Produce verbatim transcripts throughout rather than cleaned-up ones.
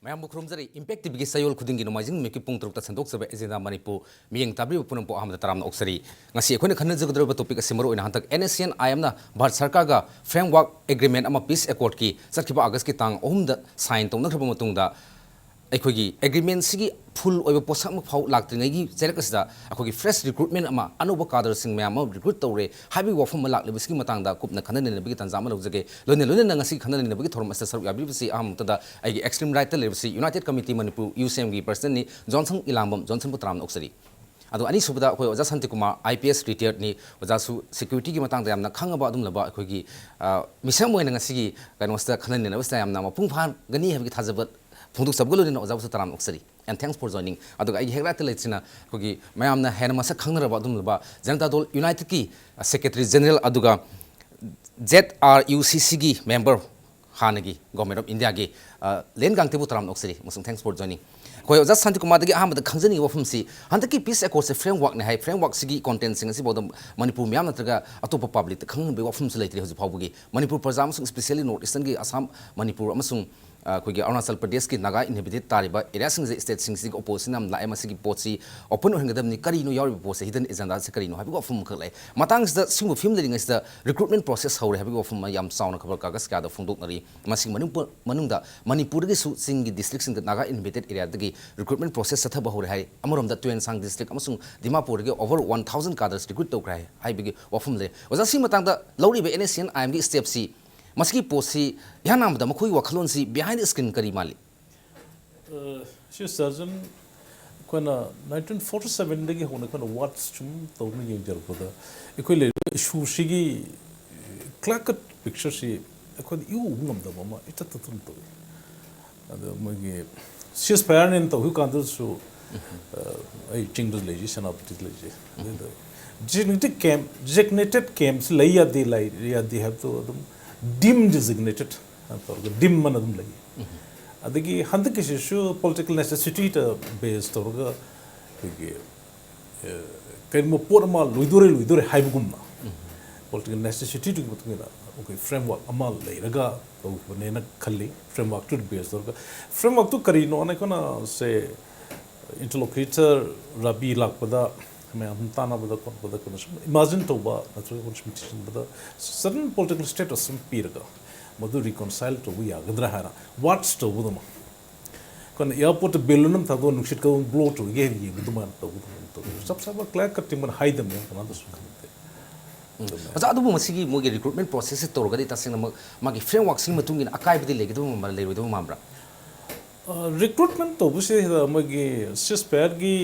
ꯃꯌꯥꯝꯕꯨ ꯈꯨꯔꯨꯝꯖꯔꯤ꯫ ꯏꯝꯄꯦꯛ ꯇꯤꯚꯤꯒꯤ ꯆꯌꯣꯜ ꯈꯨꯗꯤꯡꯒꯤ ꯅꯣꯡꯃꯥꯏꯖꯤꯡ ꯅꯨꯃꯤꯠꯀꯤ ꯄꯨꯡ ꯇꯔꯨꯛꯇ ꯁꯟꯗꯣꯛꯆꯕ ꯑꯦꯖꯦꯟꯗꯥ ꯃꯅꯤꯄꯨꯔ ꯃꯤꯠꯌꯦꯡ ꯇꯥꯕꯤꯔꯤꯕ ꯄꯨꯝꯅꯃꯛꯄꯨ ꯑꯍꯥꯟꯕꯗ ꯇꯔꯥꯝꯅ ꯑꯣꯛꯆꯔꯤ꯫ ꯉꯁꯤ ꯑꯩꯈꯣꯏꯅ ꯈꯟꯅꯖꯒꯗꯧꯔꯤꯕ ꯇꯣꯄꯤꯛ ꯑꯁꯤ ꯃꯔꯨꯑꯣꯏꯅ ꯍꯟꯗꯛ N S C N I ꯑꯦꯝꯅ ꯚꯥꯔꯠ ꯁꯔꯀꯥꯔꯒ ꯐ꯭ꯔꯦꯝꯋꯥꯔꯛ ꯑꯦꯒ꯭ꯔꯤꯃꯦꯟ ꯑꯃ, ꯄꯤꯁ ꯑꯦꯀꯣꯔꯗꯀꯤ ꯆꯠꯈꯤꯕ ꯑꯥꯒꯁꯀꯤ ꯇꯥꯡ ꯑꯍꯨꯝꯗ ꯁꯥꯏꯟ ꯇꯧꯅꯈ꯭ꯔꯕ ꯃꯇꯨꯡꯗ, ꯑꯩꯈꯣꯏꯒꯤ ꯑꯦꯒ꯭ꯔꯤꯃꯦꯟꯁꯤꯒꯤ ꯐꯨꯜ ꯑꯣꯏꯕ ꯄꯣꯠꯁꯛ ꯑꯃ ꯐꯥꯎ ꯂꯥꯛꯇ꯭ꯔꯤꯉꯩꯒꯤ ꯆꯩꯔꯛ ꯑꯁꯤꯗ ꯑꯩꯈꯣꯏꯒꯤ ꯐ꯭ꯔꯦꯁ ꯔꯤꯀ꯭ꯔꯨꯠꯃꯦꯟ ꯑꯃ, ꯑꯅꯧꯕ ꯀꯥꯗꯔꯁꯤꯡ ꯃꯌꯥꯝ ꯑꯃ ꯔꯤꯀ꯭ꯔꯨꯠ ꯇꯧꯔꯦ ꯍꯥꯏꯕꯒꯤ ꯋꯥꯐꯝ ꯑꯃ ꯂꯥꯛꯂꯤꯕꯁꯤꯒꯤ ꯃꯇꯥꯡꯗ ꯀꯨꯞꯅ ꯈꯟꯅ ꯅꯩꯅꯕꯒꯤ ꯇꯥꯟꯖꯥ ꯑꯃ ꯂꯧꯖꯒꯦ꯫ ꯂꯣꯏꯅ ꯂꯣꯏꯅꯅ ꯉꯁꯤ ꯈꯟꯅ ꯅꯩꯅꯕꯒꯤ ꯊꯧꯔꯝ ꯑꯁꯤꯗ ꯁꯔꯨꯛ ꯌꯥꯕꯤꯔꯤꯕꯁꯤ ꯑꯍꯥꯟꯕ ꯃꯛꯇꯗ ꯑꯩꯒꯤ ꯑꯦꯛꯁꯇ꯭ꯔꯤꯝ ꯔꯥꯏꯠꯇ ꯂꯩꯔꯤꯕꯁꯤ ꯌꯨꯅꯥꯏꯇꯦꯠ ꯀꯃꯤꯇꯤ ꯃꯅꯤꯄꯨꯔ, ꯌꯨ ꯁꯤ ꯑꯦꯝꯒꯤ ꯄ꯭ꯔꯁꯤꯗꯦꯟꯠꯅꯤ, ꯖꯣꯟꯁꯟ ꯏꯂꯥꯝꯕꯝ꯫ ꯖꯣꯟꯁꯟꯕꯨ ꯇꯔꯥꯝꯅ ꯑꯣꯛꯆꯔꯤ꯫ ꯑꯗꯣ ꯑꯅꯤꯁꯨꯕꯗ ꯑꯩꯈꯣꯏ ꯑꯣꯖꯥ ꯁꯥꯟꯇꯤꯀꯨꯃꯥꯔ, ꯑꯥꯏ ꯄꯤ ꯑꯦꯁ ꯔꯤꯇꯥꯌꯔꯠꯅꯤ, ꯑꯣꯖꯥꯁꯨ ꯁꯦꯀ꯭ꯌꯨꯔꯤꯇꯤꯒꯤ ꯃꯇꯥꯡꯗ ꯌꯥꯝꯅ ꯈꯪꯉꯕ ꯑꯗꯨꯝꯂꯕ ꯑꯩꯈꯣꯏꯒꯤ, ꯑ, ꯃꯤꯁꯛ ꯑꯃ ꯑꯣꯏꯅ ꯉꯁꯤꯒꯤ ꯀꯩꯅꯣꯁꯤꯗ ꯈꯟꯅ ꯅꯩꯅꯕꯁꯤꯗ ꯌꯥꯝꯅ ꯃꯄꯨꯡ ꯐꯥꯒꯅꯤ ꯍꯥꯏꯕꯒꯤ ꯊꯥꯖꯕ ꯐꯣꯡꯗꯣꯛꯆꯕꯒ ꯂꯣꯏꯅꯅ ꯑꯣꯖꯥꯕꯨꯁꯨ ꯇꯔꯥꯝꯅ ꯑꯣꯛꯆꯔꯤ꯫ And thanks for joining. ꯑꯗꯨꯒ ꯑꯩꯒꯤ ꯍꯦꯛ ꯔꯥꯏꯠꯇ ꯂꯩꯔꯤꯁꯤꯅ ꯑꯩꯈꯣꯏꯒꯤ ꯃꯌꯥꯝꯅ ꯍꯦꯟꯅ ꯃꯁꯛ ꯈꯪꯅꯔꯕ ꯑꯗꯨꯝꯂꯕ ꯖꯅꯇꯥ ꯗꯜ ꯌꯨꯅꯥꯏꯇꯦꯗꯀꯤ ꯁꯦꯀ꯭ꯔꯦꯇꯔꯤ ꯖꯦꯅꯔꯦꯜ ꯑꯗꯨꯒ ꯖꯦꯗ ꯑꯥꯔ ꯌꯨ ꯁꯤ ꯁꯤꯒꯤ ꯃꯦꯝꯕꯔ, ꯍꯥꯟꯅꯒꯤ ꯒꯣꯔꯃꯦꯟ ꯑꯣꯐ ꯏꯟꯗꯤꯌꯥꯒꯤ, ꯑ, ꯂꯦꯟ ꯒꯥꯡꯇꯦꯕꯨ ꯇꯔꯥꯝꯅ ꯑꯣꯛꯆꯔꯤ ꯑꯃꯁꯨꯡ thanks for joining. ꯑꯩꯈꯣꯏ ꯑꯣꯖꯥ ꯁꯥꯟꯇꯤꯀꯨꯃꯥꯔꯗꯒꯤ ꯑꯍꯥꯟꯕꯗ ꯈꯪꯖꯅꯤꯡꯉꯤ ꯋꯥꯐꯝꯁꯤ, ꯍꯟꯗꯛꯀꯤ ꯄꯤꯁ ꯑꯦꯀꯣꯔꯗꯁꯦ ꯐ꯭ꯔꯦꯝꯋꯥꯔꯛꯅꯤ ꯍꯥꯏ, ꯐ꯭ꯔꯦꯝꯋꯥꯔꯛꯁꯤꯒꯤ ꯀꯣꯟꯇꯦꯟꯁꯤꯡ ꯑꯁꯤꯐꯥꯎꯗ ꯃꯅꯤꯄꯨꯔ ꯃꯤꯌꯥꯝ ꯅꯠꯇ꯭ꯔꯒ ꯑꯇꯣꯞꯄ ꯄꯕ꯭ꯂꯤꯛꯇ ꯈꯪꯍꯟꯕꯒꯤ ꯋꯥꯐꯝꯁꯨ ꯂꯩꯇ꯭ꯔꯤ ꯍꯧꯖꯤꯛ ꯐꯥꯎꯕꯒꯤ꯫ ꯃꯅꯤꯄꯨꯔ ꯄ꯭ꯔꯖꯥ ꯑꯃꯁꯨꯡ especially ꯅꯣꯔꯠ ꯏꯁꯇꯔꯟꯒꯤ ꯑꯁꯥꯝ, ꯃꯅꯤꯄꯨꯔ ꯑꯃꯁꯨꯡ, ꯑ, ꯑꯩꯈꯣꯏꯒꯤ ꯑꯔꯨꯅꯥꯆꯜ ꯄ꯭ꯔꯗꯦꯁꯀꯤ ꯅꯥꯒꯥ ꯏꯟꯍꯦꯕꯤꯇꯦꯠ ꯇꯥꯔꯤꯕ ꯑꯦꯔꯤꯌꯥꯁꯤꯡꯁꯦ, ꯁ꯭ꯇꯦꯠꯁꯤꯡꯁꯤꯒꯤ ꯑꯣꯄꯣꯖꯤꯁꯟ ꯌꯥꯝ ꯂꯥꯛꯑꯦ꯫ ꯃꯁꯤꯒꯤ ꯄꯣꯠꯁꯤ ꯑꯣꯄꯟ ꯑꯣꯏꯍꯟꯒꯗꯕꯅꯤ, ꯀꯔꯤꯅꯣ ꯌꯥꯎꯔꯤꯕ ꯄꯣꯠꯁꯦ, ꯍꯤꯗꯟ ꯑꯦꯖꯦꯟꯗꯥꯁꯦ ꯀꯔꯤꯅꯣ ꯍꯥꯏꯕꯒꯤ ꯋꯥꯐꯝ ꯑꯃꯈꯛ ꯂꯩ꯫ ꯃꯇꯥꯡꯁꯤꯗ ꯁꯤꯒꯨꯝꯕ ꯐꯤꯕꯝ ꯂꯩꯔꯤꯉꯩꯁꯤꯗ ꯔꯤꯀ꯭ꯔꯨꯠꯃꯦꯟ ꯄ꯭ꯔꯣꯁꯦꯁ ꯍꯧꯔꯦ ꯍꯥꯏꯕꯒꯤ ꯋꯥꯐꯝ ꯑꯃ ꯌꯥꯝ ꯆꯥꯎꯅ ꯈꯕꯔ ꯀꯥꯒꯖ ꯀꯌꯥꯗ ꯐꯣꯡꯗꯣꯛꯅꯔꯤ꯫ ꯃꯁꯤꯒꯤ ꯃꯅꯨꯡ-, ꯃꯅꯨꯡꯗ ꯃꯅꯤꯄꯨꯔꯗꯒꯤꯁꯨ ꯆꯤꯡꯒꯤ ꯗꯤꯁꯇ꯭ꯔꯤꯛꯁꯤꯡꯗ ꯅꯥꯒꯥ ꯏꯟꯍꯦꯕꯤꯇꯦꯠ ꯑꯦꯔꯤꯌꯥꯗꯒꯤ ꯔꯤꯀ꯭ꯔꯨꯠꯃꯦꯟ ꯄ꯭ꯔꯣꯁꯦꯁ ꯆꯠꯊꯕ ꯍꯧꯔꯦ ꯍꯥꯏ꯫ ꯑꯃꯔꯣꯝꯗ ꯇꯨꯌꯦꯟꯁꯥꯡ ꯗꯤꯁꯇ꯭ꯔꯤꯛ ꯑꯃꯁꯨꯡ ꯗꯤꯃꯥꯄꯨꯔꯗꯒꯤ ꯑꯣꯚꯔ ꯋꯥꯟ ꯊꯥꯎꯖꯟ ꯀꯥꯗꯔꯁ ꯔꯤꯀ꯭ꯔꯨꯠ ꯇꯧꯈ꯭ꯔꯦ ꯍꯥꯏ ꯍꯥꯏꯕꯒꯤ ꯋꯥꯐꯝ ꯂꯩ꯫ ꯑꯣꯖꯥ, ꯁꯤ ꯃꯇꯥꯡꯗ ꯂꯧꯔꯤꯕ and S C N I ꯑꯦꯝꯒꯤ ꯁ꯭ꯇꯦꯞꯁꯤ, ꯃꯁꯤꯒꯤ ꯄꯣꯠꯁꯤ ꯏꯍꯥꯟ ꯍꯥꯟꯕꯗ ꯃꯈꯣꯏꯒꯤ ꯋꯥꯈꯜꯂꯣꯟꯁꯤ behind the screen ꯀꯔꯤ ꯃꯥꯜꯂꯤ? ꯑ, ꯁꯤ ꯁꯔꯖꯟ, ꯑꯩꯈꯣꯏꯅ ꯅꯥꯏꯟꯇꯤꯟ ꯐꯣꯔꯇꯤ ꯁꯚꯦꯟꯗꯒꯤ ꯍꯧꯅ ꯑꯩꯈꯣꯏꯅ ꯋꯥꯠꯆ ꯁꯨꯝ ꯇꯧꯗꯨꯅ ꯌꯦꯡꯖꯔꯛꯄꯗ, ꯑꯩꯈꯣꯏ ꯂꯩꯔꯤꯕ ꯏꯁꯨꯁꯤꯒꯤ clear cut pictureꯁꯤ ꯑꯩꯈꯣꯏꯅ ꯏꯎ ꯎꯕ ꯉꯝꯗꯕ ꯑꯃ ꯏꯇꯠ ꯇꯠꯇꯅ ꯇꯧꯏ꯫ ꯑꯗꯣ ꯃꯣꯏꯒꯤ ceasefire ꯅꯦꯅ ꯇꯧꯈꯤꯕ ꯀꯥꯟꯗꯁꯨ, ꯑ, ꯑꯩ ꯆꯤꯡꯗ ꯂꯩꯖꯩ, ꯁꯦꯅꯥꯄꯇꯤꯗ ꯂꯩꯖꯩ꯫ ꯑꯗꯨꯗ designated camp, designated campꯁꯤ ꯂꯩ ꯌꯥꯗꯦ, ꯂꯩ ꯌꯥꯗꯦ ꯍꯥꯏꯕꯗꯣ ꯑꯗꯨꯝ dim designated ꯇꯧꯔꯒ dim ꯑꯅ ꯑꯗꯨꯝ ꯂꯩ꯫ ꯑꯗꯒꯤ ꯍꯟꯗꯛꯀꯤꯁꯤꯁꯨ political necessityꯗ base ꯇꯧꯔꯒ ꯑꯩꯈꯣꯏꯒꯤ, ꯑ, ꯀꯔꯤꯒꯨꯝꯕ ꯄꯣꯠ ꯑꯃ ꯂꯣꯏꯗꯣꯔꯦ, ꯂꯣꯏꯗꯣꯔꯦ ꯍꯥꯏꯕꯒꯨꯝꯅ, ꯄꯣꯂꯤꯇꯤꯀꯦꯜ ꯅꯦꯁꯦꯁꯤꯇꯤꯗꯨꯒꯤ ꯃꯇꯨꯡ ꯏꯟꯅ ꯑꯩꯈꯣꯏ ꯐ꯭ꯔꯦꯝꯋꯥꯔꯛ ꯑꯃ ꯂꯩꯔꯒ ꯇꯧꯈꯤꯕꯅꯦꯅ ꯈꯜꯂꯤ꯫ ꯐ꯭ꯔꯦꯝꯋꯥꯔꯛꯇꯨꯗ ꯕꯦꯁ ꯇꯧꯔꯒ, ꯐ꯭ꯔꯦꯝꯋꯥꯔꯛꯇꯨ ꯀꯔꯤꯅꯣꯅ ꯑꯩꯈꯣꯏꯅ ꯁꯦ ꯏꯟꯇꯔꯂꯣꯀ꯭ꯌꯨꯇꯔ ꯔꯥꯕꯤ ꯂꯥꯛꯄꯗ ꯃꯌꯥꯝ ꯇꯥꯟꯅꯕꯗ ꯈꯣꯠꯄꯗ ꯑꯩꯈꯣꯏꯅ ꯁꯨꯝ ꯏꯃꯥꯖꯤꯟ ꯇꯧꯕ ꯅꯠꯇ꯭ꯔꯒ ꯑꯩꯈꯣꯏꯅ ꯁꯨꯝ ꯊꯤꯖꯤꯟꯕꯗ ꯁꯔꯇꯟ ꯄꯣꯂꯤꯇꯤꯀꯦꯜ ꯁ꯭ꯇꯦꯇꯁ ꯑꯃ ꯄꯤꯔꯒ ꯃꯗꯨ ꯔꯤꯀꯟꯁꯥꯏꯜ ꯇꯧꯕ ꯌꯥꯒꯗ꯭ꯔꯥ ꯍꯥꯏꯅ ꯋꯥꯠꯆ ꯇꯧꯕꯗꯧꯅ, ꯑꯩꯈꯣꯏꯅ ꯑꯦꯌꯥꯔꯄꯣꯔꯠꯇ ꯕꯦꯂꯨꯟ ꯑꯃ ꯊꯥꯗꯣꯛꯑꯒ ꯅꯨꯡꯁꯤꯠ ꯀꯗꯣꯝ ꯕ꯭ꯂꯣ ꯇꯧꯔꯤꯒꯦ ꯍꯥꯏꯅ ꯌꯦꯡꯕ ꯑꯗꯨꯃꯥꯏꯅ ꯇꯧꯒꯗꯕ ꯇꯧꯋꯤ꯫ ꯆꯞ ꯆꯥꯕ ꯀ꯭ꯂꯤꯌꯥꯔ ꯀꯠꯇꯤ ꯃꯣꯏꯅ ꯍꯥꯏꯗꯕꯅꯦ, ꯀꯅꯥꯗꯁꯨ ꯈꯪꯗꯦ꯫ ꯑꯣꯖꯥ, ꯑꯗꯨꯕꯨ ꯃꯁꯤꯒꯤ ꯃꯣꯏꯒꯤ ꯔꯤꯀ꯭ꯔꯨꯠꯃꯦꯟ ꯄ꯭ꯔꯣꯁꯦꯁꯁꯦ ꯇꯧꯔꯒꯗꯤ ꯇꯁꯦꯡꯅꯃꯛ ꯃꯥꯒꯤ ꯐ꯭ꯔꯦꯝꯋꯥꯔꯛꯁꯤꯡꯒꯤ ꯃꯇꯨꯡ ꯏꯟꯅ ꯑꯀꯥꯏꯕꯗꯤ ꯂꯩꯒꯗꯕ ꯃꯥꯟꯕ꯭ꯔꯥ, ꯂꯩꯔꯣꯏꯗꯕ ꯃꯥꯟꯕ꯭ꯔꯥ? ꯔꯤꯀ꯭ꯔꯨꯠꯃꯦꯟ ꯇꯧꯕꯁꯤꯗ ꯃꯣꯏꯒꯤ ꯁꯤꯁ ꯐꯥꯌꯔꯒꯤ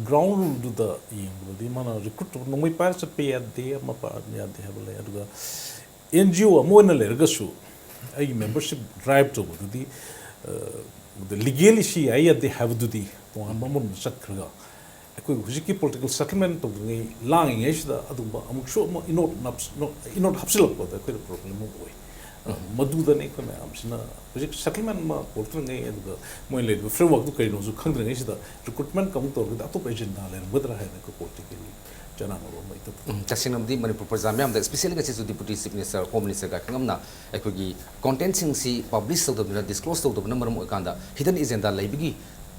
ꯒ꯭ꯔꯥꯎꯟ ꯔꯨꯜꯗꯨꯗ ꯌꯦꯡꯕꯗꯗꯤ ꯃꯥꯅ ꯔꯤꯀ꯭ꯔꯨꯠ ꯇꯧꯕ ꯅꯣꯡꯃꯩ ꯄꯥꯏꯔ ꯆꯠꯄ ꯌꯥꯗꯦ, ꯑꯃ ꯄꯥꯏꯔ ꯌꯥꯗꯦ ꯍꯥꯏꯕ ꯂꯩ꯫ ꯑꯗꯨꯒ ꯑꯦꯟ ꯖꯤ ꯑꯣ ꯑꯃ ꯑꯣꯏꯅ ꯂꯩꯔꯒꯁꯨ ꯑꯩꯒꯤ ꯃꯦꯝꯕꯔꯁꯤꯞ ꯗ꯭ꯔꯥꯏꯞ ꯇꯧꯕꯗꯨꯗꯤ ꯂꯤꯒꯦꯜꯂꯤ ꯁꯤ ꯌꯥꯏ ꯌꯥꯗꯦ ꯍꯥꯏꯕꯗꯨꯗꯤ ꯇꯣꯉꯥꯟꯕ ꯑꯃꯔꯣꯝꯗ ꯆꯠꯈ꯭ꯔꯒ, ꯑꯩꯈꯣꯏ ꯍꯧꯖꯤꯛꯀꯤ ꯄꯣꯂꯤꯇꯤꯀꯦꯜ ꯁꯦꯇꯜꯃꯦꯟ ꯇꯧꯗ꯭ꯔꯤꯉꯩ ꯂꯥꯡꯉꯤꯉꯩꯁꯤꯗ ꯑꯗꯨꯒꯨꯝꯕ ꯑꯃꯨꯛꯁꯨ ꯑꯃ ꯏꯅꯣꯠ ꯏꯅꯣꯠ ꯍꯥꯞꯆꯤꯜꯂꯛꯄꯗ ꯑꯩꯈꯣꯏꯗ ꯄ꯭ꯔꯣꯕ꯭ꯂꯦꯝ ꯑꯃ ꯑꯣꯏ꯫ ꯃꯗꯨꯗꯅꯤ ꯑꯩꯈꯣꯏ ꯃꯌꯥꯝꯁꯤꯅ ꯍꯧꯖꯤꯛ ꯁꯦꯇꯜꯃꯦꯟ ꯑꯃ ꯄꯨꯔꯛꯇ꯭ꯔꯤꯉꯩ, ꯑꯗꯨꯒ ꯃꯣꯏ ꯂꯩꯔꯤꯕ ꯐ꯭ꯔꯦꯝꯋꯥꯔꯛꯇꯨ ꯀꯔꯤꯅꯣꯁꯨ ꯈꯪꯗ꯭ꯔꯤꯉꯩꯁꯤꯗ ꯔꯤꯀ꯭ꯔꯨꯠꯃꯦꯟ ꯑꯃꯨꯛ ꯇꯧꯔꯒꯗꯤ ꯑꯇꯣꯞꯄ ꯑꯦꯖꯦꯟꯗꯥ ꯂꯩꯔꯝꯒꯗ꯭ꯔꯥ ꯍꯥꯏꯅ ꯑꯩꯈꯣꯏ ꯄꯣꯂꯤꯇꯤꯀꯦꯜ ꯆꯅꯥꯡ ꯑꯃ ꯑꯃ ꯏꯇꯧ ꯎꯝ, ꯇꯁꯦꯡꯅꯕꯗꯤ ꯃꯅꯤꯄꯨꯔ ꯄ꯭ꯔꯖꯥ ꯃꯤꯌꯥꯝꯗ, especially ꯉꯁꯤꯁꯨ Deputy Chief Minister, Home Minister ꯒꯥꯏꯈꯪꯉꯝꯅ ꯑꯩꯈꯣꯏꯒꯤ ꯀꯣꯟꯇꯦꯟꯁꯤꯡꯁꯤ ꯄꯕ꯭ꯂꯤꯁ ꯇꯧꯗꯕꯅ, ꯗꯤꯁꯀ꯭ꯂꯣꯁ ꯇꯧꯗꯕꯅ ꯃꯔꯝ ꯑꯣꯏꯔꯀꯥꯟꯗ ꯍꯤꯗꯟ ꯑꯦꯖꯦꯟꯗꯥ ꯂꯩꯕꯒꯤ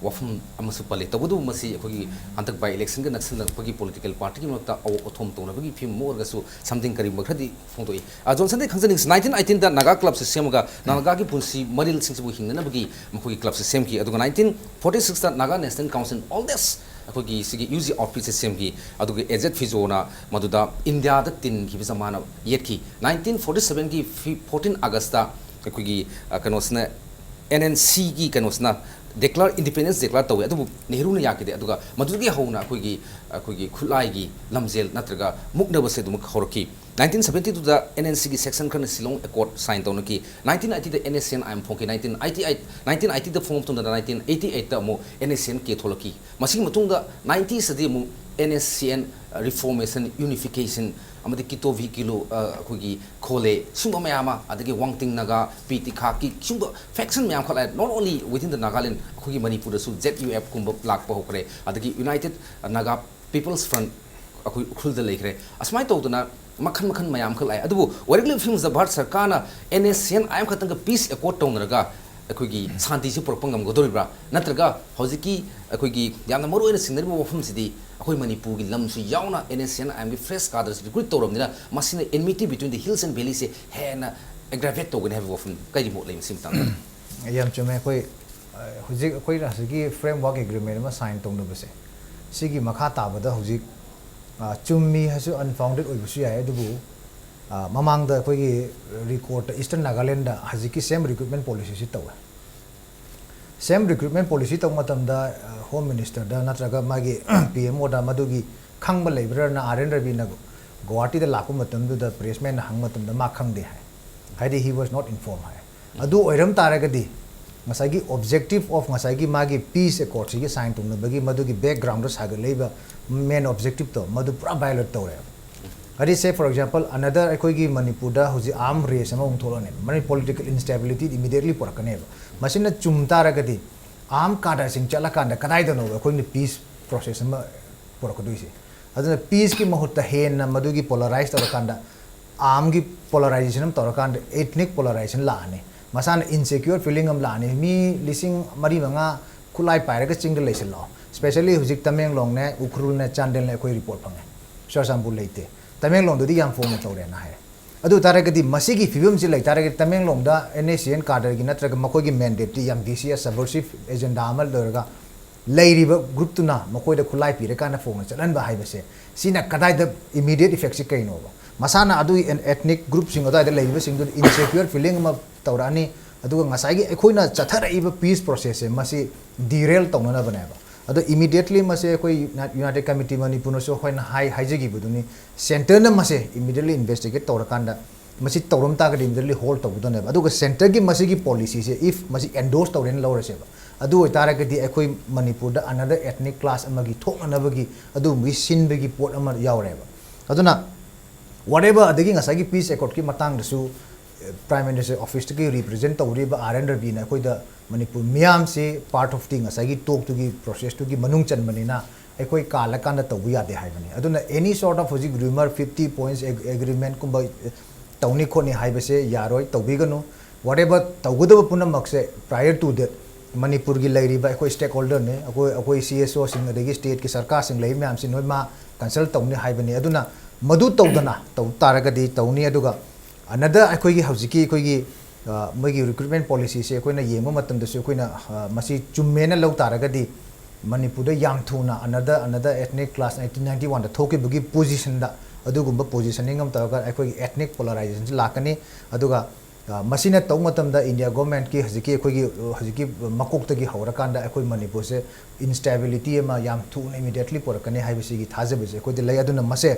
ꯋꯥꯐꯝ ꯑꯃꯁꯨ ꯄꯜꯂꯤ꯫ ꯇꯧꯕꯇꯕꯨ ꯃꯁꯤ ꯑꯩꯈꯣꯏꯒꯤ ꯍꯟꯗꯛ ꯕꯥꯏ ꯏꯂꯦꯛꯁꯟꯒ ꯅꯛꯁꯤꯜꯂꯛꯄꯒꯤ ꯄꯣꯂꯤꯇꯤꯀꯦꯜ ꯄꯥꯔꯇꯤꯒꯤ ꯃꯔꯛꯇ ꯑꯋꯣꯛ ꯑꯊꯣꯝ ꯇꯧꯅꯕꯒꯤ ꯐꯤꯕꯝ ꯑꯃ ꯑꯣꯏꯔꯒꯁꯨ something ꯀꯔꯤꯒꯨꯝꯕ ꯈꯔꯗꯤ ꯐꯣꯡꯗꯣꯛꯏ꯫ ꯑ, ꯖꯣꯟꯁꯟꯗꯒꯤ ꯈꯪꯖꯅꯤꯡꯁꯤ, ꯅꯥꯏꯟꯇꯤꯟ ꯑꯩꯠꯇꯤꯟꯗ ꯅꯥꯒꯥ ꯀ꯭ꯂꯕꯁꯦ ꯁꯦꯝꯃꯒ ꯅꯥꯒꯥꯒꯤ ꯄꯨꯟꯁꯤ ꯃꯔꯤꯜꯁꯤꯡꯁꯤꯕꯨ ꯍꯤꯡꯅꯅꯕꯒꯤ ꯃꯈꯣꯏꯒꯤ ꯀ꯭ꯂꯕꯁꯦ ꯁꯦꯝꯈꯤ꯫ ꯑꯗꯨꯒ ꯅꯥꯏꯟꯇꯤꯟ ꯐꯣꯔꯇꯤ ꯁꯤꯛꯁꯇ Naga National Council, oldest ꯑꯩꯈꯣꯏꯒꯤ ꯁꯤꯒꯤ ꯌꯨ ꯖꯤ ꯑꯥꯎꯠꯐꯤꯠꯁꯦ ꯁꯦꯝꯈꯤ꯫ ꯑꯗꯨꯒ ꯑꯦꯖꯦꯠ ꯐꯤꯖꯣꯅ ꯃꯗꯨꯗ ꯏꯟꯗꯤꯌꯥꯗ ꯇꯤꯟꯈꯤꯕꯁꯦ ꯃꯥꯅ ꯌꯦꯠꯈꯤ꯫ ꯅꯥꯏꯟꯇꯤꯟ ꯐꯣꯔꯇꯤ ꯁꯚꯦꯟꯒꯤ ꯐꯤ-, ꯐꯣꯔꯇꯤꯟ ꯑꯥꯒꯁꯇ ꯑꯩꯈꯣꯏꯒꯤ, ꯑ, ꯀꯩꯅꯣꯁꯤꯅ, ꯑꯦꯟ ꯑꯦꯟ ꯁꯤꯒꯤ ꯀꯩꯅꯣꯁꯤꯅ ꯗꯤꯀ꯭ꯂꯥꯔ, ꯏꯟꯗꯤꯄꯦꯟꯗꯦꯟꯁ ꯗꯤꯀ꯭ꯂꯥꯔ ꯇꯧꯋꯦ꯫ ꯑꯗꯨꯕꯨ ꯅꯦꯍꯔꯨꯅ ꯌꯥꯈꯤꯗꯦ꯫ ꯑꯗꯨꯒ ꯃꯗꯨꯗꯒꯤ ꯍꯧꯅ ꯑꯩꯈꯣꯏꯒꯤ, ꯑꯩꯈꯣꯏꯒꯤ ꯈꯨꯠꯂꯥꯏꯒꯤ ꯂꯝꯖꯦꯜ ꯅꯠꯇ꯭ꯔꯒ ꯃꯨꯛꯅꯕꯁꯦ ꯑꯗꯨꯃꯛ ꯍꯧꯔꯛꯈꯤ꯫ ꯅꯥꯏꯟꯇꯤꯟ ꯁꯚꯦꯟꯇꯤ ꯇꯨꯗ ꯑꯦꯟ ꯑꯦꯟ ꯁꯤꯒꯤ ꯁꯦꯛꯁꯟ ꯈꯔꯅ ꯁꯤꯂꯣꯡ ꯑꯦꯀꯣꯔꯗ ꯁꯥꯏꯟ ꯇꯧꯅꯈꯤ꯫ ꯅꯥꯏꯟꯇꯤꯟ ꯑꯩꯠꯇꯤꯗ N S N I M ꯐꯣꯡꯈꯤ꯫ ꯅꯥꯏꯟꯇꯤꯟ ꯑꯩꯠꯇꯤ ꯑꯩꯠ, ꯅꯥꯏꯟꯇꯤꯟ ꯑꯩꯠꯇꯤꯗ ꯐꯣꯡꯕ ꯃꯇꯨꯡꯗ ꯅꯥꯏꯟꯇꯤꯟ ꯑꯩꯠꯇꯤ ꯑꯩꯠꯇ ꯑꯃꯨꯛ ꯑꯦꯟ ꯑꯦꯁ ꯑꯦꯟ ꯀꯦ ꯊꯣꯛꯂꯛꯈꯤ꯫ ꯃꯁꯤꯒꯤ ꯃꯇꯨꯡꯗ ꯅꯥꯏꯟꯇꯤꯁꯇꯗꯤ ꯑꯃꯨꯛ and S C and, reformation, ꯌꯨꯅꯤꯐꯤꯀꯦꯁꯟ, ꯑꯃꯗꯤ ꯀꯤꯇꯣ ꯚꯤ ꯀꯤꯂꯣ, ꯑ, ꯑꯩꯈꯣꯏꯒꯤ ꯈꯣꯂꯦ, ꯁꯤꯒꯨꯝꯕ ꯃꯌꯥꯝ ꯑꯃ, ꯑꯗꯒꯤ ꯋꯥꯡꯇꯤꯡ ꯅꯥꯒꯥ, ꯄꯤ ꯇꯤꯈꯥꯛꯀꯤ ꯁꯤꯒꯨꯝꯕ ꯐꯦꯛꯁꯟ ꯃꯌꯥꯝ ꯈꯛ ꯂꯥꯛꯑꯦ꯫ Not only within the Nagaland, ꯑꯩꯈꯣꯏꯒꯤ ꯃꯅꯤꯄꯨꯔꯗꯁꯨ ꯖꯦꯠ ꯌꯨ ꯑꯦꯐ ꯀꯨꯝꯕ ꯂꯥꯛꯄ ꯍꯧꯈ꯭ꯔꯦ, ꯑꯗꯒꯤ ꯌꯨꯅꯥꯏꯇꯦꯠ ꯅꯥꯒꯥ ꯄꯤꯄꯜꯁ ꯐ꯭ꯔꯟꯠ, ꯑꯩꯈꯣꯏ ꯎꯈ꯭ꯔꯨꯜꯗ ꯂꯩꯈ꯭ꯔꯦ꯫ ꯑꯁꯨꯃꯥꯏꯅ ꯇꯧꯗꯅ ꯃꯈꯜ ꯃꯈꯜ ꯃꯌꯥꯝ ꯑꯃꯈꯛ ꯂꯥꯛꯑꯦ꯫ ꯑꯗꯨꯕꯨ ꯋꯥꯔꯤꯛꯂꯤꯕ ꯐꯤꯂꯝꯁꯤꯗ ꯚꯥꯔꯠ ꯁꯔꯀꯥꯔꯅ NSCN IM ꯈꯛꯇꯪꯒ peace accord ꯇꯧꯅꯔꯒ ꯑꯩꯈꯣꯏꯒꯤ ꯁꯥꯟꯇꯤꯁꯤ ꯄꯨꯔꯛꯄ ꯉꯝꯒꯗꯧꯔꯤꯕ꯭ꯔꯥ? ꯅꯠꯇ꯭ꯔꯒ ꯍꯧꯖꯤꯛꯀꯤ ꯑꯩꯈꯣꯏꯒꯤ ꯌꯥꯝꯅ ꯃꯔꯨꯑꯣꯏꯅ ꯆꯤꯡꯅꯔꯤꯕ ꯋꯥꯐꯝꯁꯤꯗꯤ ꯑꯩꯈꯣꯏ ꯃꯅꯤꯄꯨꯔꯒꯤ ꯂꯝꯁꯨ ꯌꯥꯎꯅ NSCN IMꯒꯤ fresh cadres recruit ꯇꯧꯔꯕꯅꯤꯅ ꯃꯁꯤꯅ enmity between the hills and valleyꯁꯦ ꯍꯦꯟꯅ aggravate ꯇꯧꯒꯅꯤ ꯍꯥꯏꯕ ꯋꯥꯐꯝ ꯀꯔꯤ ꯃꯣꯠ ꯂꯩ ꯃꯁꯤ ꯃꯇꯥꯡꯗ? ꯌꯥꯝ ꯆꯨꯝꯃꯦ꯫ ꯑꯩꯈꯣꯏ ꯑ, ꯍꯧꯖꯤꯛ ꯑꯩꯈꯣꯏꯅ ꯍꯧꯖꯤꯛꯀꯤ framework agreement ꯑꯃ sign ꯇꯧꯅꯕꯁꯦ, ꯁꯤꯒꯤ ꯃꯈꯥ ꯇꯥꯕꯗ ꯍꯧꯖꯤꯛ ꯑ, ꯆꯨꯝꯃꯤ ꯍꯥꯏꯁꯨ unfounded ꯑꯣꯏꯕꯁꯨ ꯌꯥꯏ, ꯑꯗꯨꯕꯨ ꯑ, ꯃꯃꯥꯡꯗ ꯑꯩꯈꯣꯏꯒꯤ recordꯇ Eastern Nagalandꯗ ꯍꯧꯖꯤꯛꯀꯤ same recruitment policyꯁꯤ ꯇꯧꯋꯦ꯫ Same recruitment policy ꯇꯧꯕ ꯃꯇꯝꯗ ꯑ, Home Ministerꯗ ꯅꯠꯇ꯭ꯔꯒ ꯃꯥꯒꯤ PMOꯗ ꯃꯗꯨꯒꯤ ꯈꯪꯕ ꯂꯩꯕ꯭ꯔꯥꯅ R N Raviꯅ ꯒꯨꯋꯥꯍꯥꯇꯤꯗ ꯂꯥꯛꯄ ꯃꯇꯝꯗꯨꯗ pressmanꯅ ꯍꯪꯕ ꯃꯇꯝꯗ ꯃꯥ ꯈꯪꯗꯦ ꯍꯥꯏ꯫ ꯍꯥꯏꯗꯤ he was not informed ꯍꯥꯏ꯫ ꯑꯗꯨ ꯑꯣꯏꯔꯝ ꯇꯥꯔꯒꯗꯤ ꯉꯁꯥꯏꯒꯤ objective of ꯉꯁꯥꯏꯒꯤ ꯃꯥꯒꯤ peace accordꯁꯤꯒꯤ sign ꯇꯧꯅꯕꯒꯤ ꯃꯗꯨꯒꯤ backgroundꯗ ꯁꯥꯒꯠꯂꯛꯏꯕ main objectiveꯇꯣ ꯃꯗꯨ ꯄꯨꯔꯥ violate ꯇꯧꯔꯦꯕ꯫ ꯍꯥꯏꯗꯤ say for example another ꯑꯩꯈꯣꯏꯒꯤ ꯃꯅꯤꯄꯨꯔꯗ ꯍꯧꯖꯤꯛ arm race ꯑꯃꯃꯨꯛ ꯊꯣꯛꯂꯛꯑꯅꯦꯕ꯫ ꯃꯅꯤ political instability immediately ꯄꯨꯔꯛꯀꯅꯦꯕ꯫ ꯃꯁꯤꯅ ꯆꯨꯝ ꯇꯥꯔꯒꯗꯤ arm cadreꯁꯤꯡ ꯆꯠꯂꯀꯥꯟꯗ ꯀꯗꯥꯏꯗꯅꯣꯕ ꯑꯩꯈꯣꯏꯅ peace process ꯑꯃ ꯄꯨꯔꯛꯀꯗꯣꯏꯁꯦ? ꯑꯗꯨꯅ peaceꯀꯤ ꯃꯍꯨꯠꯇ ꯍꯦꯟꯅ ꯃꯗꯨꯒꯤ polarize ꯇꯧꯔꯀꯥꯟꯗ armꯒꯤ polarization ꯑꯃ ꯇꯧꯔꯀꯥꯟꯗ ethnic polarization ꯂꯥꯛꯑꯅꯤ꯫ ꯃꯁꯥꯅ insecure feeling ꯑꯃ ꯂꯥꯛꯑꯅꯤ꯫ ꯃꯤ ꯂꯤꯁꯤꯡ ꯃꯔꯤ ꯃꯉꯥ ꯈꯨꯠꯂꯥꯏ ꯄꯥꯏꯔꯒ ꯆꯤꯡꯗ ꯂꯩꯁꯤꯜꯂꯣ꯫ Specially ꯍꯧꯖꯤꯛ ꯇꯃꯦꯡꯂꯣꯡꯅꯦ, ꯎꯈ꯭ꯔꯨꯜꯅꯦ, ꯆꯥꯟꯗꯦꯜꯅꯦ ꯑꯩꯈꯣꯏ report ꯐꯪꯉꯦ꯫ ꯆꯨꯔꯆꯥꯟꯄꯨꯔ ꯂꯩꯇꯦ꯫ ꯇꯃꯦꯡꯂꯣꯡꯗꯗꯤ ꯌꯥꯝ ꯐꯣꯡꯅ ꯇꯧꯔꯦꯅ ꯍꯥꯏꯔꯦ꯫ ꯑꯗꯨ ꯇꯥꯔꯒꯗꯤ ꯃꯁꯤꯒꯤ ꯐꯤꯕꯝꯁꯤ ꯂꯩ ꯇꯥꯔꯒꯗꯤ ꯇꯃꯦꯡꯂꯣꯡꯗ NSCN cadreꯒꯤ ꯅꯠꯇ꯭ꯔꯒ ꯃꯈꯣꯏꯒꯤ mandateꯇꯤ ꯌꯥꯝ ꯚꯤꯁꯤꯌꯁ subversive agenda ꯑꯃ ꯂꯩꯔꯒ ꯂꯩꯔꯤꯕ groupꯇꯨꯅ ꯃꯈꯣꯏꯗ ꯈꯨꯠꯂꯥꯏ ꯄꯤꯔꯀꯥꯟꯗ ꯐꯣꯡꯅ ꯆꯠꯍꯟꯕ ꯍꯥꯏꯕꯁꯦ ꯁꯤꯅ ꯀꯗꯥꯏꯗ immediate effectꯁꯤ ꯀꯩꯅꯣꯕ? ꯃꯁꯥꯅ ꯑꯗꯨꯒꯤ ethnic groupꯁꯤꯡ ꯑꯗꯨꯋꯥꯏꯗ ꯂꯩꯔꯤꯕꯁꯤꯡꯗꯨꯗ insecure feeling ꯑꯃ ꯇꯧꯔꯛꯑꯅꯤ꯫ ꯑꯗꯨꯒ ꯉꯁꯥꯏꯒꯤ ꯑꯩꯈꯣꯏꯅ ꯆꯠꯊꯔꯛꯏꯕ peace processꯁꯦ ꯃꯁꯤ derail ꯇꯧꯅꯅꯕꯅꯦꯕ꯫ ꯑꯗꯣ immediately ꯃꯁꯤ ꯑꯩꯈꯣꯏ United Committee ꯃꯅꯤꯄꯨꯔꯅꯁꯨ ꯑꯩꯈꯣꯏꯅ ꯍꯥꯏ ꯍꯥꯏꯖꯈꯤꯕꯗꯨꯅꯤ꯫ Centreꯅ ꯃꯁꯦ immediately investigate ꯇꯧꯔꯀꯥꯟꯗ ꯃꯁꯤ ꯇꯧꯔꯝ ꯇꯥꯔꯒꯗꯤ immediately hold ꯇꯧꯒꯗꯕꯅꯦꯕ꯫ ꯑꯗꯨꯒ centreꯒꯤ ꯃꯁꯤꯒꯤ policyꯁꯦ if ꯃꯁꯤ endorse ꯇꯧꯔꯦꯅ ꯂꯧꯔꯁꯦꯕ, ꯑꯗꯨ ꯑꯣꯏꯇꯥꯔꯒꯗꯤ ꯑꯩꯈꯣꯏ ꯃꯅꯤꯄꯨꯔꯗ another ethnic clash ꯑꯃꯒꯤ ꯊꯣꯛꯅꯅꯕꯒꯤ ꯑꯗꯨꯒꯨꯝꯕꯒꯤ ꯁꯤꯟꯕꯒꯤ ꯄꯣꯠ ꯑꯃ ꯌꯥꯎꯔꯦꯕ꯫ ꯑꯗꯨꯅ whatever ꯑꯗꯒꯤ ꯉꯁꯥꯏꯒꯤ peace accordꯀꯤ ꯃꯇꯥꯡꯗꯁꯨ Prime Minister officeꯇꯒꯤ represent ꯇꯧꯔꯤꯕ R N Raviꯅ ꯑꯩꯈꯣꯏꯗ ꯃꯅꯤꯄꯨꯔ ꯃꯤꯌꯥꯝꯁꯤ part of the ꯉꯁꯥꯏꯒꯤ talkꯇꯨꯒꯤ processꯇꯨꯒꯤ ꯃꯅꯨꯡ ꯆꯟꯕꯅꯤꯅ ꯑꯩꯈꯣꯏ ꯀꯥꯜꯂꯀꯥꯟꯗ ꯇꯧꯕ ꯌꯥꯗꯦ ꯍꯥꯏꯕꯅꯤ꯫ ꯑꯗꯨꯅ any sort of ꯍꯧꯖꯤꯛ rumor, fifty points agreement ꯀꯨꯝꯕ ꯇꯧꯅꯤ ꯈꯣꯠꯅꯤ ꯍꯥꯏꯕꯁꯦ ꯌꯥꯔꯣꯏ, ꯇꯧꯕꯤꯒꯅꯨ꯫ Whatever ꯇꯧꯒꯗꯕ ꯄꯨꯝꯅꯃꯛꯁꯦ prior to that ꯃꯅꯤꯄꯨꯔꯒꯤ ꯂꯩꯔꯤꯕ ꯑꯩꯈꯣꯏ stakeholderꯅꯤ, ꯑꯩꯈꯣꯏ ꯑꯩꯈꯣꯏ C S Oꯁꯤꯡ ꯑꯗꯒꯤ stateꯀꯤ ꯁꯔꯀꯥꯔꯁꯤꯡ ꯂꯩꯔꯤ ꯃꯌꯥꯝꯁꯤ ꯅꯣꯏ ꯃꯥ consult ꯇꯧꯅꯤ ꯍꯥꯏꯕꯅꯤ꯫ ꯑꯗꯨꯅ ꯃꯗꯨ ꯇꯧꯗꯅ ꯇꯧ ꯇꯥꯔꯒꯗꯤ ꯇꯧꯅꯤ꯫ ꯑꯗꯨꯒ another ꯑꯩꯈꯣꯏꯒꯤ ꯍꯧꯖꯤꯛꯀꯤ ꯑꯩꯈꯣꯏꯒꯤ ꯑ, ꯃꯣꯏꯒꯤ recruitment policyꯁꯦ ꯑꯩꯈꯣꯏꯅ ꯌꯦꯡꯕ ꯃꯇꯝꯗꯁꯨ ꯑꯩꯈꯣꯏꯅ ꯑ, ꯃꯁꯤ ꯆꯨꯝꯃꯦꯅ ꯂꯧ ꯇꯥꯔꯒꯗꯤ ꯃꯅꯤꯄꯨꯔꯗ ꯌꯥꯝ ꯊꯨꯅ another another ethnic clash nineteen ninety oneꯗ ꯊꯣꯛꯈꯤꯕꯒꯤ positionꯗ ꯑꯗꯨꯒꯨꯝꯕ positioning ꯑꯃ ꯇꯧꯔꯒ ꯑꯩꯈꯣꯏꯒꯤ ethnic polarizationꯁꯤ ꯂꯥꯛꯀꯅꯤ꯫ ꯑꯗꯨꯒ ꯑ, ꯃꯁꯤꯅ ꯇꯧꯕ ꯃꯇꯝꯗ India governmentꯀꯤ ꯍꯧꯖꯤꯛꯀꯤ ꯑꯩꯈꯣꯏꯒꯤ ꯑ, ꯍꯧꯖꯤꯛꯀꯤ ꯃꯀꯣꯛꯇꯒꯤ ꯍꯧꯔꯀꯥꯟꯗ ꯑꯩꯈꯣꯏ ꯃꯅꯤꯄꯨꯔꯁꯦ instability ꯑꯃ ꯌꯥꯝ ꯊꯨꯅ immediately ꯄꯨꯔꯛꯀꯅꯤ ꯍꯥꯏꯕꯁꯤꯒꯤ ꯊꯥꯖꯕꯁꯦ ꯑꯩꯈꯣꯏꯗ ꯂꯩ꯫ ꯑꯗꯨꯅ ꯃꯁꯦ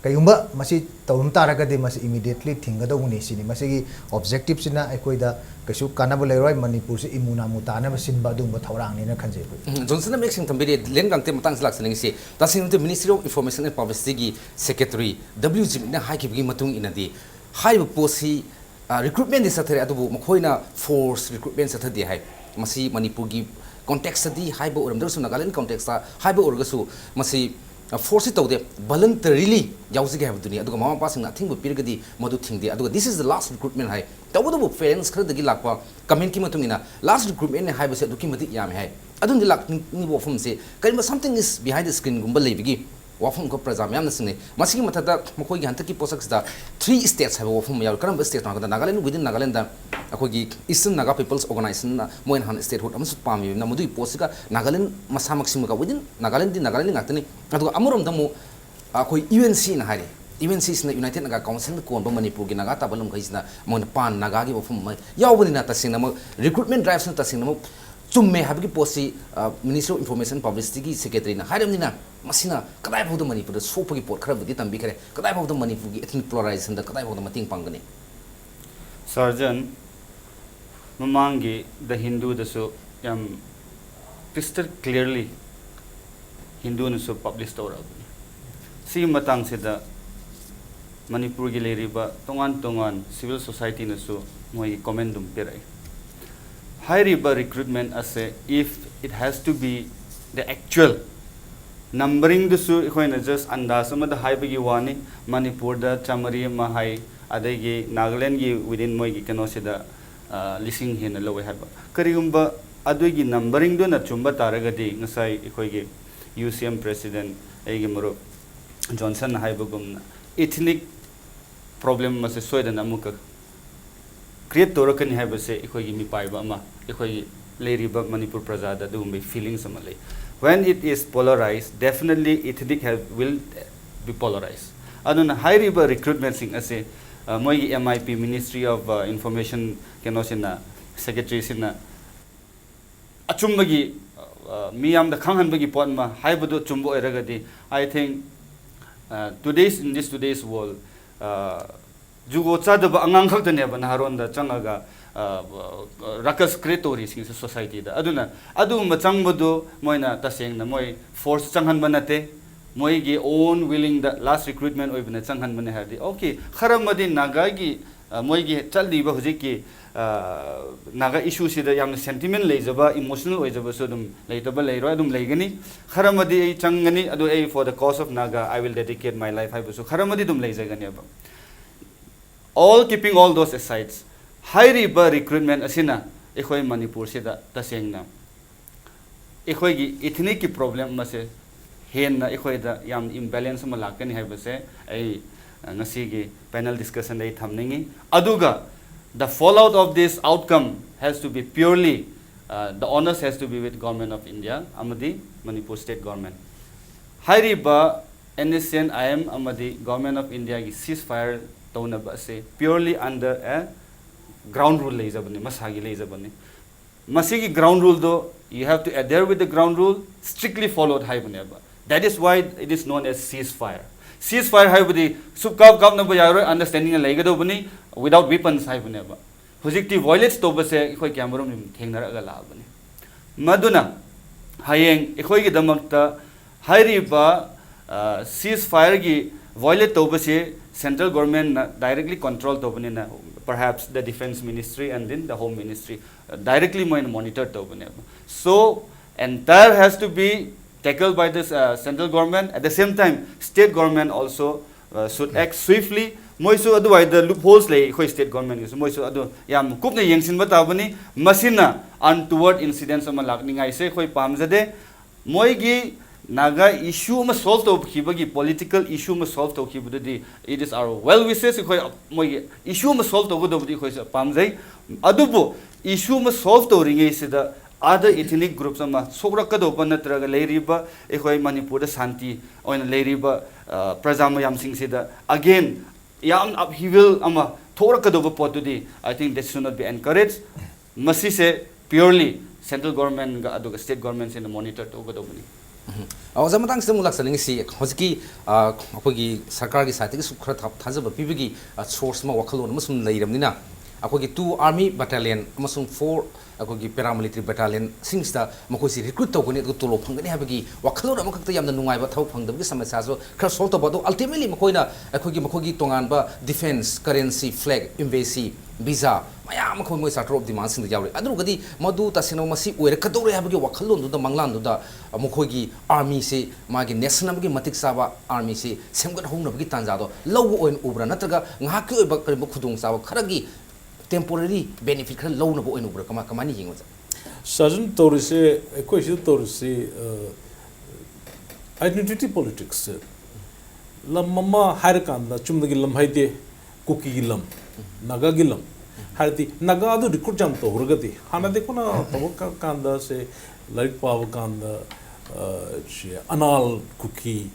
ꯀꯩꯒꯨꯝꯕ ꯃꯁꯤ ꯇꯧꯔꯝ ꯇꯥꯔꯒꯗꯤ ꯃꯁꯤ immediately ꯊꯤꯡꯒꯗꯧꯕꯅꯤ ꯁꯤꯅꯤ꯫ ꯃꯁꯤꯒꯤ objectiveꯁꯤꯅ ꯑꯩꯈꯣꯏꯗ ꯀꯩꯁꯨ ꯀꯥꯟꯅꯕ ꯂꯩꯔꯣꯏ, ꯃꯅꯤꯄꯨꯔꯁꯤ ꯏꯃꯨ ꯅꯥꯃꯨ ꯇꯥꯅꯕ ꯁꯤꯟꯕ ꯑꯗꯨꯒꯨꯝꯕ ꯊꯧꯔꯥꯡꯅꯦꯅ ꯈꯟꯖꯩ ꯑꯩꯈꯣꯏ꯫ ꯎꯝ, ꯖꯣꯟꯁꯟꯅ ꯃꯌꯦꯛ ꯁꯦꯡꯅ ꯊꯝꯕꯤꯔꯦ꯫ ꯂꯦꯟ ꯒꯥꯡꯇꯦ ꯃꯇꯥꯡꯁꯤ ꯂꯥꯛꯆꯅꯤꯡꯉꯤꯁꯤ, ꯇꯁꯦꯡꯅ Ministry of Information and Publicityꯒꯤ secretary W ꯖꯤꯃꯤꯠꯅ ꯍꯥꯏꯈꯤꯕꯒꯤ ꯃꯇꯨꯡ ꯏꯟꯅꯗꯤ ꯍꯥꯏꯔꯤꯕ ꯄꯣꯠꯁꯤ ꯑ, recruitmentꯗꯤ ꯆꯠꯊꯔꯦ, ꯑꯗꯨꯕꯨ ꯃꯈꯣꯏꯅ force recruitment ꯆꯠꯊꯗꯦ ꯍꯥꯏ꯫ ꯃꯁꯤ ꯃꯅꯤꯄꯨꯔꯒꯤ contextꯇꯗꯤ ꯍꯥꯏꯕ ꯑꯣꯏꯔꯝꯗ꯭ꯔꯒꯁꯨ, ꯅꯥꯒꯥꯂꯦꯟ contextꯇ ꯍꯥꯏꯕ ꯑꯣꯏꯔꯒꯁꯨ, ꯃꯁꯤ, ꯑ, forceꯁꯤ ꯇꯧꯗꯦ, voluntarily ꯌꯥꯎꯖꯒꯦ ꯍꯥꯏꯕꯗꯨꯅꯤ꯫ ꯑꯗꯨꯒ ꯃꯃꯥ ꯃꯄꯥꯁꯤꯡꯅ ꯑꯊꯤꯡꯕ ꯄꯤꯔꯒꯗꯤ ꯃꯗꯨ ꯊꯤꯡꯗꯦ꯫ ꯑꯗꯨꯒ this is the last recruitment ꯍꯥꯏ꯫ ꯇꯧꯕꯇꯕꯨ parents ꯈꯔꯗꯒꯤ ꯂꯥꯛꯄ commentꯀꯤ ꯃꯇꯨꯡ ꯏꯟꯅ last recruitmentꯅꯤ ꯍꯥꯏꯕꯁꯦ ꯑꯗꯨꯛꯀꯤ ꯃꯇꯤꯛ ꯌꯥꯝꯃꯦ ꯍꯥꯏ꯫ ꯑꯗꯨꯝꯗꯤ ꯂꯥꯛꯅꯤꯡꯉꯤꯕ ꯋꯥꯐꯝꯁꯦ ꯀꯔꯤꯒꯨꯝꯕ something is behind the screenꯒꯨꯝꯕ ꯂꯩꯕꯒꯤ ꯋꯥꯐꯝ ꯑꯃꯈꯛ ꯄ꯭ꯔꯖꯥ ꯃꯌꯥꯝꯅ ꯆꯤꯡꯅꯩ꯫ ꯃꯁꯤꯒꯤ ꯃꯊꯛꯇ ꯃꯈꯣꯏꯒꯤ ꯍꯟꯗꯛꯀꯤ ꯄꯣꯠꯁꯛꯁꯤꯗ three states ꯍꯥꯏꯕ ꯋꯥꯐꯝ ꯑꯃ ꯌꯥꯎꯔꯤ꯫ ꯀꯔꯝꯕ stateꯅꯣ ꯍꯥꯏꯕꯗ, ꯅꯥꯒꯥꯂꯦꯟ, within ꯅꯥꯒꯥꯂꯦꯟꯗ ꯑꯩꯈꯣꯏꯒꯤ Eastern Naga People's Organizationꯅ ꯃꯣꯏꯅ ꯍꯥꯟꯅ statehood ꯑꯃꯁꯨ ꯄꯥꯝꯃꯤꯕꯅ, ꯃꯗꯨꯒꯤ ꯄꯣꯠꯁꯤꯒ ꯅꯥꯒꯥꯂꯦꯟ ꯃꯁꯥꯃꯛꯁꯤꯃꯒ within ꯅꯥꯒꯥꯂꯦꯟꯗꯤ ꯅꯥꯒꯥꯂꯦꯟ ꯉꯥꯛꯇꯅꯤ꯫ ꯑꯗꯨꯒ ꯑꯃꯔꯣꯝꯗ ꯑꯃꯨꯛ ꯑꯩꯈꯣꯏ UNCꯅ ꯍꯥꯏꯔꯤ, UNCꯁꯤꯅ United Naga Councilꯗ ꯀꯣꯟꯕ ꯃꯅꯤꯄꯨꯔꯒꯤ ꯅꯥꯒꯥ ꯇꯥꯕ ꯂꯝꯈꯩꯁꯤꯅ ꯃꯣꯏꯅ ꯄꯥꯟ ꯅꯥꯒꯥꯒꯤ ꯋꯥꯐꯝ ꯑꯃ ꯌꯥꯎꯕꯅꯤꯅ, ꯇꯁꯦꯡꯅꯃꯛ recruitment driveꯁꯤꯅ ꯇꯁꯦꯡꯅꯃꯛ ꯆꯨꯝꯃꯦ ꯍꯥꯏꯕꯒꯤ ꯄꯣꯠꯁꯤ, ꯑ, Ministry of Information Publicityꯒꯤ secretaryꯅ ꯍꯥꯏꯔꯕꯅꯤꯅ, ꯃꯁꯤꯅ ꯀꯗꯥꯏ ꯐꯥꯎꯗ ꯃꯅꯤꯄꯨꯔꯗ ꯁꯣꯛꯄꯒꯤ ꯄꯣꯠ ꯈꯔꯕꯨꯗꯤ ꯇꯝꯕꯤꯈ꯭ꯔꯦ, ꯀꯗꯥꯏ ꯐꯥꯎꯗ ꯃꯅꯤꯄꯨꯔꯒꯤ ethnic polarizationꯗ ꯀꯗꯥꯏ ꯐꯥꯎꯗ ꯃꯇꯦꯡ ꯄꯥꯡꯒꯅꯤ? ꯁꯥꯔꯖꯟ, ꯃꯃꯥꯡꯒꯤ The Hinduꯗꯁꯨ ꯌꯥꯝ crystal clearly ꯍꯤꯟꯗꯨꯅꯁꯨ publish ꯇꯧꯔꯛꯑꯕꯅꯤ꯫ ꯁꯤꯒꯤ ꯃꯇꯥꯡꯁꯤꯗ ꯃꯅꯤꯄꯨꯔꯒꯤ ꯂꯩꯔꯤꯕ ꯇꯣꯉꯥꯟ ꯇꯣꯉꯥꯟ civil societyꯅꯁꯨ ꯃꯣꯏꯒꯤ comment ꯑꯗꯨꯝ ꯄꯤꯔꯛꯏ꯫ ꯍꯥꯏꯔꯤꯕ recruitment ꯑꯁꯦ, if it has to be the actual ꯅꯝꯕꯔꯤꯡꯗꯨꯁꯨ ꯑꯩꯈꯣꯏꯅ just ꯑꯟꯗꯥꯖ ꯑꯃꯗ ꯍꯥꯏꯕꯒꯤ ꯋꯥꯅꯤ꯫ ꯃꯅꯤꯄꯨꯔꯗ ꯆꯥꯃꯔꯤ ꯑꯃ ꯍꯥꯏ, ꯑꯗꯒꯤ ꯅꯥꯒꯥꯂꯦꯟꯒꯤ within ꯃꯣꯏꯒꯤ ꯀꯩꯅꯣꯁꯤꯗ, ꯑ, ꯂꯤꯁꯤꯡ ꯍꯦꯟꯅ ꯂꯧꯋꯦ ꯍꯥꯏꯕ꯫ ꯀꯔꯤꯒꯨꯝꯕ ꯑꯗꯨꯒꯤ ꯅꯝꯕꯔꯤꯡꯗꯨꯅ ꯆꯨꯝꯕ ꯇꯥꯔꯒꯗꯤ, ꯉꯁꯥꯏ ꯑꯩꯈꯣꯏꯒꯤ U C M president, ꯑꯩꯒꯤ ꯃꯔꯨꯞ ꯖꯣꯟꯁꯟꯅ ꯍꯥꯏꯕꯒꯨꯝꯅ, ethnic problem ꯑꯃꯁꯦ ꯁꯣꯏꯗꯅ ꯑꯃꯨꯛꯀ create ꯇꯧꯔꯛꯀꯅꯤ ꯍꯥꯏꯕꯁꯦ ꯑꯩꯈꯣꯏꯒꯤ ꯃꯤꯄꯥꯏꯕ ꯑꯃ, ꯑꯩꯈꯣꯏꯒꯤ ꯂꯩꯔꯤꯕ ꯃꯅꯤꯄꯨꯔ ꯄ꯭ꯔꯖꯥꯗ ꯑꯗꯨꯒꯨꯝꯕꯒꯤ feelings ꯑꯃ ꯂꯩ꯫ When it is polarized, definitely ethnic have, will be polarized. ꯑꯗꯨꯅ ꯍꯥꯏꯔꯤꯕ recruitmentꯁꯤꯡ ꯑꯁꯦ, ꯑ, ꯃꯣꯏꯒꯤ M I P, Ministry of, ꯑ, Information, ꯀꯩꯅꯣꯁꯤꯅ, secretaryꯁꯤꯅ ꯑꯆꯨꯝꯕꯒꯤ, ꯑ, ꯃꯤꯌꯥꯝꯗ ꯈꯪꯍꯟꯕꯒꯤ ꯄꯣꯠ ꯑꯃ ꯍꯥꯏꯕꯗꯨ ꯑꯆꯨꯝꯕ ꯑꯣꯏꯔꯒꯗꯤ, I think, ꯑ, today's, in this today's world, ꯑ, ꯖꯨꯒꯣꯠ ꯆꯥꯗꯕ ꯑꯉꯥꯡ ꯈꯛꯇꯅꯦꯕ ꯅꯍꯥꯔꯣꯟꯗ ꯆꯪꯉꯒ, ꯑ, ruckus create ꯇꯧꯔꯤꯁꯤꯡꯁꯦ societyꯗ꯫ ꯑꯗꯨꯅ ꯑꯗꯨꯒꯨꯝꯕ ꯆꯪꯕꯗꯨ ꯃꯣꯏꯅ ꯇꯁꯦꯡꯅ ꯃꯣꯏ force ꯆꯪꯍꯟꯕ ꯅꯠꯇꯦ, ꯃꯣꯏꯒꯤ own willingꯗ last recruitment ꯑꯣꯏꯕꯅ ꯆꯪꯍꯟꯕꯅꯦ ꯍꯥꯏꯔꯗꯤ, okay, ꯈꯔ ꯑꯃꯗꯤ ꯅꯥꯒꯥꯒꯤ, ꯑ, ꯃꯣꯏꯒꯤ ꯆꯠꯂꯤꯕ ꯍꯧꯖꯤꯛꯀꯤ, ꯑ, ꯅꯥꯒꯥ issueꯁꯤꯗ ꯌꯥꯝꯅ sentiment ꯂꯩꯖꯕ, emotional ꯑꯣꯏꯖꯕꯁꯨ ꯑꯗꯨꯝ ꯂꯩꯇꯕ ꯂꯩꯔꯣꯏ, ꯑꯗꯨꯝ ꯂꯩꯒꯅꯤ꯫ ꯈꯔ ꯑꯃꯗꯤ ꯑꯩ ꯆꯪꯒꯅꯤ, ꯑꯗꯨ ꯑꯩ for the cause of Naga I will dedicate my life ꯍꯥꯏꯕꯁꯨ ꯈꯔ ꯑꯃꯗꯤ ꯑꯗꯨꯝ ꯂꯩꯖꯒꯅꯦꯕ꯫ All, keeping all those asides, ꯍꯥꯏꯔꯤꯕ recruitment ꯑꯁꯤꯅ ꯑꯩꯈꯣꯏ ꯃꯅꯤꯄꯨꯔꯁꯤꯗ ꯇꯁꯦꯡꯅ ꯑꯩꯈꯣꯏꯒꯤ ethnicꯀꯤ problem ꯑꯃꯁꯦ ꯍꯦꯟꯅ ꯑꯩꯈꯣꯏꯗ ꯌꯥꯝ imbalance ꯑꯃ ꯂꯥꯛꯀꯅꯤ ꯍꯥꯏꯕꯁꯦ ꯑꯩ, ꯑ, ꯉꯁꯤꯒꯤ panel discussionꯗ ꯑꯩ ꯊꯝꯅꯤꯡꯉꯤ꯫ ꯑꯗꯨꯒ the fallout of this outcome has to be purely, uh, the onus has to be with Government of India ꯑꯃꯗꯤ ꯃꯅꯤꯄꯨꯔ state government꯫ ꯍꯥꯏꯔꯤꯕ NSCN IM ꯑꯃꯗꯤ Government of Indiaꯒꯤ ceasefire ꯇꯧꯅꯕ ꯑꯁꯦ purely under a ground rule ꯂꯩꯖꯕꯅꯤ, ꯃꯁꯥꯒꯤ ꯂꯩꯖꯕꯅꯤ꯫ ꯃꯁꯤꯒꯤ ground ruleꯗꯣ, you have to adhere with the ground rule, strictly followed ꯍꯥꯏꯕꯅꯦꯕ꯫ That is why it is known as ceasefire. Ceasefire ꯍꯥꯏꯕꯗꯤ ꯁꯨꯛꯀꯥꯞ ꯀꯥꯞꯅꯕ ꯌꯥꯔꯣꯏ, understandingꯅ ꯂꯩꯒꯗꯧꯕꯅꯤ, without weapons ꯍꯥꯏꯕꯅꯦꯕ꯫ ꯍꯧꯖꯤꯛꯇꯤ violate ꯇꯧꯕꯁꯦ ꯑꯩꯈꯣꯏ ꯀꯌꯥꯃꯔꯨꯝ ꯊꯦꯡꯅꯔꯛꯑꯒ ꯂꯥꯛꯑꯕꯅꯤ꯫ ꯃꯗꯨꯅ ꯍꯌꯦꯡ ꯑꯩꯈꯣꯏꯒꯤꯗꯃꯛꯇ ꯍꯥꯏꯔꯤꯕ, ꯑ, ceasefireꯒꯤ violate ꯇꯧꯕꯁꯤ central governmentꯅ directly control ꯇꯧꯕꯅꯤꯅ, perhaps the defence ministry and then the home ministry, ꯑ, directly ꯃꯣꯏꯅ monitor ꯇꯧꯕꯅꯦꯕ꯫ So, entire has to be tackled by the uh, central government. At the same time, state government also uh, should act swiftly. ꯃꯣꯏꯁꯨ ꯑꯗꯨꯋꯥꯏꯗ loopholes ꯂꯩ ꯑꯩꯈꯣꯏ state government ꯀꯤꯁꯨ, ꯃꯣꯏꯁꯨ ꯑꯗꯨ ꯌꯥꯝ ꯀꯨꯞꯅ ꯌꯦꯡꯁꯤꯟꯕ ꯇꯥꯕꯅꯤ꯫ ꯃꯁꯤꯅ untoward incidents ꯑꯃ ꯂꯥꯛꯅꯤꯡꯉꯥꯏꯁꯦ ꯑꯩꯈꯣꯏ ꯄꯥꯝꯖꯗꯦ꯫ ꯃꯣꯏꯒꯤ Naga issue ꯑꯃ solve ꯇꯧꯈꯤꯕꯒꯤ, political issue ꯑꯃ solve ꯇꯧꯈꯤꯕꯗꯨꯗꯤ, it is our well wishes꯫ ꯑꯩꯈꯣꯏ ꯃꯣꯏꯒꯤ issue ꯑꯃ solve ꯇꯧꯒꯗꯧꯕꯗꯤ ꯑꯩꯈꯣꯏꯁꯨ ꯄꯥꯝꯖꯩ꯫ ꯑꯗꯨꯕꯨ issue ꯑꯃ solve ꯇꯧꯔꯤꯉꯩꯁꯤꯗ other ethnic groups ꯑꯃ ꯁꯣꯛꯂꯛꯀꯗꯧꯕ ꯅꯠꯇ꯭ꯔꯒ ꯂꯩꯔꯤꯕ ꯑꯩꯈꯣꯏ ꯃꯅꯤꯄꯨꯔꯗ ꯁꯥꯟꯇꯤ ꯑꯣꯏꯅ ꯂꯩꯔꯤꯕ ꯑ, ꯄ꯭ꯔꯖꯥ ꯃꯌꯥꯝꯁꯤꯡꯁꯤꯗ again ꯌꯥꯝ upheaval ꯑꯃ ꯊꯣꯛꯂꯛꯀꯗꯧꯕ ꯄꯣꯠꯇꯨꯗꯤ, I think that should not be encouraged꯫ ꯃꯁꯤꯁꯦ purely central government ꯒ ꯑꯗꯨꯒ state government ꯁꯤꯅ monitor ꯇꯧꯒꯗꯧꯕꯅꯤ꯫ ꯑꯣꯖꯥ, ꯃꯇꯥꯡꯁꯤꯗ ꯑꯃꯨꯛ ꯂꯥꯛꯆꯅꯤꯡꯉꯤꯁꯤ, ꯍꯧꯖꯤꯛꯀꯤ ꯑ, ꯑꯩꯈꯣꯏꯒꯤ ꯁꯔꯀꯥꯔꯒꯤ side ꯇꯒꯤꯁꯨ ꯈꯔ ꯊꯥ- ꯊꯥꯖꯕ ꯄꯤꯕꯒꯤ ꯑ, source ꯑꯃ, ꯋꯥꯈꯜꯂꯣꯟ ꯑꯃ ꯁꯨꯝ ꯂꯩꯔꯕꯅꯤꯅ, ꯑꯩꯈꯣꯏꯒꯤ two army battalion ꯑꯃꯁꯨꯡ four ꯑꯩꯈꯣꯏꯒꯤ paramilitary battalion ꯁꯤꯡꯁꯤꯗ ꯃꯈꯣꯏꯁꯤ recruit ꯇꯧꯒꯅꯤ ꯑꯗꯨꯒ ꯇꯣꯂꯣꯞ ꯐꯪꯒꯅꯤ ꯍꯥꯏꯕꯒꯤ ꯋꯥꯈꯜꯂꯣꯟ ꯑꯃꯈꯛꯇ, ꯌꯥꯝꯅ ꯅꯨꯡꯉꯥꯏꯕ ꯊꯕꯛ ꯐꯪꯗꯕꯒꯤ ꯁꯃꯁ꯭ꯌꯥꯁꯨ ꯈꯔ solve ꯇꯧꯕ, ꯑꯗꯣ ultimately ꯃꯈꯣꯏꯅ ꯑꯩꯈꯣꯏꯒꯤ, ꯃꯈꯣꯏꯒꯤ ꯇꯣꯉꯥꯟꯕ defence, currency, flag, embassy, visa ꯃꯌꯥꯝ ꯑꯃ ꯑꯩꯈꯣꯏ ꯃꯣꯏ Charter of Demand ꯁꯤꯡꯗ ꯌꯥꯎꯔꯤ꯫ ꯑꯗꯨ ꯑꯣꯏꯔꯒꯗꯤ ꯃꯗꯨ ꯇꯁꯦꯡꯅ ꯃꯁꯤ ꯑꯣꯏꯔꯛꯀꯗꯧꯔꯦ ꯍꯥꯏꯕꯒꯤ ꯋꯥꯈꯜꯂꯣꯟꯗꯨꯗ, ꯃꯪꯂꯥꯟꯗꯨꯗ ꯃꯈꯣꯏꯒꯤ army ꯁꯤ ꯃꯥꯒꯤ nation ꯑꯃꯒꯤ ꯃꯇꯤꯛ ꯆꯥꯕ army ꯁꯤ ꯁꯦꯝꯒꯠꯍꯧꯅꯕꯒꯤ ꯇꯥꯟꯖꯥꯗꯣ ꯂꯧꯕ ꯑꯣꯏꯅ ꯎꯕ꯭ꯔꯥ, ꯅꯠꯇ꯭ꯔꯒ ꯉꯥꯏꯍꯥꯛꯀꯤ ꯑꯣꯏꯕ ꯀꯔꯤꯒꯨꯝꯕ ꯈꯨꯗꯣꯡꯆꯥꯕ ꯈꯔꯒꯤ temporary benefit ꯈꯔ ꯂꯧꯅꯕ ꯑꯣꯏꯅ ꯎꯕ꯭ꯔꯥ? ꯀꯃꯥꯏ-, ꯀꯃꯥꯏꯅ ꯌꯦꯡꯉꯤ, ꯑꯣꯖꯥ? ꯁꯥꯖꯟ, ꯇꯧꯔꯤꯁꯦ, ꯑꯩꯈꯣꯏ ꯁꯤꯗ ꯇꯧꯔꯤꯁꯤ, ꯑ, identity politics꯫ ꯂꯝ ꯑꯃ ꯍꯥꯏꯔꯀꯥꯟꯗ ꯆꯨꯝꯅꯒꯤ ꯂꯝ ꯍꯥꯏꯗꯦ, ꯀꯨꯀꯤꯒꯤ ꯂꯝ, ꯅꯥꯒꯥꯒꯤ ꯂꯝ꯫ ꯍꯥꯏꯔꯗꯤ ꯅꯥꯒꯥꯗꯨ recruit ꯌꯥꯝ ꯇꯧꯔꯒꯗꯤ, ꯍꯥꯟꯅꯗꯤ ꯑꯩꯈꯣꯏꯅ ꯇꯧꯕ ꯀꯥꯟꯗ, ꯁꯦ, ꯂꯥꯏꯔꯤꯛ ꯄꯥꯕ ꯀꯥꯟꯗ, ꯑ, ꯁꯦ, ꯑꯅꯥꯜ ꯀꯨꯀꯤ,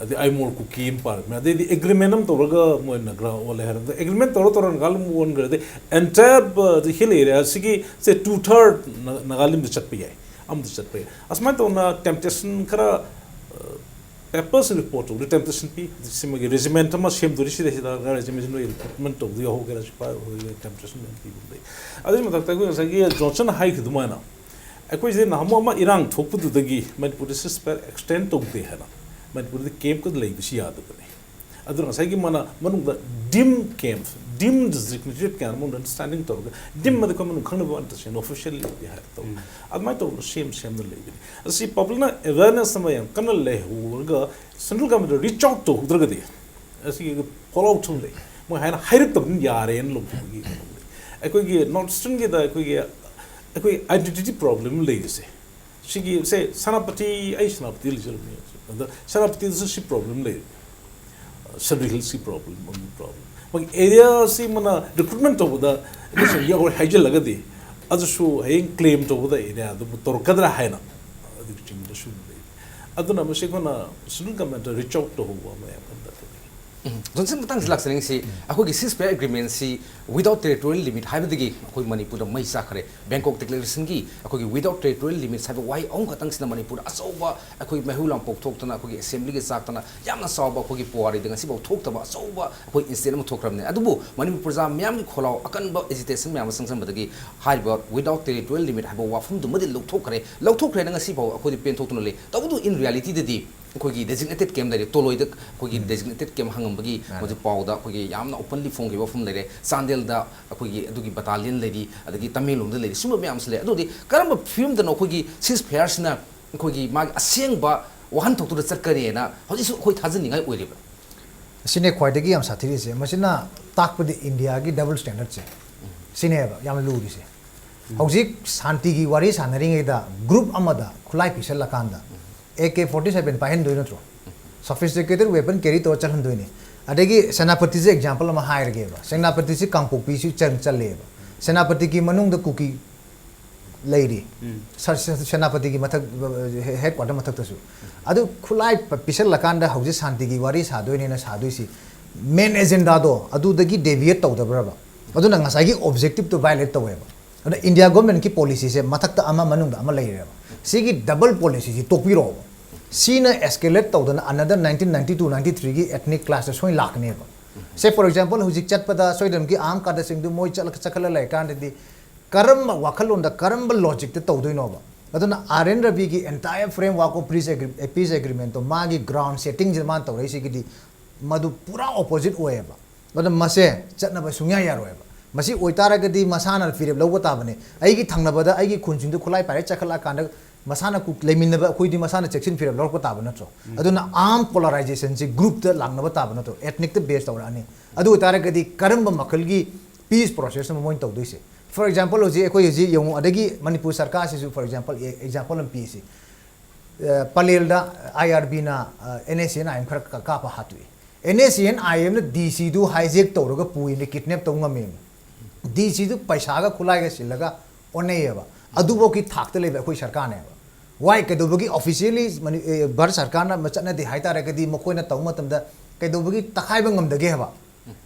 ꯑꯗꯩ ꯑꯥꯏꯃꯣꯜ ꯀꯨꯀꯤ ꯑꯃ ꯄꯥꯔꯝꯃꯦ, ꯑꯗꯩꯗꯤ agreement ꯑꯃ ꯇꯧꯔꯒ ꯃꯣꯏ ꯅꯥꯒꯥ ꯑꯣꯜꯂꯦ ꯍꯥꯏꯔꯝꯗ, agreement ꯇꯧꯔ ꯇꯧꯔ ꯅꯥꯒꯥꯂꯦꯟ ꯑꯣꯟꯈ꯭ꯔꯗꯤ entire, ꯑ, hill area ꯑꯁꯤꯒꯤ, ꯁꯦ, two third ꯅꯥꯒꯥꯂꯦꯟꯗ ꯆꯠꯄ ꯌꯥꯏ, ꯑꯃꯗ ꯆꯠꯄ ꯌꯥꯏ꯫ ꯑꯁꯨꯃꯥꯏꯅ ꯇꯧꯅ temptation ꯈꯔ, ꯑ, papers report ꯇꯧꯕꯗ temptation ꯄꯤ꯫ ꯁꯤꯃꯒꯤ regiment ꯑꯃ ꯁꯦꯝꯗꯣꯔꯤ, ꯁꯤꯗꯩꯁꯤꯗ regiment ꯅꯣꯏ recruitment ꯇꯧꯕꯗ ꯌꯥꯎꯍꯧꯒꯦꯔꯥ, ꯁꯤꯐꯥꯏ ꯑꯣꯏꯍꯧꯒꯦꯔꯥ, temptation ꯃꯌꯥꯝ ꯄꯤꯕ ꯂꯩ꯫ ꯑꯗꯨꯒꯤ ꯃꯊꯛꯇ ꯑꯩꯈꯣꯏ ꯉꯁꯥꯏꯒꯤ ꯖꯣꯟꯁꯟ ꯍꯥꯏꯈꯤꯕ ꯑꯗꯨꯃꯥꯏꯅ, ꯑꯩꯈꯣꯏꯁꯤꯗ ꯅꯍꯥꯟꯃꯨꯛ ꯑꯃ ꯏꯔꯥꯡ ꯊꯣꯛꯄꯗꯨꯗꯒꯤ ꯃꯅꯤꯄꯨꯔꯗ ceasefire extend ꯇꯧꯗꯦ ꯍꯥꯏꯅ ꯃꯅꯤꯄꯨꯔꯗ camp ꯀ ꯂꯩꯕꯁꯤ ꯌꯥꯗꯕꯅꯤ꯫ ꯑꯗꯨꯅ ꯉꯁꯥꯏꯒꯤ ꯃꯥꯅ ꯃꯅꯨꯡꯗ dim camp, ꯗꯤꯝ ꯗꯤꯖꯤꯒꯅꯦꯇꯦꯠ ꯀꯌꯥ ꯑꯃ ꯑꯟꯗꯔꯁ꯭ꯇꯦꯟꯗꯤꯡ ꯇꯧꯔꯒ, ꯗꯤꯝ ꯑꯗꯤ ꯑꯩꯈꯣꯏ ꯃꯅꯨꯡ ꯈꯪꯅꯕ ꯋꯥ ꯅꯠꯇꯦ, ꯑꯣꯐꯤꯁꯤꯌꯦꯜꯂꯤ ꯍꯥꯏꯔ ꯇꯧꯔꯒ ꯑꯗꯨꯃꯥꯏꯅ ꯇꯧꯗꯅ ꯁꯦꯝ ꯁꯦꯝꯗꯅ ꯂꯩꯕꯅꯤ꯫ ꯑꯁꯤ ꯄꯕ꯭ꯂꯤꯛꯅ ꯑꯦꯋꯦꯔꯅꯦꯁ ꯑꯃ ꯌꯥꯝ ꯀꯟꯅ ꯂꯩꯍꯧꯔꯒ ꯁꯦꯟꯇ꯭ꯔꯦꯜ ꯒꯚꯔꯟꯃꯦꯟꯗ ꯔꯤꯆ ꯑꯥꯎꯠ ꯇꯧꯍꯧꯗ꯭ꯔꯒꯗꯤ ꯑꯁꯤꯒꯤ ꯐꯣꯜ ꯑꯥꯎꯠ ꯊꯣꯛꯂꯛꯏ꯫ ꯃꯣꯏ ꯍꯥꯏꯅ ꯍꯥꯏꯔꯛꯇꯕꯅ ꯌꯥꯔꯦꯅ ꯂꯧꯊꯣꯛꯄꯒꯤ ꯀꯩꯅꯣ ꯂꯩ꯫ ꯑꯩꯈꯣꯏꯒꯤ ꯅꯣꯔꯠ ꯏꯁꯇꯔꯟꯒꯤꯗ ꯑꯩꯈꯣꯏꯒꯤ ꯑꯩꯈꯣꯏ ꯑꯥꯏꯗꯦꯟꯇꯤꯇꯤ ꯄ꯭ꯔꯣꯕ꯭ꯂꯦꯝ ꯂꯩꯔꯤꯁꯦ, ꯁꯤꯒꯤ ꯁꯦ ꯁꯦꯅꯥꯄꯇꯤ, ꯑꯩ ꯁꯦꯅꯥꯄꯇꯤ ꯂꯩꯖꯔꯝꯃꯤ, ꯑꯗ ꯁꯦꯅꯥꯄꯇꯤꯗꯁꯨ ꯁꯤ ꯄ꯭ꯔꯣꯕ꯭ꯂꯦꯝ ꯂꯩꯔꯦ꯫ ꯁꯦꯟꯇ꯭ꯔꯦꯜ ꯍꯤꯜꯁꯀꯤ ꯄ꯭ꯔꯣꯕ꯭ꯂꯦꯝ ꯑꯃꯒꯤ ꯄ꯭ꯔꯣꯕ꯭ꯂꯦꯝ ꯃꯥꯒꯤ ꯑꯦꯔꯤꯌꯥꯁꯤ ꯑꯃꯅ ꯔꯤꯀ꯭ꯔꯨꯠꯃꯦꯟ ꯇꯧꯕꯗ ꯑꯦꯗꯃꯤꯁꯟ ꯌꯥꯎꯔꯦ ꯍꯥꯏꯖꯤꯜꯂꯒꯗꯤ ꯑꯗꯨꯁꯨ ꯍꯌꯦꯡ ꯀ꯭ꯂꯦꯝ ꯇꯧꯕꯗ ꯑꯦꯔꯤꯌꯥ ꯑꯗꯨꯕꯨ ꯇꯧꯔꯛꯀꯗ꯭ꯔꯥ ꯍꯥꯏꯅ ꯑꯗꯨꯒꯤ ꯆꯤꯡꯕꯗꯁꯨ ꯂꯩ꯫ ꯑꯗꯨꯅ ꯃꯁꯤ ꯑꯩꯈꯣꯏꯅ ꯁꯦꯟꯇ꯭ꯔꯦꯜ ꯒꯚꯔꯟꯃꯦꯟꯠꯇ ꯔꯤꯆ ꯑꯥꯎꯠ ꯇꯧꯍꯧꯕ ꯑꯃ ꯌꯥꯝ ꯀꯟꯅ ꯗꯔꯀꯥꯔ ꯑꯣꯏ꯫ ꯎꯝ꯫ ꯖꯣꯟꯁꯟ, ꯃꯇꯥꯡꯁꯤ ꯂꯥꯛꯆꯅꯤꯡꯁꯤ, ꯑꯩꯈꯣꯏꯒꯤ ceasefire agreement ꯁꯤ without territorial limit ꯍꯥꯏꯕꯗꯒꯤ ꯑꯩꯈꯣꯏ ꯃꯅꯤꯄꯨꯔꯗ ꯃꯩ ꯆꯥꯛꯈ꯭ꯔꯦ꯫ ꯕꯦꯡꯀꯣꯛ ꯗꯤꯀ꯭ꯂꯦꯔꯦꯁꯟ ꯒꯤ ꯑꯩꯈꯣꯏꯒꯤ without territorial limits ꯍꯥꯏꯕ ꯋꯥꯍꯩ ꯑꯍꯨꯝ ꯈꯛꯇꯪꯁꯤꯅ ꯃꯅꯤꯄꯨꯔꯗ ꯑꯆꯧꯕ ꯑꯩꯈꯣꯏ ꯃꯩꯍꯧ ꯂꯥꯡꯄꯣꯛ ꯊꯣꯛꯇꯅ, ꯑꯩꯈꯣꯏꯒꯤ ꯑꯦꯁꯦꯝꯕ꯭ꯂꯤꯒ ꯆꯥꯛꯇꯅ, ꯌꯥꯝꯅ ꯆꯥꯎꯕ ꯑꯩꯈꯣꯏꯒꯤ ꯄꯨꯋꯥꯔꯤꯗ ꯉꯁꯤꯐꯥꯎ ꯊꯣꯛꯇꯕ ꯑꯆꯧꯕ ꯑꯩꯈꯣꯏ ꯏꯟꯁꯤꯗꯦꯟ ꯑꯃ ꯊꯣꯛꯈ꯭ꯔꯕꯅꯦ꯫ ꯑꯗꯨꯕꯨ ꯃꯅꯤꯄꯨꯔ ꯄ꯭ꯔꯖꯥ ꯃꯤꯌꯥꯝꯒꯤ ꯈꯣꯜꯂꯥꯎ, ꯑꯀꯟꯕ ꯑꯦꯖꯤꯇꯦꯁꯟ ꯃꯌꯥꯝ ꯑꯃ ꯆꯪꯁꯤꯟꯕꯗꯒꯤ ꯍꯥꯏꯔꯤꯕ without territorial limit ꯍꯥꯏꯕ ꯋꯥꯐꯝꯗꯨꯃꯗꯤ ꯂꯧꯊꯣꯛꯈ꯭ꯔꯦ꯫ ꯂꯧꯊꯣꯛꯈ꯭ꯔꯦꯅ ꯉꯁꯤꯐꯥꯎ ꯑꯩꯈꯣꯏꯗꯤ ꯄꯦꯟꯊꯣꯛꯇꯨꯅ ꯂꯩ꯫ ꯇꯧꯕꯇꯕꯨ in reality ꯗꯗꯤ ꯑꯩꯈꯣꯏꯒꯤ designated camp ꯂꯩꯔꯦ, ꯇꯣꯂꯣꯏꯗ ꯑꯩꯈꯣꯏꯒꯤ designated camp ꯍꯥꯡꯉꯝꯕꯒꯤ ꯃꯗꯨ ꯄꯥꯎꯗ ꯑꯩꯈꯣꯏꯒꯤ ꯌꯥꯝꯅ openly ꯐꯣꯡꯈꯤꯕ ꯋꯥꯐꯝ ꯂꯩꯔꯦ꯫ ꯆꯥꯟꯗꯦꯜꯗ ꯑꯩꯈꯣꯏꯒꯤ ꯑꯗꯨꯒꯤ battalion ꯂꯩꯔꯤ, ꯑꯗꯒꯤ ꯇꯃꯦꯡꯂꯣꯡꯗ ꯂꯩꯔꯤ, ꯁꯨꯝꯕ ꯃꯌꯥꯝꯁꯨ ꯂꯩ꯫ ꯑꯗꯨꯗꯤ ꯀꯔꯝꯕ ꯐꯤꯕꯝꯗꯅꯣ ꯑꯩꯈꯣꯏꯒꯤ ceasefire ꯁꯤꯅ ꯑꯩꯈꯣꯏꯒꯤ ꯃꯥꯒꯤ ꯑꯁꯦꯡꯕ ꯋꯥꯍꯟꯊꯣꯛꯇꯨꯗ ꯆꯠꯀꯅꯤꯅ ꯍꯧꯖꯤꯛꯁꯨ ꯑꯩꯈꯣꯏ ꯊꯥꯖꯅꯤꯡꯉꯥꯏ ꯑꯣꯏꯔꯤꯕ꯭ꯔꯥ? ꯑꯁꯤꯅꯦ ꯈ꯭ꯋꯥꯏꯗꯒꯤ ꯌꯥꯝ ꯁꯥꯊꯤꯔꯤꯁꯦ꯫ ꯃꯁꯤꯅ ꯇꯥꯛꯄꯗꯤ ꯏꯟꯗꯤꯌꯥꯒꯤ double standard ꯁꯦ ꯁꯤꯅꯦꯕ ꯌꯥꯝ ꯂꯨꯔꯤꯁꯦ꯫ ꯍꯧꯖꯤꯛ ꯁꯥꯟꯇꯤꯒꯤ ꯋꯥꯔꯤ ꯁꯥꯟꯅꯔꯤꯉꯩꯗ group ꯑꯃꯗ ꯈꯨꯠꯂꯥꯏ ꯄꯤꯁꯜꯂꯀꯥꯟꯗ ꯑꯦ ꯀꯦ ꯐꯣꯔꯇꯤ ꯁꯚꯦꯟ ꯄꯥꯏꯍꯟꯗꯣꯏ ꯅꯠꯇ꯭ꯔꯣ? Sophisticated weapon carry ꯇꯧꯔ ꯆꯠꯍꯟꯗꯣꯏꯅꯤ꯫ ꯑꯗꯒꯤ ꯁꯦꯅꯥꯄꯇꯤꯁꯦ example ꯑꯃ ꯍꯥꯏꯔꯒꯦꯕ꯫ ꯁꯦꯅꯥꯄꯇꯤꯁꯤ ꯀꯥꯡꯄꯣꯛꯄꯤꯁꯨ ꯆꯜ ꯆꯜꯂꯦꯕ꯫ ꯁꯦꯅꯥꯄꯇꯤꯒꯤ ꯃꯅꯨꯡꯗ ꯀꯨꯀꯤ ꯂꯩꯔꯤ꯫ ꯁ- ꯁ- ꯁꯦꯅꯥꯄꯇꯤꯒꯤ ꯃꯊꯛ, headquarter ꯃꯊꯛꯇꯁꯨ꯫ ꯑꯗꯨ ꯈꯨꯠꯂꯥꯏ ꯄ- ꯄꯤꯁꯜꯂꯀꯥꯟꯗ ꯍꯧꯖꯤꯛ ꯁꯥꯟꯇꯤꯒꯤ ꯋꯥꯔꯤ ꯁꯥꯗꯣꯏꯅꯦꯅ ꯁꯥꯗꯣꯏꯁꯤ main agenda ꯗꯣ ꯑꯗꯨꯗꯒꯤ deviate ꯇꯧꯗꯕ꯭ꯔꯕ? ꯑꯗꯨꯅ ꯉꯁꯥꯏꯒꯤ objective ꯇꯣ violate ꯇꯧꯋꯦꯕ꯫ ꯑꯗꯨꯅ ꯏꯟꯗꯤꯌꯥ ꯒꯣꯔꯃꯦꯟꯀꯤ ꯄꯣꯂꯤꯁꯤꯁꯦ ꯃꯊꯛꯇ ꯑꯃ ꯃꯅꯨꯡꯗ ꯑꯃ ꯂꯩꯔꯦꯕ꯫ ꯁꯤꯒꯤ double policy ꯁꯤ ꯇꯣꯛꯄꯤꯔꯛꯑꯣꯕ꯫ ꯁꯤꯅ escalate ꯇꯧꯗꯅ another nineteen ninety two ninety three ꯒꯤ ethnic clash ꯇ ꯁꯣꯏ ꯂꯥꯛꯀꯅꯦꯕ꯫ Say for example, ꯍꯧꯖꯤꯛ ꯆꯠꯄꯗ ꯁꯣꯏꯗꯅꯒꯤ armed ꯀꯥꯔꯗꯁꯤꯡꯗꯨ ꯃꯣꯏ ꯆꯠꯂ ꯆꯠꯈꯠꯂ ꯂꯩꯔꯀꯥꯟꯗꯗꯤ ꯀꯔꯝꯕ ꯋꯥꯈꯜꯂꯣꯟꯗ, ꯀꯔꯝꯕ logic ꯇ ꯇꯧꯗꯣꯏꯅꯣꯕ? ꯑꯗꯨꯅ ꯑꯥꯔ ꯑꯦꯟ ꯔꯕꯤꯒꯤ entire framework of peace agreement ꯇꯣ, ꯃꯥꯒꯤ ground setting ꯁꯤꯗ ꯃꯥꯅ ꯇꯧꯔꯛꯏꯁꯤꯒꯤꯗꯤ ꯃꯗꯨ ꯄꯨꯔꯥ opposite ꯑꯣꯏꯌꯦꯕ꯫ ꯑꯗꯨꯅ ꯃꯁꯦ ꯆꯠꯅꯕ ꯁꯨꯡꯌꯥ ꯌꯥꯔꯣꯏꯕ꯫ ꯃꯁꯤ ꯑꯣꯏꯇꯥꯔꯒꯗꯤ ꯃꯁꯥꯅ ꯐꯤꯔꯦꯞ ꯂꯧꯕ ꯇꯥꯕꯅꯤ꯫ ꯑꯩꯒꯤ ꯊꯪꯅꯕꯗ ꯑꯩꯒꯤ ꯈꯨꯟꯁꯤꯡꯗꯨ ꯈꯨꯠꯂꯥꯏ ꯄꯥꯏꯔ ꯆꯠꯈꯠꯂꯛꯑꯀꯥꯟꯗ ꯃꯁꯥꯅ ꯀꯨ-, ꯂꯩꯃꯤꯟꯅꯕ ꯑꯩꯈꯣꯏꯗꯤ ꯃꯁꯥꯅ ꯆꯦꯛꯁꯤꯟ ꯐꯤꯔꯦꯞ ꯂꯧꯔꯛꯄ ꯇꯥꯕ ꯅꯠꯇ꯭ꯔꯣ? ꯑꯗꯨꯅ arm polarization ꯁꯤ group ꯇ ꯂꯥꯛꯅꯕ ꯇꯥꯕ ꯅꯠꯇ꯭ꯔꯣ? Ethnic ꯇ base ꯇꯧꯔꯛꯑꯅꯤ꯫ ꯑꯗꯨ ꯑꯣꯏꯇꯥꯔꯒꯗꯤ ꯀꯔꯝꯕ ꯃꯈꯜꯒꯤ peace process ꯑꯃ ꯃꯣꯏꯅ ꯇꯧꯗꯣꯏꯁꯦ? For example, ꯍꯧꯖꯤꯛ ꯑꯩꯈꯣꯏ ꯍꯧꯖꯤꯛ ꯌꯦꯡꯉꯨ, ꯑꯗꯒꯤ Manipur ꯁꯔꯀꯥꯔꯁꯤꯁꯨ, for example, A-, example ꯑꯃ ꯄꯤꯁꯤ꯫ ꯑ, ꯄꯂꯦꯜꯗ I R B ꯅ, ꯑ, N S C N I M ꯈꯔ ꯀ-, ꯀꯥꯞꯄ ꯍꯥꯠꯇꯣꯛꯏ꯫ N S C N I M ꯅ D C ꯗꯨ hijack ꯇꯧꯔꯒ ꯄꯨꯏꯅ kidnap ꯇꯧ ꯉꯝꯃꯦ꯫ D C ꯗꯨ ꯄꯩꯁꯥꯒ ꯈꯨꯠꯂꯥꯏꯒ ꯁꯤꯜꯂꯒ ꯑꯣꯟꯅꯩꯌꯦꯕ꯫ ꯑꯗꯨꯐꯥꯎꯒꯤ ꯊꯥꯛꯇ ꯂꯩꯕ ꯑꯩꯈꯣꯏ ꯁꯔꯀꯥꯔꯅꯦꯕ꯫ Why? ꯀꯩꯗꯧꯕꯒꯤ officially ꯃꯅꯤ-, ꯑꯦ, ꯚꯥꯔꯠ ꯁꯔꯀꯥꯔꯅ ꯑꯃ ꯆꯠꯅꯗꯦ ꯍꯥꯏꯇꯥꯔꯒꯗꯤ ꯃꯈꯣꯏꯅ ꯇꯧꯕ ꯃꯇꯝꯗ ꯀꯩꯗꯧꯕꯒꯤ ꯇꯛꯈꯥꯏꯕ ꯉꯝꯗꯒꯦ ꯍꯥꯏꯕ?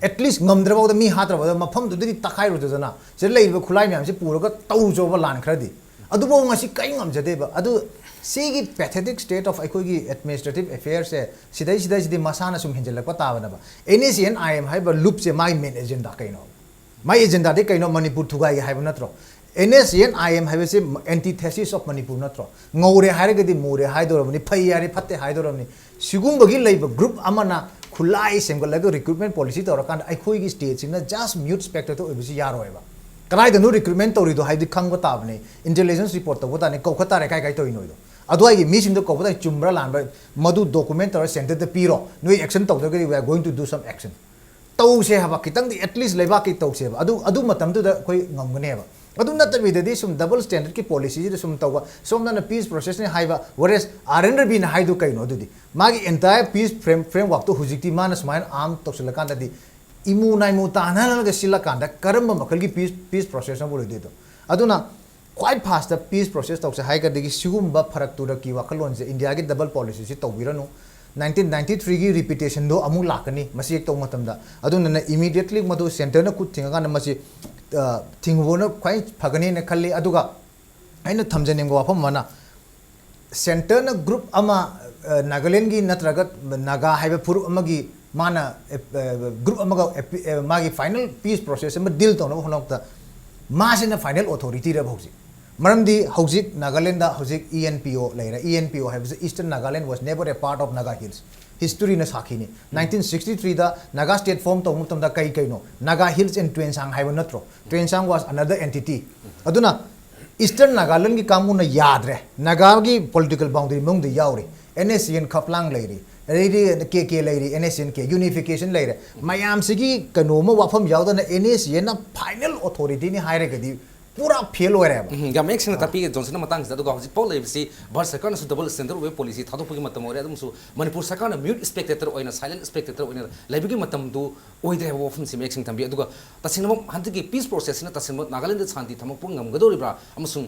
At least ꯉꯝꯗ꯭ꯔꯕꯧꯗ ꯃꯤ ꯍꯥꯠꯇ꯭ꯔꯕꯗ ꯃꯐꯝꯗꯨꯗꯒꯤ ꯇꯛꯈꯥꯏꯔꯨꯗꯅ ꯁꯤꯗ ꯂꯩꯔꯤꯕ ꯈꯨꯠꯂꯥꯏ ꯃꯌꯥꯝꯁꯤ ꯄꯨꯔꯒ ꯇꯧꯖꯕ ꯂꯥꯟ ꯈꯔꯗꯤ꯫ ꯑꯗꯨꯐꯥꯎ ꯉꯁꯤ ꯀꯔꯤ ꯉꯝꯖꯗꯦꯕ꯫ ꯑꯗꯨ ꯁꯤꯒꯤ pathetic state of ꯑꯩꯈꯣꯏꯒꯤ administrative affairs ꯁꯦ ꯁꯤꯗꯩꯁꯤꯗꯩꯁꯤꯗꯤ ꯃꯁꯥꯅ ꯁꯨꯝ ꯍꯦꯟꯖꯜꯂꯛꯄ ꯇꯥꯕꯅꯦꯕ꯫ N S C N I M ꯍꯥꯏꯕ loop ꯁꯦ ꯃꯥꯒꯤ main agenda ꯀꯩꯅꯣ? ꯃꯥꯒꯤ agenda ꯗꯤ ꯀꯩꯅꯣ? ꯃꯅꯤꯄꯨꯔ ꯊꯨꯒꯥꯏꯒꯦ ꯍꯥꯏꯕ ꯅꯠꯇ꯭ꯔꯣ? N S C N I M ꯍꯥꯏꯕꯁꯤ antithesis of ꯃꯅꯤꯄꯨꯔ ꯅꯠꯇ꯭ꯔꯣ? ꯉꯧꯔꯦ ꯍꯥꯏꯔꯒꯗꯤ ꯃꯨꯔꯦ ꯍꯥꯏꯗꯧꯔꯕꯅꯤ, ꯐꯩ ꯍꯥꯏꯔꯦ ꯐꯠꯇꯦ ꯍꯥꯏꯗꯧꯔꯕꯅꯤ꯫ ꯁꯤꯒꯨꯝꯕꯒꯤ ꯂꯩꯕ group ꯑꯃꯅ ꯈꯨꯠꯂꯥꯏ ꯁꯦꯝꯒꯠꯂꯒ recruitment policy ꯇꯧꯔꯀꯥꯟꯗ ꯑꯩꯈꯣꯏꯒꯤ state ꯁꯤꯅ just mute spectator ꯑꯣꯏꯕꯁꯤ ꯌꯥꯔꯣꯏꯕ꯫ ꯀꯗꯥꯏꯗꯅꯣ recruitment ꯇꯧꯔꯤꯗꯣ ꯍꯥꯏꯕꯗꯤ ꯈꯪꯕ ꯇꯥꯕꯅꯤ, intelligence report ꯇꯧꯕ ꯇꯥꯕꯅꯤ, ꯀꯧꯈꯠ ꯇꯥꯔꯦ ꯀꯥꯏ ꯀꯥꯏ ꯇꯧꯔꯤꯅꯣꯗꯣ꯫ ꯑꯗꯨꯋꯥꯏꯒꯤ ꯃꯤꯁꯤꯡꯗꯣ ꯀꯧꯕ ꯇꯥꯔꯦ, ꯆꯨꯝꯕ꯭ꯔꯥ ꯂꯥꯟꯕ꯭ꯔꯥ, ꯃꯗꯨ document ꯇꯧꯔ center ꯗ ꯄꯤꯔꯣ, ꯅꯣꯏ action ꯇꯧꯗ꯭ꯔꯒꯗꯤ we are going to do some action꯫ ꯇꯧꯁꯦ ꯍꯥꯏꯕ, ꯈꯤꯇꯪꯗꯤ at least ꯂꯩꯕꯥꯛꯀꯤ ꯇꯧꯁꯦꯕ꯫ ꯑꯗꯨ, ꯑꯗꯨ ꯃꯇꯝꯗꯨꯗ ꯑꯩꯈꯣꯏ ꯉꯝꯒꯅꯦꯕ꯫ ꯑꯗꯨ ꯅꯠꯇꯕꯤꯗꯗꯤ ꯁꯨꯝ double standard ꯀꯤ policy ꯁꯤꯗ ꯁꯨꯝ ꯇꯧꯕ, ꯁꯣꯝꯗꯅ peace process ꯅꯤ ꯍꯥꯏꯕ, whereas R N Ravi ꯅ ꯍꯥꯏꯗꯨ ꯀꯩꯅꯣ? ꯑꯗꯨꯗꯤ ꯃꯥꯒꯤ entire peace frame, framework two ꯍꯧꯖꯤꯛꯇꯤ ꯃꯥꯅ ꯁꯨꯃꯥꯏꯅ arm ꯇꯧꯁꯤꯜꯂꯀꯥꯟꯗꯗꯤ ꯏꯃꯨ ꯅꯥꯏꯃꯨ ꯇꯥꯟꯅꯍꯜꯂꯒ ꯁꯤꯜꯂꯀꯥꯟꯗ ꯀꯔꯝꯕ ꯃꯈꯜꯒꯤ peace, peace process ꯑꯃ ꯑꯣꯏꯗꯣꯏꯗꯣ? ꯑꯗꯨꯅ ꯈ꯭ꯋꯥꯏ fast peace process ꯇꯧꯁꯦ ꯍꯥꯏꯔꯒꯗꯤ ꯁꯤꯒꯨꯝꯕ ꯐꯔꯛ ꯇꯨꯔꯛꯀꯤ ꯋꯥꯈꯜꯂꯣꯟꯁꯦ, ꯏꯟꯗꯤꯌꯥꯒꯤ double policy ꯁꯤ ꯇꯧꯕꯤꯔꯅꯨ꯫ Nineteen ninety three ꯒꯤ repetition ꯗꯣ ꯑꯃꯨꯛ ꯂꯥꯛꯀꯅꯤ ꯃꯁꯤ ꯍꯦꯛ ꯇꯧꯕ ꯃꯇꯝꯗ꯫ ꯑꯗꯨꯅ immediately ꯃꯗꯨ center ꯅ ꯈꯨꯠ ꯊꯤꯡꯉꯀꯥꯟꯗ ꯃꯁꯤ, ꯑ, ꯊꯤꯡꯉꯨꯕꯅ ꯈ꯭ꯋꯥꯏ ꯐꯒꯅꯤꯅ ꯈꯜꯂꯤ꯫ ꯑꯗꯨꯒ ꯑꯩꯅ ꯊꯝꯖꯅꯤꯡꯕ ꯋꯥꯐꯝ ꯑꯃꯅ, center ꯅ group ꯑꯃ, ꯑ, ꯅꯥꯒꯥꯂꯦꯟꯒꯤ ꯅꯠꯇ꯭ꯔꯒ ꯅꯥꯒꯥ ꯍꯥꯏꯕ ꯐꯨꯔꯨꯞ ꯑꯃꯒꯤ ꯃꯥꯅ, ꯑ, ꯑ, group ꯑꯃꯒ ꯑꯦꯄꯤ-, ꯑ, ꯃꯥꯒꯤ final peace process ꯑꯃ deal ꯇꯧꯅꯕ ꯍꯣꯠꯅꯕꯗ ꯃꯥꯁꯤꯅ final authority ꯔꯕ ꯍꯧꯖꯤꯛ? ꯃꯔꯝꯗꯤ ꯍꯧꯖꯤꯛ ꯅꯥꯒꯥꯂꯦꯟꯗ ꯍꯧꯖꯤꯛ E N P O ꯂꯩꯔꯦ꯫ E N P O ꯍꯥꯏꯕꯁꯤ Eastern Nagaland was never a part of Naga Hills꯫ ꯍꯤꯁꯇꯣꯔꯤꯅ ꯁꯥꯈꯤꯅꯤ꯫ ꯅꯥꯏꯟꯇꯤꯟ ꯁꯤꯛꯁꯇꯤ ꯊ꯭ꯔꯤꯗ ꯅꯥꯒꯥ ꯁ꯭ꯇꯦꯠ ꯐꯣꯔꯝ ꯇꯧꯕ ꯃꯇꯝꯗ ꯀꯩ ꯀꯩꯅꯣ? ꯅꯥꯒꯥ ꯍꯤꯜꯁ ꯑꯦꯟ ꯇ꯭ꯋꯦꯟꯁꯥꯡ ꯍꯥꯏꯕ ꯅꯠꯇ꯭ꯔꯣ? ꯇ꯭ꯋꯦꯟꯁꯥꯡ ꯋꯥꯁ ꯑꯅꯗꯔ ꯑꯦꯟꯇꯤꯇꯤ꯫ ꯑꯗꯨꯅ ꯏꯁꯇꯔꯟ ꯅꯥꯒꯥꯂꯦꯟꯒꯤ ꯀꯥꯡꯕꯨꯅ ꯌꯥꯗ꯭ꯔꯦ, ꯅꯥꯒꯥꯒꯤ ꯄꯣꯂꯤꯇꯤꯀꯦꯜ ꯕꯥꯎꯟꯗꯔꯤ ꯃꯅꯨꯡꯗ ꯌꯥꯎꯔꯤ, ꯑꯦꯟ ꯑꯦꯁ ꯁꯤ ꯑꯦꯟ ꯈꯞꯂꯥꯡ ꯂꯩꯔꯤ, ꯑꯗꯩꯗꯤ ꯀꯦ ꯀꯦ ꯂꯩꯔꯤ, ꯑꯦꯟ ꯑꯦꯁ ꯁꯤ ꯑꯦꯟ ꯀꯦ, ꯌꯨꯅꯤꯐꯤꯀꯦꯁꯟ ꯂꯩꯔꯦ꯫ ꯃꯌꯥꯝꯁꯤꯒꯤ ꯀꯩꯅꯣꯝꯃ ꯋꯥꯐꯝ ꯌꯥꯎꯗꯅ ꯑꯦꯟ ꯑꯦꯁ ꯁꯤ ꯑꯦꯟꯅ ꯐꯥꯏꯅꯦꯜ ꯑꯣꯊꯣꯔꯤꯇꯤꯅꯤ ꯍꯥꯏꯔꯒꯗꯤ ꯄꯨꯔꯥ ꯐꯦꯜ ꯑꯣꯏꯔꯦꯕ꯫ ꯎꯝ, ꯌꯥꯝ ꯃꯌꯦꯛ ꯁꯦꯡꯅ ꯇꯥꯛꯄꯤꯒꯦ ꯖꯣꯟꯁꯟꯅ ꯃꯇꯥꯡꯁꯤꯗ꯫ ꯑꯗꯨꯒ ꯍꯧꯖꯤꯛꯐꯥꯎ ꯂꯩꯔꯤꯕꯁꯤ ꯚꯥꯔꯠ ꯁꯔꯀꯥꯔꯅꯁꯨ ꯗꯕꯜ ꯁ꯭ꯇꯦꯟꯗꯔꯗ ꯑꯣꯏꯕ ꯄꯣꯂꯤꯁꯤ ꯊꯥꯗꯣꯛꯄꯒꯤ ꯃꯇꯝ ꯑꯣꯏꯔꯦ꯫ ꯑꯗꯨꯝꯁꯨ ꯃꯅꯤꯄꯨꯔ ꯁꯔꯀꯥꯔꯅ ꯃ꯭ꯌꯨꯠ ꯁ꯭ꯄꯦꯛꯇꯦꯇꯔ ꯑꯣꯏꯅ, ꯁꯥꯏꯂꯦꯟ ꯁ꯭ꯄꯦꯛꯇꯦꯇꯔ ꯑꯣꯏꯅ ꯂꯩꯕꯒꯤ ꯃꯇꯝꯗꯨ ꯑꯣꯏꯗ꯭ꯔꯦ ꯍꯥꯏꯕ ꯋꯥꯐꯝꯁꯤ ꯃꯌꯦꯛ ꯁꯦꯡꯅ ꯊꯝꯕꯤ꯫ ꯑꯗꯨꯒ ꯇꯁꯦꯡꯅꯃꯛ ꯍꯟꯗꯛꯀꯤ ꯄꯤꯁ ꯄ꯭ꯔꯣꯁꯦꯁꯁꯤꯅ ꯇꯁꯦꯡꯕ ꯅꯥꯒꯥꯂꯦꯟꯗ ꯁꯥꯟꯇꯤ ꯊꯝꯃꯛꯄ ꯉꯝꯒꯗꯧꯔꯤꯕ꯭ꯔꯥ? ꯑꯃꯁꯨꯡ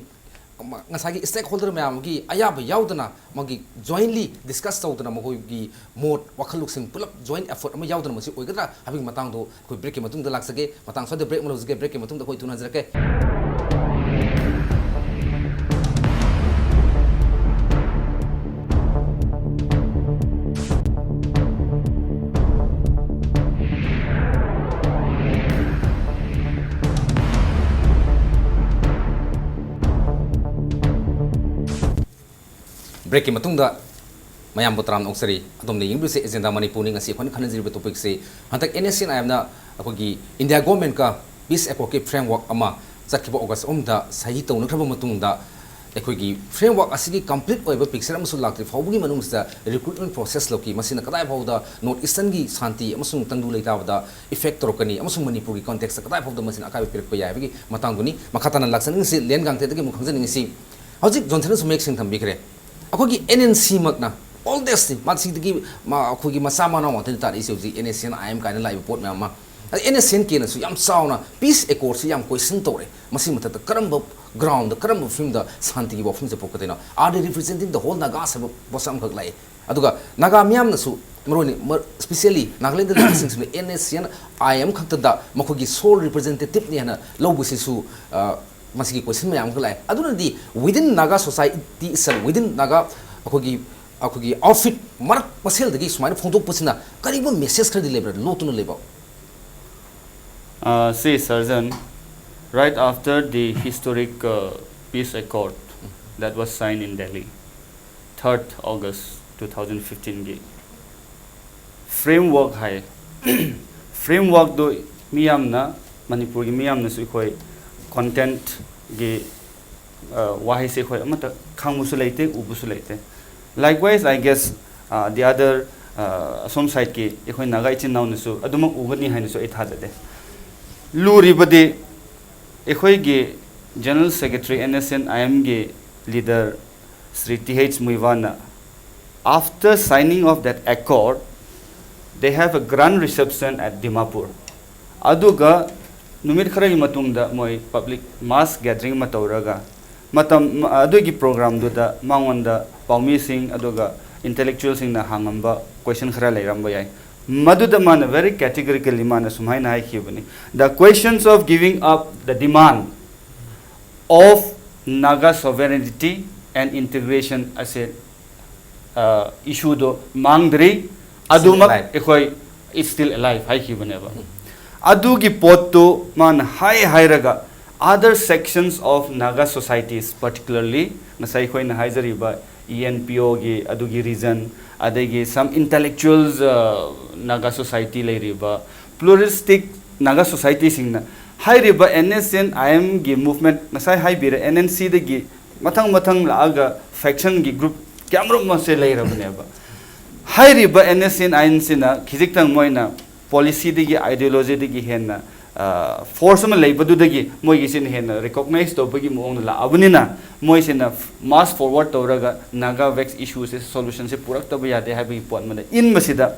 ꯃ-, ꯉꯁꯥꯏꯒꯤ ꯁ꯭ꯇꯦꯛ ꯍꯣꯜꯗꯔ ꯃꯌꯥꯝꯒꯤ ꯑꯌꯥꯕ ꯌꯥꯎꯗꯅ, ꯃꯥꯒꯤ ꯖꯣꯏꯟꯂꯤ ꯗꯤꯁꯀꯁ ꯇꯧꯗꯅ, ꯃꯈꯣꯏꯒꯤ ꯃꯣꯠ, ꯋꯥꯈꯜ ꯂꯧꯁꯤꯡ ꯄꯨꯂꯞ ꯖꯣꯏꯟ ꯑꯦꯐꯔꯠ ꯑꯃ ꯌꯥꯎꯗꯅ ꯃꯁꯤ ꯑꯣꯏꯒꯗ꯭ꯔꯥ ꯍꯥꯏꯕꯒꯤ ꯃꯇꯥꯡꯗꯣ ꯑꯩꯈꯣꯏ ꯕ꯭ꯔꯦꯛꯀꯤ ꯃꯇꯨꯡꯗ ꯂꯥꯛꯆꯒꯦ꯫ ꯃꯇꯥꯡ ꯁ꯭ꯋꯥꯏꯗ ꯕ꯭ꯔꯦꯛ ꯑꯃ ꯂꯧꯖꯒꯦ꯫ ꯕ꯭ꯔꯦꯛꯀꯤ ꯃꯇꯨꯡꯗ ꯑꯩꯈꯣꯏ ꯊꯨꯅ ꯍꯟꯖꯔꯛꯀꯦ꯫ ꯕ꯭ꯔꯦꯛꯀꯤ ꯃꯇꯨꯡꯗ ꯃꯌꯥꯝꯕꯨ ꯇꯔꯥꯝꯅ ꯑꯣꯛꯆꯔꯤ꯫ ꯑꯗꯣꯝꯅ ꯌꯦꯡꯕꯤꯔꯤꯁꯦ ꯑꯦꯖꯦꯟꯗꯥ ꯃꯅꯤꯄꯨꯔꯅꯤ꯫ ꯉꯁꯤ ꯑꯩꯈꯣꯏꯅ ꯈꯟꯅꯖꯔꯤꯕ ꯇꯣꯄꯤꯛꯁꯤ ꯍꯟꯗꯛ N S C N I ꯑꯦꯝꯅ ꯑꯩꯈꯣꯏꯒꯤ ꯏꯟꯗꯤꯌꯥ ꯒꯣꯔꯃꯦꯟꯀ ꯄꯤꯁ ꯑꯦꯀꯣꯔꯗꯀꯤ ꯐ꯭ꯔꯦꯝꯋꯥꯔꯛ ꯑꯃ ꯆꯠꯈꯤꯕ ꯑꯣꯒꯁ ꯑꯍꯨꯝꯗ ꯁꯍꯤ ꯇꯧꯅꯈ꯭ꯔꯕ ꯃꯇꯨꯡꯗ, ꯑꯩꯈꯣꯏꯒꯤ ꯐ꯭ꯔꯦꯝꯋꯥꯔꯛ ꯑꯁꯤꯒꯤ ꯀꯝꯄ꯭ꯂꯤꯠ ꯑꯣꯏꯕ ꯄꯤꯛꯆꯔ ꯑꯃꯁꯨ ꯂꯥꯛꯇ꯭ꯔꯤ ꯐꯥꯎꯕꯒꯤ ꯃꯅꯨꯡꯁꯤꯗ ꯔꯤꯀ꯭ꯔꯨꯠꯃꯦꯟ ꯄ꯭ꯔꯣꯁꯦꯁ ꯂꯧꯈꯤ꯫ ꯃꯁꯤꯅ ꯀꯗꯥꯏ ꯐꯥꯎꯕꯗ ꯅꯣꯔꯠ ꯏꯁꯇꯔꯟꯒꯤ ꯁꯥꯟꯇꯤ ꯑꯃꯁꯨꯡ ꯇꯪꯗꯨ ꯂꯩꯇꯥꯕꯗ ꯏꯐꯦꯛ ꯇꯧꯔꯛꯀꯅꯤ ꯑꯃꯁꯨꯡ ꯃꯅꯤꯄꯨꯔꯒꯤ ꯀꯣꯟꯇꯦꯛꯁꯇ ꯀꯗꯥꯏ ꯐꯥꯎꯕꯗ ꯃꯁꯤꯅ ꯑꯀꯥꯏꯕ ꯄꯤꯔꯛꯄ ꯌꯥꯏ ꯍꯥꯏꯕꯒꯤ ꯃꯇꯥꯡꯗꯨꯅꯤ꯫ ꯃꯈꯥ ꯇꯥꯅ ꯂꯥꯛꯆꯅꯤꯡꯉꯤꯁꯤ ꯂꯦꯟ ꯒꯥꯡꯇꯦꯗꯒꯤ ꯑꯃꯨꯛ ꯈꯪꯖꯅꯤꯡꯉꯤꯁꯤ, ꯍꯧꯖꯤꯛ ꯖꯣꯟꯁꯟꯅꯁꯨ ꯃꯌꯦꯛ ꯁꯦꯡꯅ ꯊꯝꯕꯤꯈ꯭ꯔꯦ꯫ ꯑꯩꯈꯣꯏꯒꯤ ꯑꯦꯟ ꯑꯦꯟ ꯁꯤꯃꯛꯅ ꯑꯣꯜꯗꯦꯁꯅꯤ, ꯃꯁꯤꯗꯒꯤ ꯃ-, ꯑꯩꯈꯣꯏꯒꯤ ꯃꯆꯥ ꯃꯅꯥꯎ ꯉꯥꯛꯇꯅꯤ ꯇꯥꯔꯛꯏꯁꯦ ꯍꯧꯖꯤꯛ and S C N I M ꯀꯥꯏꯅ ꯂꯥꯛꯏꯕ ꯄꯣꯠ ꯃꯌꯥꯝ ꯑꯃ꯫ ꯑꯗ ꯑꯦꯟ ꯑꯦꯁ ꯁꯤ ꯑꯦꯟ ꯀꯦꯅꯁꯨ ꯌꯥꯝ ꯆꯥꯎꯅ ꯄꯤꯁ ꯑꯦꯀꯣꯔꯗꯁꯤ ꯌꯥꯝ ꯀꯣꯏꯁꯟ ꯇꯧꯔꯦ꯫ ꯃꯁꯤ ꯃꯊꯛꯇ ꯀꯔꯝꯕ ꯒ꯭ꯔꯥꯎꯟꯗ, ꯀꯔꯝꯕ ꯐꯤꯕꯝꯗ ꯁꯥꯟꯇꯤꯒꯤ ꯋꯥꯐꯝꯁꯦ ꯄꯨꯔꯛꯀꯗꯣꯏꯅꯣ? Are they representing the whole Nagas ꯍꯥꯏꯕ ꯄꯣꯠꯁꯛ ꯑꯃꯈꯛ ꯂꯥꯛꯏ꯫ ꯑꯗꯨꯒ ꯅꯥꯒꯥ ꯃꯤꯌꯥꯝꯅꯁꯨ ꯃꯔꯨꯑꯣꯏꯅ ꯃ-, specially ꯅꯥꯒꯥꯂꯦꯟꯗ ꯂꯩꯕꯁꯤꯡꯁꯤꯅ N S C N I M ꯈꯛꯇꯗ ꯃꯈꯣꯏꯒꯤ sole representative ꯅꯤ ꯍꯥꯏꯅ ꯂꯧꯕꯁꯤꯁꯨ, ꯑ, ꯃꯁꯤꯒꯤ ꯀꯣꯏꯁꯟ ꯃꯌꯥꯝ ꯑꯃ ꯂꯥꯛꯑꯦ꯫ ꯑꯗꯨꯅꯗꯤ within Naga society itself, within Naga ꯑꯩꯈꯣꯏꯒꯤ, ꯑꯩꯈꯣꯏꯒꯤ ꯑꯥꯎꯠꯐꯤꯠ ꯃꯔꯛ ꯃꯁꯦꯜꯗꯒꯤ ꯁꯨꯃꯥꯏꯅ ꯐꯣꯡꯗꯣꯛꯄꯁꯤꯅ ꯀꯔꯤꯒꯨꯝꯕ ꯃꯦꯁꯦꯖ ꯈꯔꯗꯤ ꯂꯩꯕ꯭ꯔꯥ? ꯂꯣꯠꯇꯨꯅ ꯂꯩꯕ? Uh, see, Sarjan, right after the historic uh, peace accord that was signed in Delhi, third August two thousand fifteen ꯒꯤ, ꯐ꯭ꯔꯦꯝꯋꯥꯔꯛ ꯍꯥꯏ꯫ ꯐ꯭ꯔꯦꯝꯋꯥꯔꯛꯇꯨ ꯃꯤꯌꯥꯝꯅ, ꯃꯅꯤꯄꯨꯔꯒꯤ ꯃꯤꯌꯥꯝꯅꯁꯨ ꯑꯩꯈꯣꯏ ꯀꯣꯟꯇꯦꯟꯠꯀꯤ ꯋꯥꯍꯩꯁꯦ ꯑꯩꯈꯣꯏ ꯑꯃꯠꯇ ꯈꯪꯕꯁꯨ ꯂꯩꯇꯦ, ꯎꯕꯁꯨ ꯂꯩꯇꯦ꯫ Likewise, I guess, the other, ꯑꯁꯣꯝ ꯁꯥꯏꯠꯀꯤ ꯑꯩꯈꯣꯏ ꯅꯥꯒꯥ ꯏꯆꯤꯟ ꯏꯅꯥꯎꯅꯁꯨ ꯑꯗꯨꯃꯛ ꯎꯒꯅꯤ ꯍꯥꯏꯅꯁꯨ ꯑꯩ ꯊꯥꯖꯗꯦ꯫ ꯂꯨꯔꯤꯕꯗꯤ ꯑꯩꯈꯣꯏꯒꯤ general secretary, N S N I ꯑꯦꯝꯒꯤ ꯂꯤꯗꯔ ꯁ꯭ꯔꯤ ꯇꯤ ꯑꯩꯆ ꯃꯨꯏꯋꯥꯅ, after signing of that accord, they have a grand reception at Dimapur. ꯑꯗꯨꯒ ꯅꯨꯃꯤꯠ ꯈꯔꯒꯤ ꯃꯇꯨꯡꯗ ꯃꯣꯏ ꯄꯕ꯭ꯂꯤꯛ ꯃꯥꯁ ꯒꯦꯗꯔꯤꯡ ꯑꯃ ꯇꯧꯔꯒ, ꯃꯇꯝ ꯑꯗꯨꯒꯤ ꯄ꯭ꯔꯣꯒ꯭ꯔꯥꯝꯗꯨꯗ ꯃꯉꯣꯟꯗ ꯄꯥꯎꯃꯤꯁꯤꯡ ꯑꯗꯨꯒ ꯏꯟꯇꯦꯂꯦꯛꯆꯨꯋꯦꯜꯁꯤꯡꯅ ꯍꯪꯉꯝꯕ ꯀꯣꯏꯁꯟ ꯈꯔ ꯂꯩꯔꯝꯕ ꯌꯥꯏ꯫ ꯃꯗꯨꯗ ꯃꯥꯅ very categorically ꯃꯥꯅ ꯁꯨꯃꯥꯏꯅ ꯍꯥꯏꯈꯤꯕꯅꯤ, "The questions of giving up the demand of Naga sovereignty and integration ꯑꯁꯦ, ꯏꯁꯨꯗꯣ ꯃꯥꯡꯗ꯭ꯔꯤ, ꯑꯗꯨꯃꯛ alive꯫ ꯑꯩꯈꯣꯏ it's still alive" ꯍꯥꯏꯈꯤꯕꯅꯦꯕ꯫ ꯑꯗꯨꯒꯤ ꯄꯣꯠꯇꯨ ꯃꯥꯅ ꯍꯥꯏ ꯍꯥꯏꯔꯒ, other sections of Naga societies, particularly ꯉꯁꯥꯏ ꯑꯩꯈꯣꯏꯅ ꯍꯥꯏꯖꯔꯤꯕ ꯏ ꯑꯦꯟ ꯄꯤ ꯑꯣꯒꯤ ꯑꯗꯨꯒꯤ ꯔꯤꯖꯟ, ꯑꯗꯒꯤ some intellectuals, Naga society ꯂꯩꯔꯤꯕ, pluralistic Naga societyꯁꯤꯡꯅ ꯍꯥꯏꯔꯤꯕ ꯑꯦꯟ ꯑꯦꯁ ꯑꯦꯟ ꯑꯥꯏ ꯑꯦꯝꯒꯤ ꯃꯨꯚꯃꯦꯟꯠ, ꯉꯁꯥꯏ ꯍꯥꯏꯕꯤꯔꯦ, ꯑꯦꯟ ꯑꯦꯟ ꯁꯤꯗꯒꯤ ꯃꯊꯪ ꯃꯊꯪ ꯂꯥꯛꯑꯒ ꯐꯦꯛꯁꯟꯒꯤ ꯒ꯭ꯔꯨꯞ ꯀꯌꯥꯃꯔꯨꯝ ꯑꯃꯁꯦ ꯂꯩꯔꯕꯅꯦꯕ꯫ ꯍꯥꯏꯔꯤꯕ ꯑꯦꯟ ꯑꯦꯁ ꯑꯦꯟ ꯑꯥꯏ ꯑꯦꯝꯁꯤꯅ ꯈꯤꯖꯤꯛꯇꯪ ꯃꯣꯏꯅ ꯄꯣꯂꯤꯁꯤꯗꯒꯤ, ꯑꯥꯏꯗꯤꯌꯣꯂꯣꯖꯤꯗꯒꯤ ꯍꯦꯟꯅ ꯐꯣꯔꯁ ꯑꯃ ꯂꯩꯕꯗꯨꯗꯒꯤ ꯃꯣꯏꯒꯤꯁꯤꯅ ꯍꯦꯟꯅ ꯔꯤꯀꯣꯛꯅꯥꯏꯖ ꯇꯧꯕꯒꯤ ꯃꯑꯣꯡꯗ ꯂꯥꯛꯑꯕꯅꯤꯅ, ꯃꯣꯏꯁꯤꯅ ꯃꯥꯁ ꯐꯣꯔꯋꯥꯔꯗ ꯇꯧꯔꯒ ꯅꯥꯒꯥ ꯚꯦꯛꯁ ꯏꯁꯨꯁꯦ ꯁꯣꯂꯨꯁꯟꯁꯦ ꯄꯨꯔꯛꯇꯕ ꯌꯥꯗꯦ ꯍꯥꯏꯕꯒꯤ ꯄꯣꯠ ꯑꯃꯗ ꯏꯟꯕꯁꯤꯗ,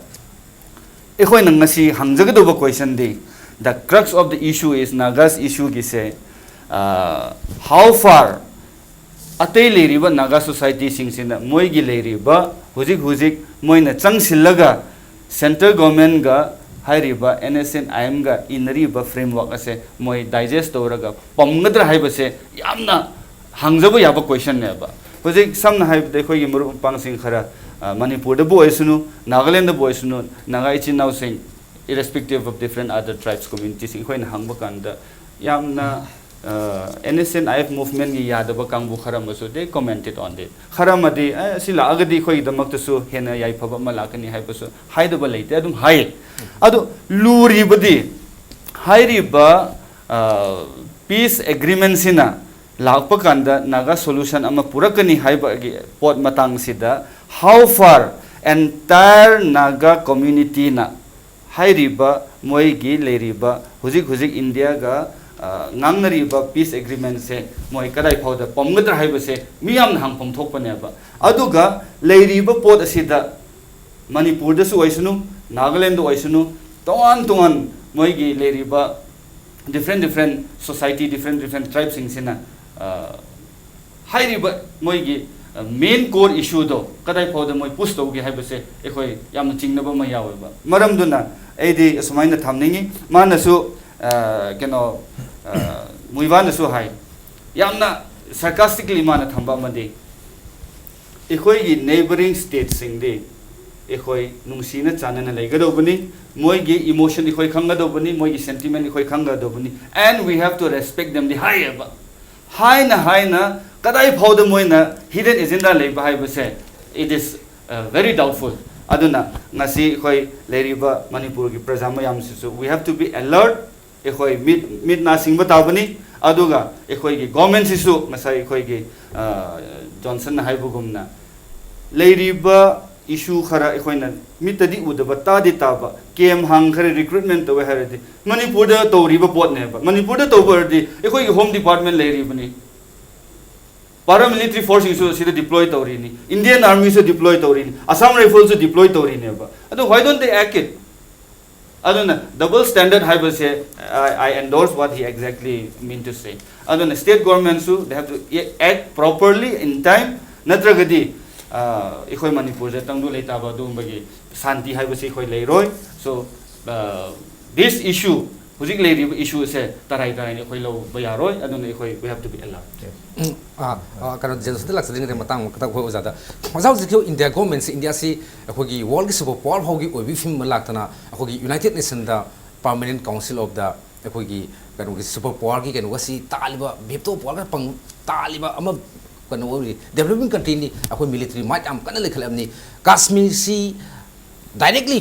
ꯑꯩꯈꯣꯏꯅ ꯉꯁꯤ ꯍꯪꯖꯒꯗꯧꯕ ꯀꯣꯏꯁꯟꯗꯤ, the crux of the issue is Nagas issueꯒꯤꯁꯦ, how far ꯑꯇꯩ ꯂꯩꯔꯤꯕ ꯅꯥꯒꯥ ꯁꯣꯁꯥꯏꯇꯤꯁꯤꯡꯁꯤꯅ ꯃꯣꯏꯒꯤ ꯂꯩꯔꯤꯕ ꯍꯧꯖꯤꯛ ꯍꯧꯖꯤꯛ ꯃꯣꯏꯅ ꯆꯪꯁꯤꯜꯂꯒ ꯁꯦꯟꯇ꯭ꯔꯦꯜ ꯒꯣꯔꯃꯦꯟꯒ ꯍꯥꯏꯔꯤꯕ ꯑꯦꯟ ꯑꯦꯁ ꯑꯦꯟ ꯑꯥꯏ ꯑꯦꯝꯒ ꯏꯟꯅꯔꯤꯕ ꯐ꯭ꯔꯦꯝꯋꯥꯔꯛ ꯑꯁꯦ ꯃꯣꯏ ꯗꯥꯏꯖꯦꯁ ꯇꯧꯔꯒ ꯄꯝꯒꯗ꯭ꯔꯥ ꯍꯥꯏꯕꯁꯦ ꯌꯥꯝꯅ ꯍꯪꯖꯕ ꯌꯥꯕ ꯀꯣꯏꯁꯟꯅꯦꯕ꯫ ꯍꯧꯖꯤꯛ ꯁꯝꯅ ꯍꯥꯏꯔꯕꯗ ꯑꯩꯈꯣꯏꯒꯤ ꯃꯔꯨꯞ ꯃꯄꯥꯡꯁꯤꯡ ꯈꯔ, ꯑ, ꯃꯅꯤꯄꯨꯔꯗꯕꯨ ꯑꯣꯏꯁꯅꯨ, ꯅꯥꯒꯥꯂꯦꯟꯗꯕꯨ ꯑꯣꯏꯁꯅꯨ, ꯅꯥꯒꯥ ꯏꯆꯤꯟ ꯏꯅꯥꯎꯁꯤꯡ, irrespective of different other tribes, communities, ꯑꯩꯈꯣꯏꯅ ꯍꯪꯕ ꯀꯥꯟꯗ ꯌꯥꯝꯅ N S N I F ꯃꯨꯚꯃꯦꯟꯒꯤ ꯌꯥꯗꯕ ꯀꯥꯡꯕꯨ ꯈꯔ ꯑꯃꯁꯨ they commented on it. ꯈꯔ ꯑꯃꯗꯤ "ꯑꯦ, ꯑꯁꯤ ꯂꯥꯛꯑꯒꯗꯤ ꯑꯩꯈꯣꯏꯒꯤꯗꯃꯛꯇꯁꯨ ꯍꯦꯟꯅ ꯌꯥꯏꯐꯕ ꯑꯃ ꯂꯥꯛꯀꯅꯤ" ꯍꯥꯏꯕꯁꯨ ꯍꯥꯏꯗꯕ ꯂꯩꯇꯦ, ꯑꯗꯨꯝ ꯍꯥꯏ꯫ ꯑꯗꯨ ꯂꯨꯔꯤꯕꯗꯤ ꯍꯥꯏꯔꯤꯕ ꯄꯤꯁ ꯑꯦꯒ꯭ꯔꯤꯃꯦꯟꯁꯤꯅ ꯂꯥꯛꯄ ꯀꯥꯟꯗ ꯅꯥꯒꯥ ꯁꯣꯂꯨꯁꯟ ꯑꯃ ꯄꯨꯔꯛꯀꯅꯤ ꯍꯥꯏꯕꯒꯤ ꯄꯣꯠ ꯃꯇꯥꯡꯁꯤꯗ how far entire Naga communityꯅ ꯍꯥꯏꯔꯤꯕ ꯃꯣꯏꯒꯤ ꯂꯩꯔꯤꯕ ꯍꯧꯖꯤꯛ ꯍꯧꯖꯤꯛ ꯏꯟꯗꯤꯌꯥꯒ ꯉꯥꯡꯅꯔꯤꯕ ꯄꯤꯁ ꯑꯦꯒ꯭ꯔꯤꯃꯦꯟꯁꯦ ꯃꯣꯏ ꯀꯗꯥꯏ ꯐꯥꯎꯗ ꯄꯝꯒꯗ꯭ꯔꯥ ꯍꯥꯏꯕꯁꯦ ꯃꯤꯌꯥꯝꯅ ꯍꯪꯐꯝ ꯊꯣꯛꯄꯅꯦꯕ꯫ ꯑꯗꯨꯒ ꯂꯩꯔꯤꯕ ꯄꯣꯠ ꯑꯁꯤꯗ ꯃꯅꯤꯄꯨꯔꯗꯁꯨ ꯑꯣꯏꯁꯅꯨ, ꯅꯥꯒꯥꯂꯦꯟꯗ ꯑꯣꯏꯁꯅꯨ, ꯇꯣꯉꯥꯟ ꯇꯣꯉꯥꯟ ꯃꯣꯏꯒꯤ ꯂꯩꯔꯤꯕ different different society, different different tribeꯁꯤꯡꯁꯤꯅ ꯍꯥꯏꯔꯤꯕ ꯃꯣꯏꯒꯤ ꯃꯦꯟ ꯀꯣꯔ ꯏꯁꯨꯗꯣ ꯀꯗꯥꯏ ꯐꯥꯎꯗ ꯃꯣꯏ ꯄꯨꯁ ꯇꯧꯒꯦ ꯍꯥꯏꯕꯁꯦ ꯑꯩꯈꯣꯏ ꯌꯥꯝꯅ ꯆꯤꯡꯅꯕ ꯑꯃ ꯌꯥꯎꯋꯦꯕ꯫ ꯃꯔꯝꯗꯨꯅ ꯑꯩꯗꯤ ꯑꯁꯨꯃꯥꯏꯅ ꯊꯝꯅꯤꯡꯉꯤ꯫ ꯃꯥꯅꯁꯨ ꯀꯩꯅꯣ ꯃꯨꯏꯕꯥꯅꯁꯨ ꯍꯥꯏ, ꯌꯥꯝꯅ ꯁꯥꯔꯀꯥꯁꯇꯤꯛꯂꯤ ꯃꯥꯅ ꯊꯝꯕ ꯑꯃꯗꯤ, ꯑꯩꯈꯣꯏꯒꯤ ꯅꯦꯕꯔꯤꯡ ꯁ꯭ꯇꯦꯠꯁꯤꯡꯗꯤ ꯑꯩꯈꯣꯏ ꯅꯨꯡꯁꯤꯅ ꯆꯥꯟꯅꯅ ꯂꯩꯒꯗꯧꯕꯅꯤ, ꯃꯣꯏꯒꯤ ꯏꯃꯣꯁꯟ ꯑꯩꯈꯣꯏ ꯈꯪꯒꯗꯧꯕꯅꯤ, ꯃꯣꯏꯒꯤ ꯁꯦꯟꯇꯤꯃꯦꯟ ꯑꯩꯈꯣꯏ ꯈꯪꯒꯗꯧꯕꯅꯤ, and we have to respect them ꯗꯤ ꯍꯥꯏꯌꯦꯕ꯫ ꯍꯥꯏꯅ ꯍꯥꯏꯅ ꯀꯗꯥꯏ ꯐꯥꯎꯗ ꯃꯣꯏꯅ ꯍꯤꯗꯟ ꯑꯦꯖꯦꯟꯗꯥ ꯂꯩꯕ ꯍꯥꯏꯕꯁꯦ, it is very doubtful꯫ ꯑꯗꯨꯅ ꯉꯁꯤ ꯑꯩꯈꯣꯏ ꯂꯩꯔꯤꯕ ꯃꯅꯤꯄꯨꯔꯒꯤ ꯄ꯭ꯔꯖꯥ ꯃꯌꯥꯝꯁꯤꯁꯨ we have to be alert꯫ ꯑꯩꯈꯣꯏ ꯃꯤꯠ ꯃꯤꯠ ꯅꯥ ꯁꯤꯡꯕ ꯇꯥꯕꯅꯤ꯫ ꯑꯗꯨꯒ ꯑꯩꯈꯣꯏꯒꯤ ꯒꯣꯔꯃꯦꯟꯁꯤꯁꯨ ꯉꯁꯥꯏ ꯑꯩꯈꯣꯏꯒꯤ ꯖꯣꯟꯁꯟꯅ ꯍꯥꯏꯕꯒꯨꯝꯅ ꯂꯩꯔꯤꯕ ꯏꯁꯨ ꯈꯔ ꯑꯩꯈꯣꯏꯅ ꯃꯤꯠꯇꯗꯤ ꯎꯗꯕ, ꯇꯥꯗꯤ ꯇꯥꯕ, ꯀꯦꯝ ꯍꯥꯡꯈ꯭ꯔꯦ, ꯔꯤꯀ꯭ꯔꯨꯠꯃꯦꯟ ꯇꯧꯋꯦ ꯍꯥꯏꯔꯗꯤ ꯃꯅꯤꯄꯨꯔꯗ ꯇꯧꯔꯤꯕ ꯄꯣꯠꯅꯦꯕ꯫ ꯃꯅꯤꯄꯨꯔꯗ ꯇꯧꯕ ꯑꯣꯏꯔꯗꯤ ꯑꯩꯈꯣꯏꯒꯤ ꯍꯣꯝ ꯗꯤꯄꯥꯔꯠꯃꯦꯟ ꯂꯩꯔꯤꯕꯅꯤ, ꯄꯥꯔꯥꯃꯤꯂꯤꯇꯔꯤ ꯐꯣꯔꯁꯁꯤꯡꯁꯨ ꯁꯤꯗ ꯗꯤꯄ꯭ꯂꯣꯏ ꯇꯧꯔꯤꯅꯤ, ꯏꯟꯗꯤꯌꯟ ꯑꯥꯔꯃꯤꯁꯨ ꯗꯤꯄ꯭ꯂꯣꯏ ꯇꯧꯔꯤꯅꯤ, ꯑꯁꯥꯝ ꯔꯥꯏꯐꯜꯁꯨ ꯗꯤꯄ꯭ꯂꯣꯏ ꯇꯧꯔꯤꯅꯦꯕ꯫ ꯑꯗꯨ why don't they act it? ꯑꯗꯨꯅ double standard ꯍꯥꯏꯕꯁꯦ, I, I endorse what he exactly mean to say. ꯑꯗꯨꯅ state ꯒꯣꯔꯃꯦꯟꯁꯨ they have to act properly in time, ꯅꯠꯇ꯭ꯔꯒꯗꯤ ꯑꯩꯈꯣꯏ ꯃꯅꯤꯄꯨꯔꯁꯦ ꯇꯪꯗꯨ ꯂꯩꯇꯥꯕ ꯑꯗꯨꯒꯨꯝꯕꯒꯤ ꯁꯥꯟꯇꯤ ꯍꯥꯏꯕꯁꯤ ꯑꯩꯈꯣꯏ ꯂꯩꯔꯣꯏ꯫ So this issue, ꯍꯧꯖꯤꯛ ꯂꯩꯔꯤꯕ ꯏꯁꯨꯁꯦ ꯇꯔꯥꯏ ꯇꯔꯥꯏꯅ ꯑꯩꯈꯣꯏ ꯂꯧꯕ ꯌꯥꯔꯣꯏ꯫ ꯑꯗꯨꯅ ꯑꯩꯈꯣꯏ we have to be alert꯫ ꯎꯝ, ꯑꯥ, ꯑꯥ, ꯀꯩꯅꯣ, ꯖꯦꯟꯁꯟꯗ ꯂꯥꯛꯆꯅꯤꯡꯉꯦ ꯃꯇꯥꯡ ꯈꯛꯇꯪ ꯑꯩꯈꯣꯏ ꯑꯣꯖꯥꯗ꯫ ꯑꯣꯖꯥ, ꯍꯧꯖꯤꯛꯀꯤ ꯏꯟꯗꯤꯌꯥ ꯒꯣꯔꯃꯦꯟꯁꯤ, ꯏꯟꯗꯤꯌꯥꯁꯤ ꯑꯩꯈꯣꯏꯒꯤ ꯋꯥꯔꯜꯒꯤ ꯁꯨꯄꯔ ꯄꯥꯋꯔ ꯐꯥꯎꯒꯤ ꯑꯣꯏꯕꯒꯤ ꯐꯤꯕꯝ ꯑꯃ ꯂꯥꯛꯇꯅ ꯑꯩꯈꯣꯏꯒꯤ ꯌꯨꯅꯥꯏꯇꯦꯗ ꯅꯦꯁꯟꯗ ꯄꯥꯔꯃꯅꯦꯟ ꯀꯥꯎꯟꯁꯤꯜ ꯑꯣꯐ ꯗ ꯑꯩꯈꯣꯏꯒꯤ ꯀꯩꯅꯣꯒꯤ ꯁꯨꯄꯔ ꯄꯋꯥꯔꯒꯤ ꯀꯩꯅꯣꯒꯁꯤ ꯇꯥꯜꯂꯤꯕ, ꯚꯦꯇꯣ ꯄꯋꯥꯔꯒ ꯄꯪ ꯇꯥꯜꯂꯤꯕ ꯑꯃ ꯀꯩꯅꯣ ꯑꯣꯏꯔꯤ, ꯗꯦꯕꯂꯞꯃꯦꯟ ꯀꯟꯇ꯭ꯔꯤꯅꯤ꯫ ꯑꯩꯈꯣꯏ ꯃꯤꯂꯤꯇꯔꯤ ꯃꯥꯏꯠ ꯌꯥꯝ ꯀꯟꯅ ꯂꯩꯈꯠꯂꯕꯅꯤ꯫ ꯀꯥꯁꯃꯤꯔꯁꯤ ꯗꯥꯏꯔꯦꯛꯂꯤ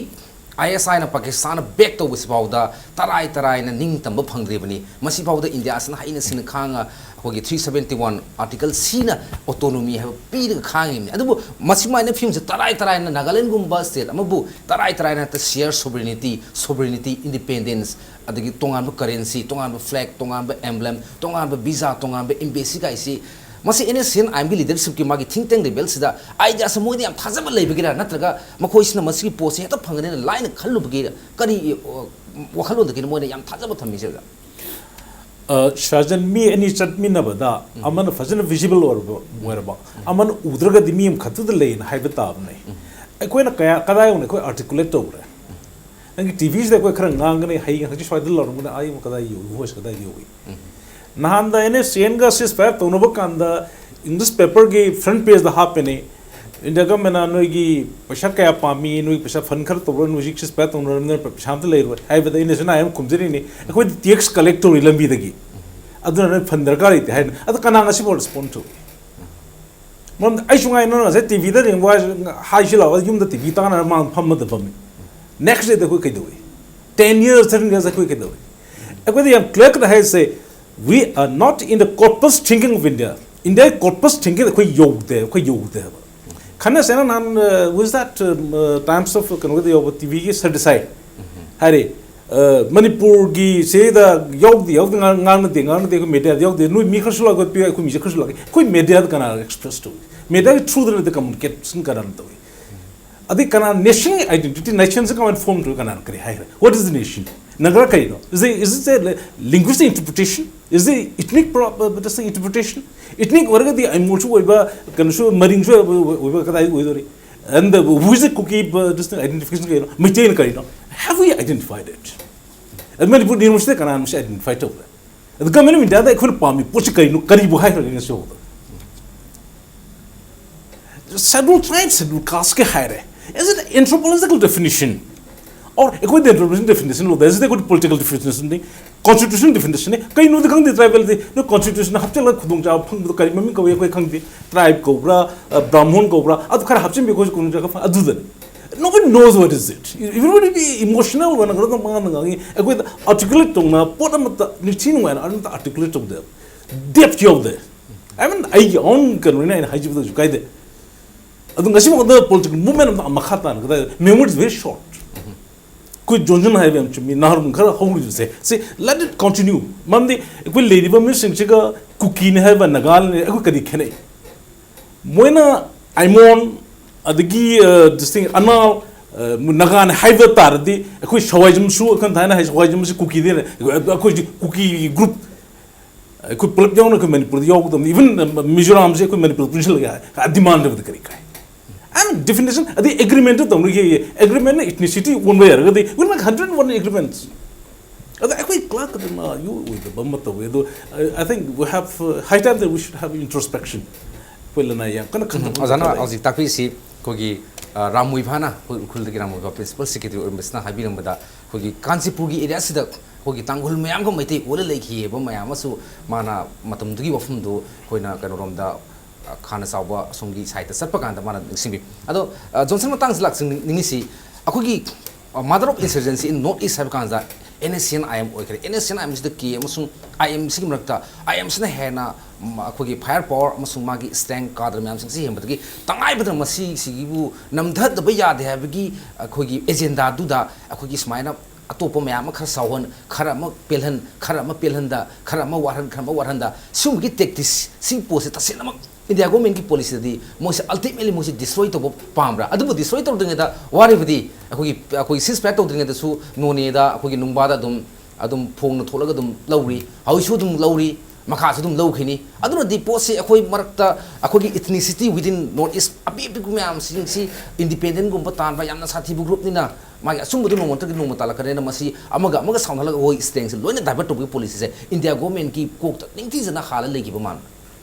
ꯑꯥꯏ ꯑꯦꯁ ꯑꯥꯏꯅ ꯄꯥꯀꯤꯁꯇꯥꯟꯅ ꯕꯦꯛ ꯇꯧꯕꯁꯤꯐꯥꯎꯗ ꯇꯔꯥꯏ ꯇꯔꯥꯏꯅ ꯅꯤꯡꯇꯝꯕ ꯐꯪꯗ꯭ꯔꯤꯕꯅꯤ꯫ ꯃꯁꯤꯐꯥꯎꯗ ꯏꯟꯗꯤꯌꯥꯁꯤꯅ ꯍꯩꯅ ꯁꯤꯡꯅ ꯈꯥꯡꯉ ꯑꯩꯈꯣꯏꯒꯤ ꯊ꯭ꯔꯤ ꯁꯕꯦꯟꯇꯤ ꯋꯥꯟ ꯑꯥꯔꯇꯤꯀꯜ ꯁꯤꯅ ꯑꯣꯇꯣꯅꯣꯃꯤ ꯍꯥꯏꯕ ꯄꯤꯔꯒ ꯈꯥꯡꯉꯤꯕꯅꯤ꯫ ꯑꯗꯨꯕꯨ ꯃꯁꯤꯃꯥꯏꯅ ꯐꯤꯕꯝꯁꯦ ꯇꯔꯥꯏ ꯇꯔꯥꯏꯅ ꯅꯥꯒꯥꯂꯦꯟꯒꯨꯝꯕ ꯁ꯭ꯇꯦꯠ ꯑꯃꯕꯨ ꯇꯔꯥꯏ ꯇꯔꯥꯏꯅ ꯍꯦꯛꯇ ꯁꯤꯌꯔ ꯁꯣꯕꯔꯦꯅꯤꯇꯤ, ꯁꯣꯕꯔꯦꯅꯤꯇꯤ, ꯏꯟꯗꯤꯄꯦꯟꯗꯦꯟꯁ, ꯑꯗꯒꯤ ꯇꯣꯉꯥꯟꯕ ꯀꯔꯦꯟꯁꯤ, ꯇꯣꯉꯥꯟꯕ ꯐ꯭ꯂꯦꯒ, ꯇꯣꯉꯥꯟꯕ ꯑꯦꯝꯕ꯭ꯂꯦꯝ, ꯇꯣꯉꯥꯟꯕ ꯚꯤꯖꯥ, ꯇꯣꯉꯥꯟꯕ ꯑꯦꯝꯕꯦꯁꯤ ꯀꯥꯏꯁꯤ, ꯃꯁꯤ and S C N I ꯑꯦꯝꯒꯤ ꯂꯤꯗꯔꯁꯤꯞꯀꯤ ꯃꯥꯒꯤ ꯊꯤꯡ ꯇꯦꯡ ꯂꯦꯚꯦꯜꯁꯤꯗ ꯑꯥꯏꯗꯤꯌꯥꯁꯦ ꯃꯣꯏꯗ ꯌꯥꯝ ꯊꯥꯖꯕ ꯂꯩꯕꯒꯤꯔꯥ, ꯅꯠꯇ꯭ꯔꯒ ꯃꯈꯣꯏꯁꯤꯅ ꯃꯁꯤꯒꯤ ꯄꯣꯠꯁꯦ ꯍꯦꯛꯇ ꯐꯪꯒꯅꯤꯅ ꯂꯥꯏꯅ ꯈꯜꯂꯨꯕꯒꯤꯔꯥ, ꯀꯔꯤ, ꯑ, ꯋꯥꯈꯜꯂꯣꯟꯗꯒꯤꯅꯣ ꯃꯣꯏꯅ ꯌꯥꯝ ꯊꯥꯖꯕ ꯊꯝꯃꯤꯁꯦ, ꯑꯣꯖꯥ? ꯁꯥꯔꯖꯟ, ꯃꯤ ꯑꯅꯤ ꯆꯠꯃꯤꯟꯅꯕꯗ ꯑꯃꯅ ꯐꯖꯅ ꯚꯤꯖꯤꯕꯜ ꯑꯣꯏꯔꯕ ꯑꯣꯏꯔꯕ, ꯑꯃꯅ ꯎꯗ꯭ꯔꯒꯗꯤ ꯃꯤ ꯑꯃꯈꯛꯇꯗ ꯂꯩꯌꯦꯅ ꯍꯥꯏꯕ ꯇꯥꯕꯅꯦ꯫ ꯑꯩꯈꯣꯏꯅ ꯀꯌꯥ, ꯀꯗꯥꯏ ꯌꯧꯅ ꯑꯩꯈꯣꯏ ꯑꯥꯔꯇꯤꯀꯨꯂꯦꯠ ꯇꯧꯈ꯭ꯔꯦ? ꯅꯪꯒꯤ ꯇꯤꯚꯤꯁꯤꯗ ꯑꯩꯈꯣꯏ ꯈꯔ ꯉꯥꯡꯒꯅꯤ, ꯍꯌꯦꯡ ꯍꯪꯆꯤꯠ ꯁ꯭ꯋꯥꯏꯗ ꯂꯥꯎꯔꯝꯒꯅꯤ, ꯑꯥ ꯌꯧꯅ ꯀꯗꯥꯏ ꯌꯧꯏ, ꯚꯣꯏꯁ ꯀꯗꯥꯏ ꯌꯧꯏ? ꯅꯍꯥꯟꯗ ꯑꯦꯟ ꯑꯦꯁ ꯁꯤ ꯑꯦꯟꯒ ꯁꯤꯁ ꯐꯥꯌꯔ ꯇꯧꯅꯕ ꯀꯥꯟꯗ ꯏꯪꯂꯤꯁ ꯄꯦꯄꯔꯒꯤ ꯐ꯭ꯔꯟ ꯄꯦꯖꯇ ꯍꯥꯞꯄꯦꯅꯦ, ꯏꯟꯗꯤꯌꯥ ꯒꯃꯦꯟꯅ ꯅꯣꯏꯒꯤ ꯄꯩꯁꯥ ꯀꯌꯥ ꯄꯥꯝꯃꯤ, ꯅꯣꯏꯒꯤ ꯄꯩꯁꯥ ꯐꯟ ꯈꯔ ꯇꯧꯔꯣ, ꯅꯣꯏ ꯍꯧꯖꯤꯛ ꯁꯤꯁ ꯐꯥꯌꯔ ꯇꯧꯅꯔꯕꯅꯤꯅ ꯄꯩꯁꯥ ꯑꯝꯇ ꯂꯩꯔꯣꯏ ꯍꯥꯏꯕꯗ ꯑꯩꯅꯁꯨ ꯅꯍꯥꯟ ꯑꯃ ꯈꯨꯝꯖꯔꯤꯅꯤ, ꯑꯩꯈꯣꯏꯗꯤ ꯇꯦꯛꯁ ꯀꯂꯦꯛ ꯇꯧꯔꯤ ꯂꯝꯕꯤꯗꯒꯤ, ꯑꯗꯨꯅ ꯅꯣꯏ ꯐꯟ ꯗꯔꯀꯥꯔ ꯂꯩꯇꯦ ꯍꯥꯏꯅ꯫ ꯑꯗꯣ ꯀꯅꯥ ꯉꯁꯤꯐꯥꯎ ꯔꯦꯁꯄꯣꯟ ꯇꯧ? ꯃꯔꯝꯗꯤ ꯑꯩꯁꯨ ꯉꯥꯏ, ꯅꯪꯅ ꯉꯁꯥꯏ ꯇꯤꯚꯤꯗ ꯌꯦꯡꯕ ꯍꯥꯏꯁꯤ, ꯍꯥꯏꯁꯤ ꯂꯥꯛꯑꯣ, ꯌꯨꯝꯗ ꯇꯤꯚꯤ ꯇꯥꯟꯅꯔ ꯃꯥꯡ ꯐꯝꯃꯗ ꯐꯝꯃꯤ꯫ ꯅꯦꯛꯁ ꯗꯦꯗ ꯑꯩꯈꯣꯏ ꯀꯩꯗꯧꯏ? ꯇꯦꯟ ꯌꯔꯁ, ꯊꯥꯔꯇꯤꯟ ꯌꯔꯁ ꯑꯩꯈꯣꯏ ꯀꯩꯗꯧꯏ? ꯑꯩꯈꯣꯏꯗ ꯌꯥꯝ ꯀ꯭ꯂꯤꯌꯔ ꯀꯠ ꯍꯥꯏꯁꯦ, we are not in the corpus thinking of India. ꯏꯟꯗꯤꯌꯥꯒꯤ ꯀꯣꯔꯄꯁ ꯊꯤꯡꯀꯤꯡ ꯑꯩꯈꯣꯏ ꯌꯧꯗꯦ, ꯑꯩꯈꯣꯏ ꯌꯧꯗꯦ ꯍꯥꯏꯕ꯫ ꯈꯟꯅꯁꯦꯅ ꯅꯍꯥꯟ, ꯋꯤꯁ ꯗꯥꯠ, ꯇꯥꯏꯝꯁ ꯑꯣꯐ ꯀꯩꯅꯣꯒꯤꯗ ꯌꯧꯕ ꯇꯤꯚꯤꯒꯤ ꯁꯔꯗꯤꯁꯥꯏ ꯍꯥꯏꯔꯦ, ꯑ, ꯃꯅꯤꯄꯨꯔꯒꯤ ꯁꯤꯗ ꯌꯥꯎꯗꯦ, ꯌꯥꯎꯗꯦ, ꯉꯥꯡ-, ꯉꯥꯡꯅꯗꯦ, ꯉꯥꯡꯅꯗꯦ, ꯑꯩꯈꯣꯏ ꯃꯦꯗꯤꯌꯥꯗ ꯌꯥꯎꯗꯦ, ꯅꯣꯏ ꯃꯤ ꯈꯔꯁꯨ ꯂꯥꯛꯑꯣ, ꯄꯤꯌꯨ, ꯑꯩꯈꯣꯏ ꯃꯤꯁꯦ ꯈꯔꯁꯨ ꯂꯥꯛꯑꯦ, ꯑꯩꯈꯣꯏ ꯃꯦꯗꯤꯌꯥꯗ ꯀꯅꯥꯅ ꯑꯦꯛꯁꯄ꯭ꯔꯦꯁ ꯇꯧꯏ? ꯃꯦꯗꯤꯌꯥꯒꯤ ꯊ꯭ꯔꯨꯗ ꯅꯠꯇꯦ, ꯀꯝꯃꯨꯅꯤꯀꯦꯁꯟ ꯀꯅꯥꯅ ꯇꯧꯏ? ꯑꯗꯩ ꯀꯅꯥ ꯅꯦꯁꯟꯒꯤ ꯑꯥꯏꯗꯦꯟꯇꯤꯇꯤ, ꯅꯦꯁꯟꯁꯦ ꯀꯃꯥꯏꯅ ꯐꯣꯔꯝ ꯇꯧꯏ, ꯀꯅꯥꯅ ꯀꯔꯤ ꯍꯥꯏꯈ꯭ꯔꯦ? What is the nation? Nagar ꯀꯔꯤꯅꯣ? Is it, is it a linguistic interpretation? Is it ethnic pro-, uh, interpretation? Ethnic ꯑꯣꯏꯔꯒꯗꯤ ꯑꯥꯏꯃꯣꯜꯁꯨ ꯑꯣꯏꯕ, ꯀꯩꯅꯣꯁꯨ, ꯃꯔꯤꯡꯁꯨ ꯑꯣꯏꯕ, ꯑꯣꯏꯕ ꯀꯗꯥꯏ ꯑꯣꯏꯗꯣꯔꯤ? And the, who is the Kuki, uh, this thing, identification ꯀꯩꯅꯣ? ꯃꯩꯇꯩꯅ ꯀꯔꯤꯅꯣ? Have we identified it? ꯑꯗꯨ ꯃꯅꯤꯄꯨꯔ ꯌꯨꯅꯤꯚꯔꯁꯤꯇꯤꯗ ꯀꯅꯥꯅꯣ ꯃꯁꯤ ꯑꯥꯏꯗꯦꯟꯇꯤꯐꯥꯏ ꯇꯧꯕ꯭ꯔꯥ? ꯑꯗꯨ ꯒꯃꯦꯟ ꯑꯣꯐ ꯏꯟꯗꯤꯌꯥꯗ ꯑꯩꯈꯣꯏꯅ ꯄꯥꯝꯃꯤ ꯄꯣꯠꯁꯤ ꯀꯔꯤꯅꯣ, ꯀꯔꯤꯕꯨ ꯍꯥꯏꯈ꯭ꯔꯒꯦ ꯉꯁꯤ ꯐꯥꯎꯕꯗ? ꯁꯦꯗꯨꯜ ꯇ꯭ꯔꯥꯏꯕ, ꯁꯦꯗꯨꯜ ꯀꯥꯁꯀꯤ ꯍꯥꯏꯔꯦ꯫ Is it anthropological definition? Or ꯑꯩꯈꯣꯏꯗꯤ ꯑꯦꯟꯊ꯭ꯔꯣꯄꯣꯂꯣꯖꯤꯀꯦꯜ ꯗꯦꯐꯤꯅꯤꯁꯟ ꯂꯧꯗꯦ, ꯍꯧꯖꯤꯛꯇꯤ ꯑꯩꯈꯣꯏꯗꯤ ꯄꯣꯂꯤꯇꯤꯀꯦꯜ ꯗꯦꯐꯤꯅꯤꯁꯟꯅꯤ꯫ Constitution definition ꯅꯤ꯫ ꯀꯩꯅꯣꯗꯤ ꯈꯪꯗꯦ, tribal ꯗꯤ꯫ ꯅꯣꯏ constitution ꯍꯥꯞꯆꯤꯜꯂꯒ ꯈꯨꯗꯣꯡꯆꯥꯕ ꯐꯪꯕꯗꯣ ꯀꯔꯤ ꯃꯃꯤꯡ ꯀꯧꯏ ꯑꯩꯈꯣꯏ ꯈꯪꯗꯦ꯫ Tribe ꯀꯧꯕ꯭ꯔꯥ, ꯑ, ꯕ꯭ꯔꯥꯍꯃꯣꯟ ꯀꯧꯕ꯭ꯔꯥ, ꯑꯗꯨ ꯈꯔ ꯍꯥꯞꯆꯤꯟꯕꯤ, ꯑꯩꯈꯣꯏꯁꯨ ꯈꯨꯗꯣꯡꯆꯥꯕ ꯐꯪ-, ꯑꯗꯨꯗꯅꯤ꯫ Nobody knows what is it. Everybody be emotional ꯑꯣꯏꯅ ꯈꯔ ꯑꯗꯨꯝ ꯄꯉꯥꯡꯗ ꯉꯥꯡꯉꯤ꯫ ꯑꯩꯈꯣꯏꯗ articulate ꯇꯧꯅ ꯄꯣꯠ ꯑꯃꯠꯇ ꯅꯤꯡꯊꯤ ꯅꯨꯡꯉꯥꯏꯅ ꯑꯃꯠꯇ articulate ꯇꯧꯗꯦ꯫ Depth ꯌꯥꯎꯗꯦ꯫ I mean, ꯑꯩꯒꯤ own ꯀꯩꯅꯣꯅꯤꯅ ꯑꯩꯅ ꯍꯥꯏꯖꯕꯗꯁꯨ ꯀꯥꯏꯗꯦ꯫ ꯑꯗꯨ ꯉꯁꯤꯐꯥꯎꯗ political movement ꯑꯃ ꯃꯈꯥ ꯇꯥꯅ ꯀꯗꯥꯏ, memory is very short꯫ ꯑꯩꯈꯣꯏ ꯖꯣꯟꯁꯟ ꯍꯥꯏꯕ ꯌꯥꯝ ꯆꯨꯝꯃꯤ, ꯅꯍꯥꯔꯣꯟ ꯈꯔ ꯍꯧꯔꯤꯕꯁꯦ꯫ See, let it continue꯫ ꯃꯔꯝꯗꯤ ꯑꯩꯈꯣꯏ ꯂꯩꯔꯤꯕ ꯃꯤꯁꯤꯡꯁꯤꯒ ꯀꯨꯀꯤꯅꯤ ꯍꯥꯏꯕ, ꯅꯥꯒꯥꯅꯤ, ꯑꯩꯈꯣꯏ ꯀꯔꯤ ꯈꯦꯠꯅꯩ? ꯃꯣꯏꯅ ꯑꯥꯏꯃꯣꯟ, ꯑꯗꯒꯤ, ꯑ, this thing, ꯑꯅꯥꯜ, ꯑ, ꯅꯥꯒꯥꯅꯤ ꯍꯥꯏꯕ ꯇꯥꯔꯗꯤ, ꯑꯩꯈꯣꯏ ꯁꯋꯥꯏꯖꯝꯁꯨ, ꯑꯩꯈꯣꯏꯅ ꯊꯥꯏꯅ ꯍꯥꯏ ꯁꯋꯥꯏꯖꯝꯁꯤ ꯀꯨꯀꯤꯗꯤ, ꯑꯩꯈꯣꯏꯁꯤ ꯀꯨꯀꯤ group, ꯑꯩꯈꯣꯏ ꯄꯨꯂꯞ ꯌꯥꯎꯅ ꯑꯩꯈꯣꯏ ꯃꯅꯤꯄꯨꯔꯗ ꯌꯥꯎꯒꯗꯕꯅꯤ꯫ Even ꯃꯤꯖꯣꯔꯥꯝꯁꯦ ꯑꯩꯈꯣꯏ ꯃꯅꯤꯄꯨꯔꯗ ꯄꯨꯟꯁꯤꯜꯂꯒꯦ ꯍꯥꯏ, demand ꯇꯧꯕꯗ ꯀꯔꯤ ꯀꯥꯏ? And definition, ꯑꯗꯩ agreement ꯇꯧꯅꯈꯤ, agreement ꯅ ethnicity ꯑꯣꯟꯕ ꯌꯥꯔꯒꯗꯤ, we make hundred one agreements꯫ ꯑꯗ ꯑꯩꯈꯣꯏ clerk ꯈꯛꯇꯅ ꯌꯨ ꯑꯣꯏꯗꯕ ꯑꯃ ꯇꯧꯋꯦ꯫ ꯑꯗꯣ, I, I think we have, uh, high time that we should have introspection꯫ ꯑꯩꯈꯣꯏ ꯂꯅꯥꯏ ꯌꯥꯝ ꯀꯟꯅ ꯈꯟꯊꯕ ꯑꯣꯖꯥꯅ ꯗꯔꯀꯥꯔ ꯂꯩ꯫ ꯍꯧꯖꯤꯛ ꯇꯥꯛꯄꯤꯔꯤꯁꯤ ꯑꯩꯈꯣꯏꯒꯤ, ꯑ, ꯔꯥꯝ ꯃꯣꯏꯚꯥꯅ ꯑꯩꯈꯣꯏ ꯎꯈ꯭ꯔꯨꯜꯗꯒꯤ ꯔꯥꯝ ꯃꯣꯏꯚꯥ principal secretary ꯑꯣꯏꯔꯝꯕꯁꯤꯅ ꯍꯥꯏꯕꯤꯔꯝꯕꯗ, ꯑꯩꯈꯣꯏꯒꯤ ꯀꯥꯟꯆꯤꯄꯨꯔꯒꯤ area ꯁꯤꯗ ꯑꯩꯈꯣꯏꯒꯤ ꯇꯥꯡꯈꯨꯜ ꯃꯌꯥꯝꯒ ꯃꯩꯇꯩ ꯑꯣꯜꯂ ꯂꯩꯈꯤꯑꯕ ꯃꯌꯥꯝ ꯑꯃꯁꯨ ꯃꯥꯅ ꯃꯇꯝꯗꯨꯒꯤ ꯋꯥꯐꯝꯗꯨ ꯑꯩꯈꯣꯏꯅ ꯀꯩꯅꯣꯔꯣꯝꯗ, ꯑ, ꯈꯥꯅ ꯆꯥꯎꯕ ꯑꯁꯣꯝꯒꯤ side ꯇ ꯆꯠꯄ ꯀꯥꯟꯗ ꯃꯥꯅ ꯅꯤꯡꯁꯤꯡꯕꯤ꯫ ꯑꯗꯣ, ꯑ, ꯖꯣꯟꯁꯟ ꯃꯇꯥꯡꯁꯤꯗ ꯂꯥꯛꯆꯅꯤꯡꯉꯤꯁꯤ, ꯑꯩꯈꯣꯏꯒꯤ, ꯑ, mother of insurgency in North East ꯍꯥꯏꯕ ꯀꯥꯟꯗ N S C N I M ꯑꯣꯏꯈ꯭ꯔꯦ꯫ N S C N I M ꯁꯤꯗ K ꯑꯃꯁꯨꯡ I M ꯁꯤꯒꯤ ꯃꯔꯛꯇ I M ꯁꯤꯅ ꯍꯦꯟꯅ, ꯎꯝ, ꯑꯩꯈꯣꯏꯒꯤ fire power ꯑꯃꯁꯨꯡ ꯃꯥꯒꯤ strength, cadre ꯃꯌꯥꯝꯁꯤꯡꯁꯤ ꯍꯦꯟꯕꯗꯒꯤ ꯇꯉꯥꯏ ꯐꯗꯅ ꯃꯁꯤꯁꯤꯒꯤꯕꯨ ꯅꯝꯊꯗꯕ ꯌꯥꯗꯦ ꯍꯥꯏꯕꯒꯤ ꯑꯩꯈꯣꯏꯒꯤ agenda ꯗꯨꯗ ꯑꯩꯈꯣꯏꯒꯤ ꯁꯨꯃꯥꯏꯅ ꯑꯇꯣꯞꯄ ꯃꯌꯥꯝ ꯑꯃ ꯈꯔ ꯆꯥꯎꯍꯟ, ꯈꯔ ꯑꯃ ꯄꯦꯜꯍꯟ, ꯈꯔ ꯑꯃ ꯄꯦꯜꯍꯟꯗ, ꯈꯔ ꯑꯃ ꯋꯥꯠꯍꯟ, ꯈꯔ ꯑꯃ ꯋꯥꯠꯍꯟꯗ, ꯁꯤꯒꯨꯝꯕꯒꯤ tactics, ꯁꯤꯒꯤ ꯄꯣꯠꯁꯦ ꯇꯁꯦꯡꯅꯃꯛ India government ꯀꯤ policy ꯗꯗꯤ ꯃꯣꯏꯁꯦ ultimately ꯃꯣꯏꯁꯦ destroy ꯇꯧꯕ ꯄꯥꯝꯕ꯭ꯔꯥ? ꯑꯗꯨꯕꯨ destroy ꯇꯧꯗ꯭ꯔꯤꯉꯩꯗ ꯋꯥꯔꯤꯕꯗꯤ ꯑꯩꯈꯣꯏꯒꯤ, ꯑꯩꯈꯣꯏ ceasefire ꯇꯧꯗ꯭ꯔꯤꯉꯩꯗꯁꯨ ꯅꯣꯅꯦꯗ, ꯑꯩꯈꯣꯏꯒꯤ ꯅꯨꯡꯕꯥꯗ ꯑꯗꯨꯝ, ꯑꯗꯨꯝ ꯐꯣꯡꯅ ꯊꯣꯛꯂꯒ ꯑꯗꯨꯝ ꯂꯧꯔꯤ, ꯍꯧꯖꯤꯛꯁꯨ ꯑꯗꯨꯝ ꯂꯧꯔꯤ, ꯃꯈꯥꯁꯨ ꯑꯗꯨꯝ ꯂꯧꯈꯤꯅꯤ꯫ ꯑꯗꯨꯅꯗꯤ ꯄꯣꯠꯁꯤ ꯑꯩꯈꯣꯏ ꯃꯔꯛꯇ ꯑꯩꯈꯣꯏꯒꯤ ethnicity within North East ꯑꯄꯤꯛ ꯑꯄꯤꯛꯄ ꯃꯌꯥꯝꯁꯤꯡꯁꯤ independent ꯒꯨꯝꯕ ꯇꯥꯟꯕ ꯌꯥꯝꯅ ꯁꯥꯊꯤꯕ group ꯅꯤꯅ ꯃꯥꯒꯤ ꯑꯆꯨꯝꯕꯗꯨ ꯅꯣꯡꯃ ꯅꯠꯇ꯭ꯔꯒ ꯅꯣꯡꯃ ꯇꯥꯜꯂꯛꯀꯅꯤꯅ ꯃꯁꯤ ꯑꯃꯒ ꯑꯃꯒ ꯁꯥꯎꯅꯍꯜꯂꯒ ꯑꯩꯈꯣꯏ strength ꯁꯦ ꯂꯣꯏꯅ divert ꯇꯧꯕꯒꯤ policy ꯁꯦ India government ꯀꯤ ꯀꯣꯛꯇ ꯅꯤꯡꯊꯤꯖꯅ ꯍꯥꯜꯂ ꯂꯩꯈꯤꯕ ꯃꯥꯟꯕ꯫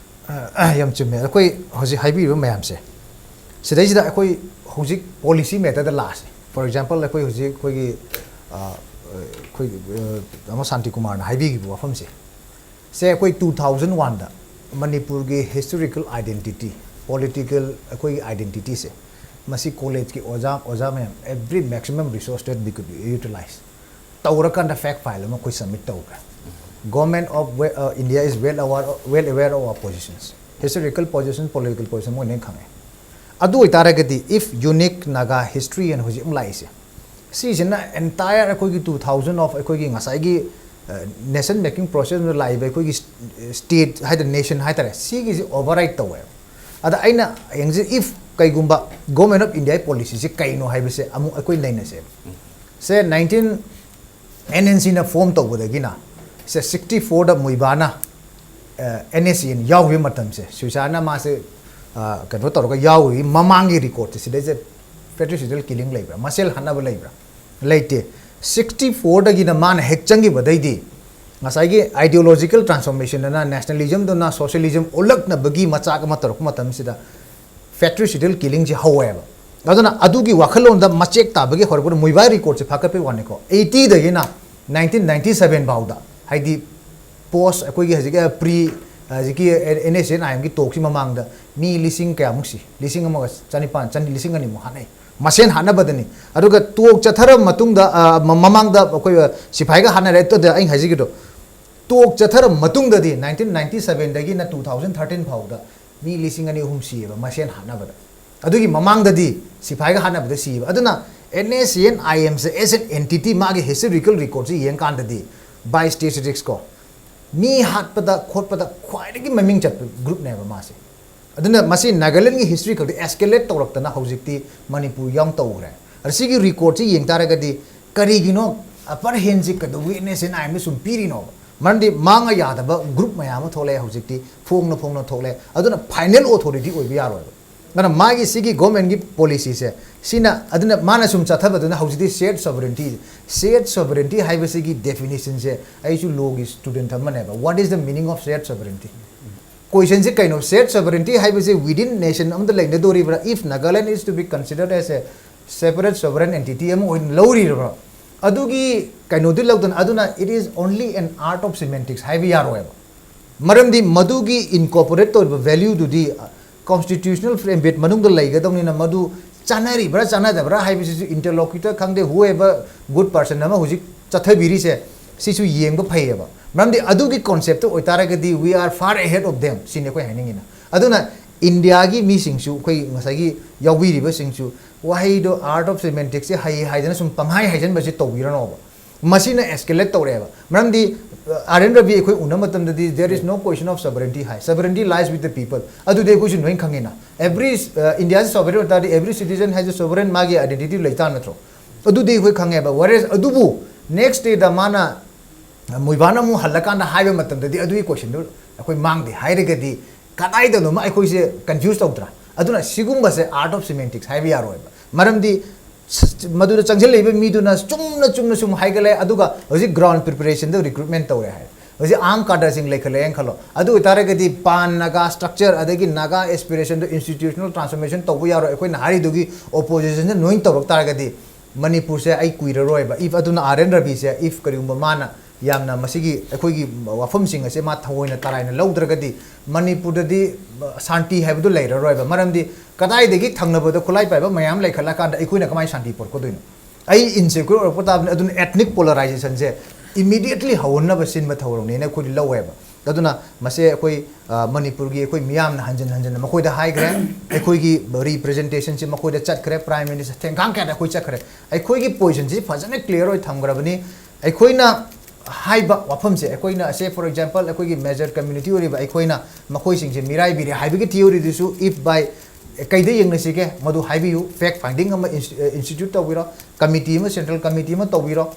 ꯑ, ꯑ, ꯌꯥꯝ ꯆꯨꯝꯃꯦ꯫ ꯑꯩꯈꯣꯏ ꯍꯧꯖꯤꯛ ꯍꯥꯏꯕꯤꯔꯤꯕ ꯃꯌꯥꯝꯁꯦ, ꯁꯤꯗꯩꯁꯤꯗ ꯑꯩꯈꯣꯏ ꯍꯧꯖꯤꯛ policy matter the ꯂꯥꯛꯑꯁꯤ꯫ For example, ꯑꯩꯈꯣꯏ ꯍꯧꯖꯤꯛ ꯑꯩꯈꯣꯏꯒꯤ, ꯑ, ꯑꯩꯈꯣꯏ ꯑꯃ ꯁꯥꯟꯇꯤ ꯀꯨꯃꯥꯔꯅ ꯍꯥꯏꯕꯤꯈꯤꯕ ꯋꯥꯐꯝꯁꯦ, ꯁꯦ ꯑꯩꯈꯣꯏ ꯇꯨ ꯊꯥꯎꯖꯟ ꯋꯥꯟꯗ ꯃꯅꯤꯄꯨꯔꯒꯤ ꯍꯤꯁꯇꯣꯔꯤꯀꯦꯜ ꯑꯥꯏꯗꯦꯟꯇꯤꯇꯤ, ꯄꯣꯂꯤꯇꯤꯀꯦꯜ ꯑꯩꯈꯣꯏꯒꯤ ꯑꯥꯏꯗꯦꯟꯇꯤꯇꯤꯁꯦ, ꯃꯁꯤ ꯀꯣꯂꯦꯖꯀꯤ ꯑꯣꯖꯥ ꯑꯣꯖꯥ ꯃꯌꯥꯝ, every maximum resource that we could utilize ꯇꯧꯔꯀꯥꯟꯗ ꯐꯦꯛ ꯐꯥꯏꯜ ꯑꯃ ꯑꯩꯈꯣꯏ ꯁꯕꯃꯤꯠ ꯇꯧꯈ꯭ꯔꯦ꯫ Government of India is well aware, well aware of our positions, historical position, political position ꯃꯣꯏ ꯂꯣꯏ ꯈꯪꯉꯦ꯫ ꯑꯗꯨ ꯑꯣꯏꯇꯥꯔꯒꯗꯤ, if unique Naga history ꯍꯥꯏꯅ ꯍꯧꯖꯤꯛ ꯑꯃ ꯂꯥꯛꯏꯁꯦ, ꯁꯤꯁꯤꯅ ꯑꯦꯟꯇꯥꯌꯔ ꯑꯩꯈꯣꯏꯒꯤ ꯇꯨ ꯊꯥꯎꯖꯟ ꯑꯣꯐ ꯑꯩꯈꯣꯏꯒꯤ ꯉꯁꯥꯏꯒꯤ ꯅꯦꯁꯟ ꯃꯦꯀꯤꯡ ꯄ꯭ꯔꯣꯁꯦꯁꯇ ꯂꯥꯛꯏꯕ ꯑꯩꯈꯣꯏꯒꯤ ꯁ꯭ꯇꯦꯠ ꯍꯥꯏꯗꯅ, ꯅꯦꯁꯟ ꯍꯥꯏꯇꯥꯔꯦ, ꯁꯤꯒꯤꯁꯤ ꯑꯣꯚꯔꯔꯥꯏꯠ ꯇꯧꯋꯦꯕ꯫ ꯑꯗ ꯑꯩꯅ ꯌꯦꯡꯖꯩ, ꯏꯐ ꯀꯩꯒꯨꯝꯕ ꯒꯣꯔꯃꯦꯟ ꯑꯣꯐ ꯏꯟꯗꯤꯌꯥꯒꯤ ꯄꯣꯂꯤꯁꯤꯁꯦ ꯀꯩꯅꯣ ꯍꯥꯏꯕꯁꯦ ꯑꯃꯨꯛ ꯑꯩꯈꯣꯏ ꯅꯩꯅꯁꯦꯕ꯫ ꯁꯦ ꯅꯥꯏꯟꯇꯤꯟ, ꯑꯦꯟ ꯑꯦꯟ ꯁꯤꯅ ꯐꯣꯝ ꯇꯧꯕꯗꯒꯤꯅ, ꯁꯦ ꯁꯤꯛꯁꯇꯤ ꯐꯣꯔꯗ ꯃꯨꯏꯕꯥꯅ ꯑꯦꯟ ꯑꯦꯁ ꯑꯦꯟ ꯌꯥꯎꯈꯤꯕ ꯃꯇꯝꯁꯦ, ꯁꯨꯏꯁꯥꯅ ꯃꯥꯁꯦ ꯑ, ꯀꯩꯅꯣ ꯇꯧꯔꯒ ꯌꯥꯎꯈꯤꯕꯒꯤ ꯃꯃꯥꯡꯒꯤ ꯔꯦꯀꯣꯔꯠꯁꯦ, ꯁꯤꯗꯩꯁꯦ ꯐ꯭ꯔꯦꯇ꯭ꯔꯤꯁꯤꯗꯜ ꯀꯤꯂꯤꯡ ꯂꯩꯕ꯭ꯔꯥ, ꯃꯁꯦꯜ ꯍꯥꯠꯅꯕ ꯂꯩꯕ꯭ꯔꯥ? ꯂꯩꯇꯦ꯫ ꯁꯤꯛꯁꯇꯤ ꯐꯣꯔꯗꯒꯤꯅ ꯃꯥꯅ ꯍꯦꯛ ꯆꯪꯈꯤꯕꯗꯩꯗꯤ ꯉꯁꯥꯏꯒꯤ ꯑꯥꯏꯗꯤꯌꯣꯂꯣꯖꯤꯀꯦꯜ ꯇ꯭ꯔꯥꯟꯁꯐꯣꯔꯃꯦꯁꯟꯗꯅ, ꯅꯦꯁꯅꯦꯂꯤꯖꯝꯗꯨꯅ ꯁꯣꯁꯤꯌꯦꯂꯤꯖꯝ ꯑꯣꯜꯂꯛꯅꯕꯒꯤ ꯃꯆꯥꯛ ꯑꯃ ꯇꯧꯔꯛꯄ ꯃꯇꯝꯁꯤꯗ ꯐ꯭ꯔꯦꯇ꯭ꯔꯤꯁꯤꯗꯜ ꯀꯤꯂꯤꯡꯁꯦ ꯍꯧꯋꯦꯕ꯫ ꯑꯗꯨꯅ ꯑꯗꯨꯒꯤ ꯋꯥꯈꯜꯂꯣꯟꯗ ꯃꯆꯦꯛ ꯇꯥꯕꯒꯤ ꯍꯧꯔꯛꯄꯗ ꯃꯨꯏꯕꯥꯏ ꯔꯦꯀꯣꯔꯠꯁꯦ ꯐꯥꯒꯠꯄꯩ ꯋꯥꯅꯤꯀꯣ, ꯑꯩꯠꯇꯤꯗꯒꯤꯅ ꯅꯥꯏꯟꯇꯤꯟ ꯅꯥꯏꯟꯇꯤ ꯁꯕꯦꯟ ꯐꯥꯎꯗ, ꯍꯥꯏꯗꯤ ꯄꯣꯁ ꯑꯩꯈꯣꯏꯒꯤ ꯍꯧꯖꯤꯛꯀꯤ ꯄ꯭ꯔꯤ, ꯍꯧꯖꯤꯛꯀꯤ ꯑꯦꯟ ꯑꯦꯁ ꯑꯦꯟ ꯑꯥꯏ ꯑꯦꯝꯒꯤ ꯇꯣꯛꯁꯤ ꯃꯃꯥꯡꯗ ꯃꯤ ꯂꯤꯁꯤꯡ ꯀꯌꯥꯃꯨꯛ ꯁꯤ? ꯂꯤꯁꯤꯡ ꯑꯃꯒ ꯆꯅꯤꯄꯥꯟ, ꯆꯅꯤ, ꯂꯤꯁꯤꯡ ꯑꯅꯤꯃꯨꯛ ꯍꯥꯠꯅꯩ꯫ ꯃꯁꯦꯟ ꯍꯥꯠꯅꯕꯗꯅꯤ꯫ ꯑꯗꯨꯒ ꯇꯣꯛ ꯆꯠꯊꯔꯕ ꯃꯇꯨꯡꯗ, ꯑ, ꯃ-, ꯃꯃꯥꯡꯗ ꯑꯩꯈꯣꯏ, ꯑ, ꯁꯤꯐꯥꯏꯒ ꯍꯥꯠꯅꯔꯦ꯫ ꯑꯗꯨꯗ ꯑꯩꯅ ꯍꯥꯏꯖꯒꯦꯗꯣ, ꯇꯣꯛ ꯆꯠꯊꯔꯕ ꯃꯇꯨꯡꯗꯗꯤ ꯅꯥꯏꯟꯇꯤꯟ ꯅꯥꯏꯟꯇꯤ ꯁꯕꯦꯟꯗꯒꯤꯅ ꯇꯨ ꯊꯥꯎꯖꯟ ꯊꯥꯔꯇꯤꯟ ꯐꯥꯎꯗ ꯃꯤ ꯂꯤꯁꯤꯡ ꯑꯅꯤ ꯑꯍꯨꯝ ꯁꯤꯌꯦꯕ ꯃꯁꯦꯟ ꯍꯥꯠꯅꯕꯗ꯫ ꯑꯗꯨꯒꯤ ꯃꯃꯥꯡꯗꯗꯤ ꯁꯤꯐꯥꯏꯒ ꯍꯥꯠꯅꯕꯗ ꯁꯤꯌꯦꯕ꯫ ꯑꯗꯨꯅ ꯑꯦꯟ ꯑꯦꯁ ꯑꯦꯟ ꯑꯥꯏ ꯑꯦꯝꯁꯦ as an entity, ꯃꯥꯒꯤ ꯍꯤꯁꯇꯣꯔꯤꯀꯦꯜ ꯔꯦꯀꯣꯔꯠꯁꯦ ꯌꯦꯡꯀꯥꯟꯗꯗꯤ, by statistics ꯀꯣ, ꯃꯤ ꯍꯥꯠꯄꯗ ꯈꯣꯠꯄꯗ ꯈ꯭ꯋꯥꯏꯗꯒꯤ ꯃꯃꯤꯡ ꯆꯠꯄ ꯒ꯭ꯔꯨꯞꯅꯦꯕ ꯃꯥꯁꯦ꯫ ꯑꯗꯨꯅ ꯃꯁꯤ ꯅꯥꯒꯥꯂꯦꯟꯒꯤ ꯍꯤꯁꯇ꯭ꯔꯤ ꯈꯛꯇ ꯑꯦꯁꯀꯦꯂꯦꯠ ꯇꯧꯔꯛꯇꯅ ꯍꯧꯖꯤꯛꯇꯤ ꯃꯅꯤꯄꯨꯔ ꯌꯥꯝ ꯇꯧꯈ꯭ꯔꯦ꯫ ꯑꯗ ꯁꯤꯒꯤ ꯔꯦꯀꯣꯔꯠꯁꯤ ꯌꯦꯡ ꯇꯥꯔꯒꯗꯤ, ꯀꯔꯤꯒꯤꯅꯣ ꯑꯄꯔ ꯍꯦꯟꯁꯤ ꯀꯩꯗꯧꯕꯒꯤ ꯑꯦꯟ ꯑꯦꯁ ꯑꯦꯟ ꯑꯥꯏ ꯑꯦꯝꯗ ꯁꯨꯝ ꯄꯤꯔꯤꯅꯣꯕ? ꯃꯔꯝꯗꯤ ꯃꯥꯡꯉ ꯌꯥꯗꯕ ꯒ꯭ꯔꯨꯞ ꯃꯌꯥꯝ ꯑꯃ ꯊꯣꯛꯂꯛꯑꯦ ꯍꯧꯖꯤꯛꯇꯤ, ꯐꯣꯡꯅ ꯐꯣꯡꯅ ꯊꯣꯛꯂꯛꯑꯦ꯫ ꯑꯗꯨꯅ ꯐꯥꯏꯅꯦꯜ ꯑꯣꯊꯣꯔꯤꯇꯤ ꯑꯣꯏꯕ ꯌꯥꯔꯣꯏꯕ꯫ ꯑꯗꯨꯅ ꯃꯥꯒꯤ ꯁꯤꯒꯤ ꯒꯣꯔꯃꯦꯟꯒꯤ ꯄꯣꯂꯤꯁꯤꯁꯦ, ꯁꯤꯅ, ꯑꯗꯨꯅ ꯃꯥꯅ ꯁꯨꯝ ꯆꯠꯊꯕꯗꯨꯅ ꯍꯧꯖꯤꯛꯇꯤ ꯁꯦꯌꯔꯠ ꯁꯣꯚꯔꯦꯟꯇꯤ, ꯁꯦꯌꯔꯠ ꯁꯣꯚꯔꯦꯟꯇꯤ ꯍꯥꯏꯕꯁꯤꯒꯤ ꯗꯦꯐꯤꯅꯤꯁꯟꯁꯦ, ꯑꯩꯁꯨ ꯂꯣꯒꯤ ꯁ꯭ꯇꯨꯗꯦꯟꯠ ꯑꯃꯅꯦꯕ, what is the meaning of shared sovereignty? ꯀꯣꯏꯁꯟꯁꯦ ꯀꯩꯅꯣ? ꯁꯦꯌꯔꯠ ꯁꯣꯚꯔꯦꯟꯇꯤ ꯍꯥꯏꯕꯁꯦ within nation ꯑꯃꯗ ꯂꯩꯅꯗꯣꯔꯤꯕ꯭ꯔꯥ? If Nagaland is to be considered as a separate sovereign entity ꯑꯃ ꯑꯣꯏꯅ ꯂꯧꯔꯤꯕ꯭ꯔꯥ? ꯑꯗꯨꯒꯤ ꯀꯩꯅꯣꯗꯤ ꯂꯧꯗꯅ, ꯑꯗꯨꯅ it is only an art of semantics ꯍꯥꯏꯕ ꯌꯥꯔꯣꯏꯕ꯫ ꯃꯔꯝꯗꯤ ꯃꯗꯨꯒꯤ incorporate ꯇꯧꯔꯤꯕ value ꯗꯨꯗꯤ constitutional framework ꯃꯅꯨꯡꯗ ꯂꯩꯒꯗꯧꯅꯤꯅ, ꯃꯗꯨ ꯆꯥꯅꯔꯤꯕ꯭ꯔꯥ ꯆꯥꯅꯗꯕ꯭ꯔꯥ ꯍꯥꯏꯕꯁꯤꯁꯨ interlocutor ꯈꯪꯗꯦ, whoever good person ꯑꯃ ꯍꯧꯖꯤꯛ ꯆꯠꯊꯕꯤꯔꯤꯁꯦ, ꯁꯤꯁꯨ ꯌꯦꯡꯕ ꯐꯩꯌꯦꯕ꯫ ꯃꯔꯝꯗꯤ ꯑꯗꯨꯒꯤ concept ꯇꯨ ꯑꯣꯏꯇꯥꯔꯒꯗꯤ we are far ahead of them ꯁꯤꯅꯤ ꯑꯩꯈꯣꯏ ꯍꯥꯏꯅꯤꯡꯉꯤꯅ꯫ ꯑꯗꯨꯅ ꯏꯟꯗꯤꯌꯥꯒꯤ ꯃꯤꯁꯤꯡꯁꯨ, ꯑꯩꯈꯣꯏ ꯉꯁꯥꯏꯒꯤ ꯌꯥꯎꯕꯤꯔꯤꯕꯁꯤꯡꯁꯨ ꯋꯥꯍꯩꯗꯣ art of semantics ꯁꯦ ꯍꯩ ꯍꯥꯏꯗꯅ ꯁꯨꯝ ꯄꯪꯍꯥꯏ ꯍꯥꯏꯖꯟꯕꯁꯦ ꯇꯧꯕꯤꯔꯅꯣꯕ꯫ ꯃꯁꯤꯅ escalate ꯇꯧꯔꯛꯑꯦꯕ꯫ ꯃꯔꯝꯗꯤ, ꯑ, R N Ravi ꯑꯩꯈꯣꯏ ꯎꯅꯕ ꯃꯇꯝꯗꯗꯤ there is no question of sovereignty high, sovereignty lies with the people꯫ ꯑꯗꯨꯗꯤ ꯑꯩꯈꯣꯏꯁꯨ ꯂꯣꯏ ꯈꯪꯉꯤꯅ꯫ Every, ꯑ, ꯏꯟꯗꯤꯌꯥꯁꯦ sovereign ꯑꯣꯏꯇꯥꯔꯗꯤ every citizen has a sovereign ꯃꯥꯒꯤ identity ꯂꯩꯇꯥ ꯅꯠꯇ꯭ꯔꯣ? ꯑꯗꯨꯗꯤ ꯑꯩꯈꯣꯏ ꯈꯪꯉꯦꯕ꯫ Whereas ꯑꯗꯨꯕꯨ next day ꯗ ꯃꯥꯅ, ꯑ, ꯃꯣꯏꯕꯥꯟ ꯑꯃꯨꯛ ꯍꯜꯂꯀꯥꯟꯗ ꯍꯥꯏꯕ ꯃꯇꯝꯗꯗꯤ ꯑꯗꯨꯒꯤ question ꯗꯨ ꯑꯩꯈꯣꯏ ꯃꯥꯡꯗꯦ ꯍꯥꯏꯔꯒꯗꯤ ꯀꯗꯥꯏꯗꯅꯣꯃ ꯑꯩꯈꯣꯏꯁꯦ confuse ꯇꯧꯗ꯭ꯔꯥ? ꯑꯗꯨꯅ ꯁꯤꯒꯨꯝꯕꯁꯦ art of semantics ꯍꯥꯏꯕ ꯌꯥꯔꯣꯏꯕ꯫ ꯃꯔꯝꯗꯤ ꯁ-, ꯃꯗꯨꯗ ꯆꯪꯁꯤꯜꯂꯛꯏꯕ ꯃꯤꯗꯨꯅ ꯆꯨꯝꯅ ꯆꯨꯝꯅ ꯁꯨꯝ ꯍꯥꯏꯒꯠꯂꯛꯑꯦ, ꯑꯗꯨꯒ ꯍꯧꯖꯤꯛ ground preparation ꯗ recruitment ꯇꯧꯔꯦ ꯍꯥꯏ꯫ ꯍꯧꯖꯤꯛ armed cadre ꯁꯤꯡ ꯂꯩꯈꯠꯂꯛꯑꯦꯅ ꯈꯜꯂꯣ꯫ ꯑꯗꯨ ꯑꯣꯏꯇꯥꯔꯒꯗꯤ ꯄꯥꯟ ꯅꯥꯒꯥ structure ꯑꯗꯒꯤ ꯅꯥꯒꯥ aspiration ꯗꯨ institutional transformation ꯇꯧꯕ ꯌꯥꯔꯣꯏ꯫ ꯑꯩꯈꯣꯏꯅ ꯍꯥꯏꯔꯤꯗꯨꯒꯤ opposition ꯁꯦ ꯂꯣꯏ ꯇꯧꯔꯛ ꯇꯥꯔꯒꯗꯤ ꯃꯅꯤꯄꯨꯔꯁꯦ ꯑꯩ ꯀꯨꯏꯔꯔꯣꯏꯕ꯫ If ꯑꯗꯨꯅ R N Ravi say, if ꯀꯔꯤꯒꯨꯝꯕ ꯃꯥꯅ ꯌꯥꯝꯅ ꯃꯁꯤꯒꯤ ꯑꯩꯈꯣꯏꯒꯤ ꯋꯥꯐꯝꯁꯤꯡ ꯑꯁꯦ ꯃꯥ ꯊꯑꯣꯏꯅ ꯇꯔꯥꯏꯅ ꯂꯧꯗ꯭ꯔꯒꯗꯤ ꯃꯅꯤꯄꯨꯔꯗꯗꯤ ꯁꯥꯟꯇꯤ ꯍꯥꯏꯕꯗꯨ ꯂꯩꯔꯔꯣꯏꯕ꯫ ꯃꯔꯝꯗꯤ ꯀꯗꯥꯏꯗꯒꯤ ꯊꯪꯅꯕꯗ ꯈꯨꯠꯂꯥꯏ ꯄꯥꯏꯕ ꯃꯌꯥꯝ ꯂꯩꯈꯠꯂꯀꯥꯟꯗ ꯑꯩꯈꯣꯏꯅ ꯀꯃꯥꯏꯅ ꯁꯥꯟꯇꯤ ꯄꯨꯔꯛꯀꯗꯣꯏꯅꯣ? ꯑꯩ insecure ꯑꯣꯏꯔꯛꯄ ꯇꯥꯕꯅꯤ꯫ ꯑꯗꯨꯅ ethnic polarization ꯁꯦ immediately ꯍꯧꯍꯟꯅꯕ ꯁꯤꯟꯕ ꯊꯧꯔꯝꯅꯦꯅ ꯑꯩꯈꯣꯏꯗꯤ ꯂꯧꯋꯦꯕ꯫ ꯑꯗꯨꯅ ꯃꯁꯦ ꯑꯩꯈꯣꯏ, ꯑ, ꯃꯅꯤꯄꯨꯔꯒꯤ ꯑꯩꯈꯣꯏ ꯃꯤꯌꯥꯝꯅ ꯍꯟꯖꯤꯟ ꯍꯟꯖꯤꯟꯅ ꯃꯈꯣꯏꯗ ꯍꯥꯏꯈ꯭ꯔꯦ꯫ ꯑꯩꯈꯣꯏꯒꯤ representation ꯁꯤ ꯃꯈꯣꯏꯗ ꯆꯠꯈ꯭ꯔꯦ, Prime Minister ꯊꯦꯡꯈꯥꯡ ꯀꯌꯥꯗ ꯑꯩꯈꯣꯏ ꯆꯠꯈ꯭ꯔꯦ꯫ ꯑꯩꯈꯣꯏꯒꯤ position ꯁꯤ ꯐꯖꯅ clear ꯑꯣꯏ ꯊꯝꯈ꯭ꯔꯕꯅꯤ꯫ ꯑꯩꯈꯣꯏꯅ ꯍꯥꯏꯕ ꯋꯥꯐꯝꯁꯦ, ꯑꯩꯈꯣꯏꯅ ꯑꯁꯦ, for example, ꯑꯩꯈꯣꯏꯒꯤ major community ꯑꯣꯏꯔꯤꯕ ꯑꯩꯈꯣꯏꯅ ꯃꯈꯣꯏꯁꯤꯡꯁꯦ ꯃꯤꯔꯥꯏꯕꯤꯔꯦ ꯍꯥꯏꯕꯒꯤ theory ꯗꯨꯁꯨ, if by, ꯀꯩꯗ ꯌꯦꯡꯅꯁꯤꯒꯦ? ꯃꯗꯨ ꯍꯥꯏꯕꯤꯌꯨ, fact finding ꯑꯃ ins-, institute ꯇꯧꯕꯤꯔꯣ, committee ꯑꯃ, central committee ꯑꯃ ꯇꯧꯕꯤꯔꯣ,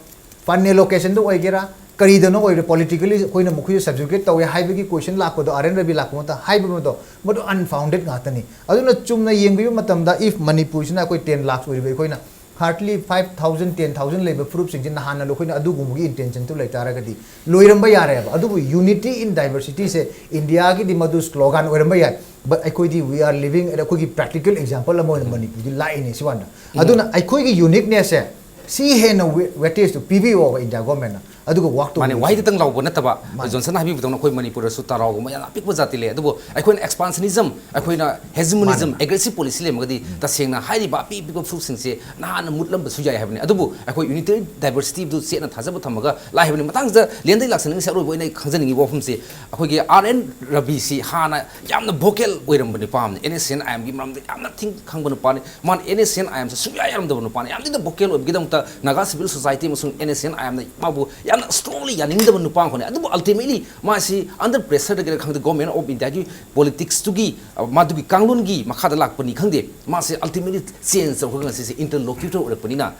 fund allocation ꯗ ꯑꯣꯏꯒꯦꯔꯥ, ꯀꯔꯤꯗꯅꯣ ꯑꯣꯏꯔꯦ, politically ꯑꯩꯈꯣꯏꯅ ꯃꯈꯣꯏꯁꯨ subjugate ꯇꯧꯋꯦ ꯍꯥꯏꯕꯒꯤ question ꯂꯥꯛꯄꯗꯣ, R N Ravi ꯂꯥꯛꯄ ꯃꯇꯝꯗ ꯍꯥꯏꯕ ꯃꯗꯣ, ꯃꯗꯨ unfounded ꯉꯥꯛꯇꯅꯤ꯫ ꯑꯗꯨꯅ ꯆꯨꯝꯅ ꯌꯦꯡꯕꯤꯕ ꯃꯇꯝꯗ, if ꯃꯅꯤꯄꯨꯔꯁꯤꯅ ꯑꯩꯈꯣꯏ ten lakhs ꯑꯣꯏꯔꯤꯕ ꯑꯩꯈꯣꯏꯅ hardly five thousand, ten thousand ꯂꯩꯕ ꯐꯨꯔꯨꯞꯁꯤꯡꯁꯦ ꯅꯍꯥꯟꯅ ꯑꯩꯈꯣꯏꯅ ꯑꯗꯨꯒꯨꯝꯕꯒꯤ intention ꯗꯨ ꯂꯩꯇꯥꯔꯒꯗꯤ ꯂꯣꯏꯔꯝꯕ ꯌꯥꯔꯦꯕ꯫ ꯑꯗꯨꯕꯨ unity in diversity ꯁꯦ ꯏꯟꯗꯤꯌꯥꯒꯤꯗꯤ ꯃꯗꯨ slogan ꯑꯣꯏꯔꯝꯕ ꯌꯥꯏ, but ꯑꯩꯈꯣꯏꯗꯤ we are living, ꯑꯩꯈꯣꯏꯒꯤ practical example ꯑꯃ ꯑꯣꯏꯅ ꯃꯅꯤꯄꯨꯔꯗꯤ ꯂꯥꯛꯏꯅꯦ ꯁꯤ ꯋꯥꯟꯗ꯫ ꯑꯗꯨꯅ ꯑꯩꯈꯣꯏꯒꯤ uniqueness ꯁꯦ ꯁꯤ ꯍꯦꯟꯅ weightage ꯇꯨ ꯄꯤꯕꯤꯌꯣꯕ ꯏꯟꯗꯤꯌꯥ ꯒꯣꯔꯃꯦꯟꯅ, ꯑꯗꯨꯒ ꯋꯥꯛ ꯇꯧ꯫ ꯃꯥꯅꯦ, ꯋꯥꯍꯩꯗꯇꯪ ꯂꯥꯎꯕ ꯅꯠꯇꯕ, ꯃꯥꯅꯦ꯫ ꯖꯣꯟꯁꯟꯅ ꯍꯥꯏꯕꯤꯕꯗꯧꯅ ꯑꯩꯈꯣꯏ ꯃꯅꯤꯄꯨꯔꯗꯁꯨ ꯇꯔꯥꯎꯒꯨꯝꯕ ꯌꯥꯝꯅ ꯑꯄꯤꯛꯄ ꯖꯥꯇꯤ ꯂꯩ, ꯑꯗꯨꯕꯨ ꯑꯩꯈꯣꯏꯅ expansionism, ꯑꯩꯈꯣꯏꯅ hegemonism, ꯃꯥꯅꯦ꯫ Aggressive policy ꯂꯩꯔꯝꯃꯒꯗꯤ ꯇꯁꯦꯡꯅ ꯍꯥꯏꯔꯤꯕ ꯑꯄꯤꯛ ꯑꯄꯤꯛꯄ ꯐꯨꯔꯨꯞꯁꯤꯡꯁꯦ ꯅꯍꯥꯟꯅ ꯃꯨꯠꯂꯝꯕꯁꯨ ꯌꯥꯏ ꯍꯥꯏꯕꯅꯤ꯫ ꯑꯗꯨꯕꯨ ꯑꯩꯈꯣꯏ unitary diversity ꯗꯨ ꯆꯦꯠꯅ ꯊꯥꯖꯕ ꯊꯝꯃꯒ ꯂꯥꯛꯏꯕꯅꯤ꯫ ꯃꯇꯥꯡꯁꯤꯗ ꯂꯦꯟꯗꯩ ꯂꯥꯛꯆꯅꯤꯡꯉꯤꯁꯦ ꯑꯔꯣꯏꯕ ꯑꯣꯏꯅ ꯑꯩ ꯈꯪꯖꯅꯤꯡꯉꯤꯕ ꯋꯥꯐꯝꯁꯤ, ꯑꯩꯈꯣꯏꯒꯤ R N ꯔꯕꯤꯁꯤ ꯍꯥꯟꯅ ꯌꯥꯝꯅ vocal ꯑꯣꯏꯔꯝꯕ ꯅꯨꯄꯥ ꯑꯃꯅꯤ, NSCN IM ꯒꯤ ꯃꯔꯝꯗ ꯌꯥꯝꯅ ꯊꯤꯅ ꯈꯪꯕ ꯅꯨꯄꯥꯅꯤ꯫ ꯃꯥꯅ NSCN IM ꯁꯦ ꯁꯨꯡꯌꯥ ꯌꯥꯔꯝꯗꯕ ꯅꯨꯄꯥꯅꯤ, ꯌꯥꯝ ꯊꯤꯅ vocal ꯑꯣꯏꯕꯒꯤꯗꯃꯛꯇ Naga civil society ꯑꯃꯁꯨꯡ NSCN IM ꯅ ꯃꯥꯕꯨ ꯌꯥꯝꯅ strongly ꯌꯥꯅꯤꯡꯗꯕ ꯅꯨꯄꯥ ꯑꯃꯈꯛꯅꯤ꯫ ꯑꯗꯨꯕꯨ ultimately ꯃꯥꯁꯤ under pressure ꯗꯒꯤꯔ ꯈꯪꯗꯦ, Government of India ꯒꯤ politics ꯇꯨꯒꯤ, ꯑ, ꯃꯗꯨꯒꯤ ꯀꯥꯡꯂꯣꯟꯒꯤ ꯃꯈꯥꯗ ꯂꯥꯛꯄꯅꯤ ꯈꯪꯗꯦ, ꯃꯥꯁꯤ ultimately change ꯇꯧꯔꯒ ꯉꯁꯤꯁꯦ interlocutor ꯑꯣꯏꯔꯛꯄꯅꯤꯅ꯫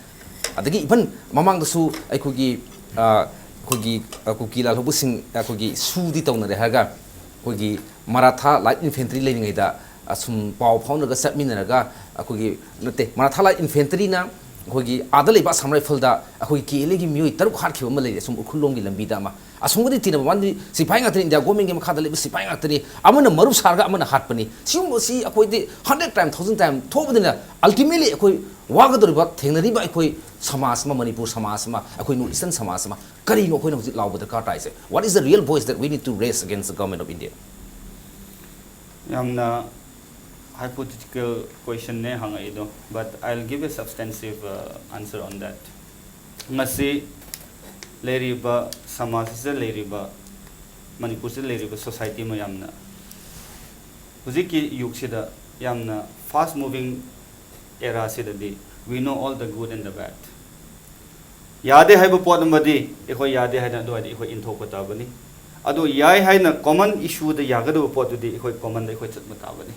ꯑꯗꯒꯤ even ꯃꯃꯥꯡꯗꯁꯨ ꯑꯩꯈꯣꯏꯒꯤ, ꯑ, ꯑꯩꯈꯣꯏꯒꯤ, ꯑ, ꯀꯨꯀꯤ ꯂꯥꯜꯍꯧꯕꯁꯤꯡ, ꯑꯩꯈꯣꯏꯒꯤ ꯁꯨꯗꯤ ꯇꯧꯅꯔꯦ ꯍꯥꯏꯔꯒ, ꯑꯩꯈꯣꯏꯒꯤ Maratha Light Infantry ꯂꯩꯔꯤꯉꯩꯗ ꯑꯁꯨꯝ ꯄꯥꯎ ꯐꯥꯎꯅꯔꯒ ꯆꯠꯃꯤꯟꯅꯔꯒ, ꯑꯩꯈꯣꯏꯒꯤ, ꯅꯠꯇꯦ, Maratha Light Infantry ꯅ ꯑꯩꯈꯣꯏꯒꯤ ꯑꯥꯗ ꯂꯩꯕ Assam Rifle ꯗ ꯑꯩꯈꯣꯏꯒꯤ KLA ꯒꯤ ꯃꯤꯑꯣꯏ ꯇꯔꯨꯛ ꯍꯥꯠꯈꯤꯕ ꯑꯃ ꯂꯩꯔꯦ, ꯑꯁꯨꯝ ꯎꯈ꯭ꯔꯨꯜ ꯂꯣꯝꯒꯤ ꯂꯝꯕꯤꯗ ꯑꯃ꯫ ꯑꯁꯣꯝꯒꯗꯤ ꯇꯤꯟꯅꯕ ꯃꯥꯗꯤ ꯁꯤꯐꯥꯏ ꯉꯥꯛꯇꯅꯤ, ꯏꯟꯗꯤꯌꯥ ꯒꯣꯔꯃꯦꯟꯒꯤ ꯃꯈꯥꯗ ꯂꯩꯕ ꯁꯤꯐꯥꯏ ꯉꯥꯛꯇꯅꯤ, ꯑꯃꯅ ꯃꯔꯨꯞ ꯁꯥꯔꯒ ꯑꯃꯅ ꯍꯥꯠꯄꯅꯤ꯫ ꯁꯤꯒꯨꯝꯕꯁꯤ ꯑꯩꯈꯣꯏꯗꯤ hundred time, thousand time ꯊꯣꯛꯑꯕꯅꯤꯅ, ultimately ꯑꯩꯈꯣꯏ ꯋꯥꯒꯗꯧꯔꯤꯕ, ꯊꯦꯡꯅꯔꯤꯕ ꯑꯩꯈꯣꯏ ꯁꯃꯥꯖ ꯑꯃ, ꯃꯅꯤꯄꯨꯔ ꯁꯃꯥꯖ ꯑꯃ, ꯑꯩꯈꯣꯏ North Eastern ꯁꯃꯥꯖ ꯑꯃ, ꯀꯔꯤꯅꯣ ꯑꯩꯈꯣꯏꯅ ꯍꯧꯖꯤꯛ ꯂꯥꯎꯕ ꯗꯔꯀꯥꯔ ꯇꯥꯏꯁꯦ? What is the real voice that we need to raise against the Government of India? ꯌꯥꯝꯅ hypothetical question ꯅꯦ ꯍꯪꯉꯛꯏꯗꯣ, but I'll give a substantive, uh, answer on that. ꯉꯁꯤ ꯂꯩꯔꯤꯕ ꯁꯃꯥꯖ ꯑꯁꯤꯗ ꯂꯩꯔꯤꯕ, ꯃꯅꯤꯄꯨꯔꯁꯤꯗ ꯂꯩꯔꯤꯕ society ꯃꯌꯥꯝꯅ ꯍꯧꯖꯤꯛꯀꯤ ꯌꯨꯒꯁꯤꯗ ꯌꯥꯝꯅ fast moving era ꯁꯤꯗꯗꯤ we know all the good and the bad. ꯌꯥꯗꯦ ꯍꯥꯏꯕ ꯄꯣꯠ ꯑꯃꯗꯤ ꯑꯩꯈꯣꯏ ꯌꯥꯗꯦ ꯍꯥꯏꯅ ꯑꯗꯨꯋꯥꯏꯗ ꯑꯩꯈꯣꯏ ꯏꯟꯊꯣꯛꯄ ꯇꯥꯕꯅꯤ꯫ ꯑꯗꯨ ꯌꯥꯏ ꯍꯥꯏꯅ common issue ꯗ ꯌꯥꯒꯗꯕ ꯄꯣꯠꯇꯨꯗꯤ ꯑꯩꯈꯣꯏ common ꯗ ꯑꯩꯈꯣꯏ ꯆꯠꯄ ꯇꯥꯕꯅꯤ꯫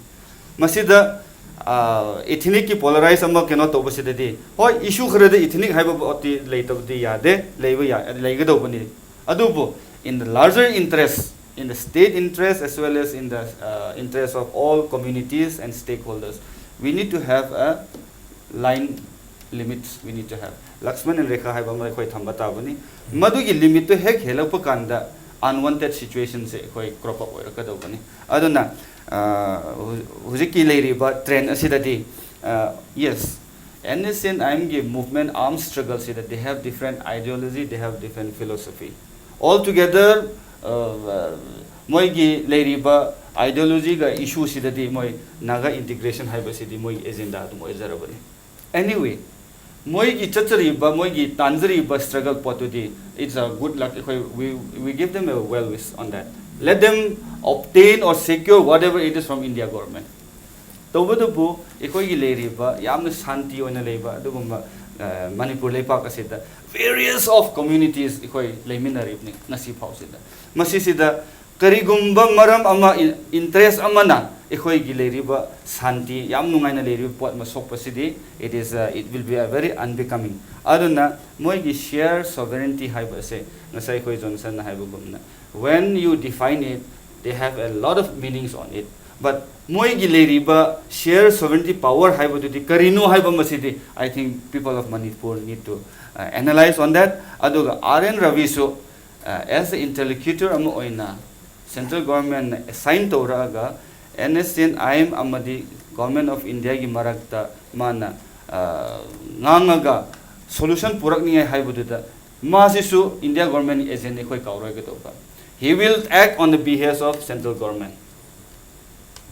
ꯃꯁꯤꯗ, ꯑ, ethnic ꯀꯤ polarize ꯑꯃ ꯀꯩꯅꯣ ꯇꯧꯕꯁꯤꯗꯗꯤ, ꯍꯣꯏ, issue ꯈꯔꯗ ethnic ꯍꯥꯏꯕ ꯄꯣꯠꯇꯤ ꯂꯩꯇꯕꯗꯤ ꯌꯥꯗꯦ, ꯂꯩꯕ ꯌꯥ-, ꯂꯩꯒꯗꯧꯕꯅꯤ꯫ ꯑꯗꯨꯕꯨ in the larger interest, in the state interest as well as in the, uh, interest of all communities and stakeholders, we need to have a line limits we need to have. Lakshman and Rekha ꯍꯥꯏꯕ ꯑꯃ ꯑꯩꯈꯣꯏ ꯊꯝꯕ ꯇꯥꯕꯅꯤ꯫ ꯃꯗꯨꯒꯤ limit two ꯍꯦꯛ ꯍꯦꯜꯂꯛꯄ ꯀꯥꯟꯗ unwanted situation ꯁꯦ ꯑꯩꯈꯣꯏ crop up ꯑꯣꯏꯔꯛꯀꯗꯧꯕꯅꯤ꯫ ꯑꯗꯨꯅ, ꯑ, ꯍꯧ-, ꯍꯧꯖꯤꯛꯀꯤ ꯂꯩꯔꯤꯕ trend ꯑꯁꯤꯗꯗꯤ, ꯑ, yes, NSCN-IM-ꯒꯤ movement, armed struggle ꯁꯤꯗ they have different ideology, they have different philosophy. All together, uh, ꯃꯣꯏꯒꯤ ꯂꯩꯔꯤꯕ ideology-ꯒ issue ꯁꯤꯗꯗꯤ ꯃꯣꯏ Naga integration ꯍꯥꯏꯕꯁꯤꯗꯤ ꯃꯣꯏꯒꯤ agenda ꯑꯗꯨꯝ ꯑꯣꯏꯖꯔꯕꯅꯤ꯫ Anyway, ꯃꯣꯏꯒꯤ ꯆꯠꯆꯔꯤꯕ, ꯃꯣꯏꯒꯤ ꯇꯥꯟꯖꯔꯤꯕ struggle ꯄꯣꯠꯇꯨꯗꯤ, it's a good luck. ꯑꯩꯈꯣꯏ, we, we give them a well wish on that. Let them obtain or secure whatever it is from India government. ꯇꯧꯕꯇꯕꯨ ꯑꯩꯈꯣꯏꯒꯤ ꯂꯩꯔꯤꯕ ꯌꯥꯝꯅ ꯁꯥꯟꯇꯤ ꯑꯣꯏꯅ ꯂꯩꯕ ꯑꯗꯨꯒꯨꯝꯕ, ꯑ, ꯃꯅꯤꯄꯨꯔ ꯂꯩꯄꯥꯛ ꯑꯁꯤꯗ various of communities ꯑꯩꯈꯣꯏ ꯂꯩꯃꯤꯟꯅꯔꯤꯕꯅꯤ ꯉꯁꯤ ꯐꯥꯎꯁꯤꯗ꯫ ꯃꯁꯤꯁꯤꯗ ꯀꯔꯤꯒꯨꯝꯕ ꯃꯔꯝ ꯑꯃ, in-, interest ꯑꯃꯅ ꯑꯩꯈꯣꯏꯒꯤ ꯂꯩꯔꯤꯕ ꯁꯥꯟꯇꯤ, ꯌꯥꯝ ꯅꯨꯡꯉꯥꯏꯅ ꯂꯩꯔꯤꯕ ꯄꯣꯠ ꯑꯃ ꯁꯣꯛꯄꯁꯤꯗꯤ, it is, uh, it will be a very unbecoming. ꯑꯗꯨꯅ ꯃꯣꯏꯒꯤ share sovereignty ꯍꯥꯏꯕ ꯑꯁꯦ ꯉꯁꯥꯏ ꯑꯩꯈꯣꯏ ꯖꯣꯟꯁꯟꯅ ꯍꯥꯏꯕꯒꯨꯝꯅ, when you define it, they have a lot of meanings on it. But ꯃꯣꯏꯒꯤ ꯂꯩꯔꯤꯕ share sovereignty power ꯍꯥꯏꯕꯗꯨꯗꯤ ꯀꯔꯤꯅꯣ ꯍꯥꯏꯕ ꯃꯁꯤꯗꯤ, I think people of Manipur need to, uh, analyze on that. ꯑꯗꯨꯒ R N Ravi-ꯁꯨ, uh, as a interlocutor ꯑꯃ ꯑꯣꯏꯅ central government-ꯅ assign ꯇꯧꯔꯛꯑꯒ NSCN-IM ꯑꯃꯗꯤ Government of India-ꯒꯤ ꯃꯔꯛꯇ ꯃꯥꯅ, ꯑ, ꯉꯥꯡꯉꯒ solution ꯄꯨꯔꯛꯅꯤꯡꯉꯥꯏ ꯍꯥꯏꯕꯗꯨꯗ ꯃꯥꯁꯤꯁꯨ India government-ꯒꯤ agent ꯑꯩꯈꯣꯏ ꯀꯥꯎꯔꯣꯏꯒꯗꯧꯕ꯫ He will act on the behest of central government.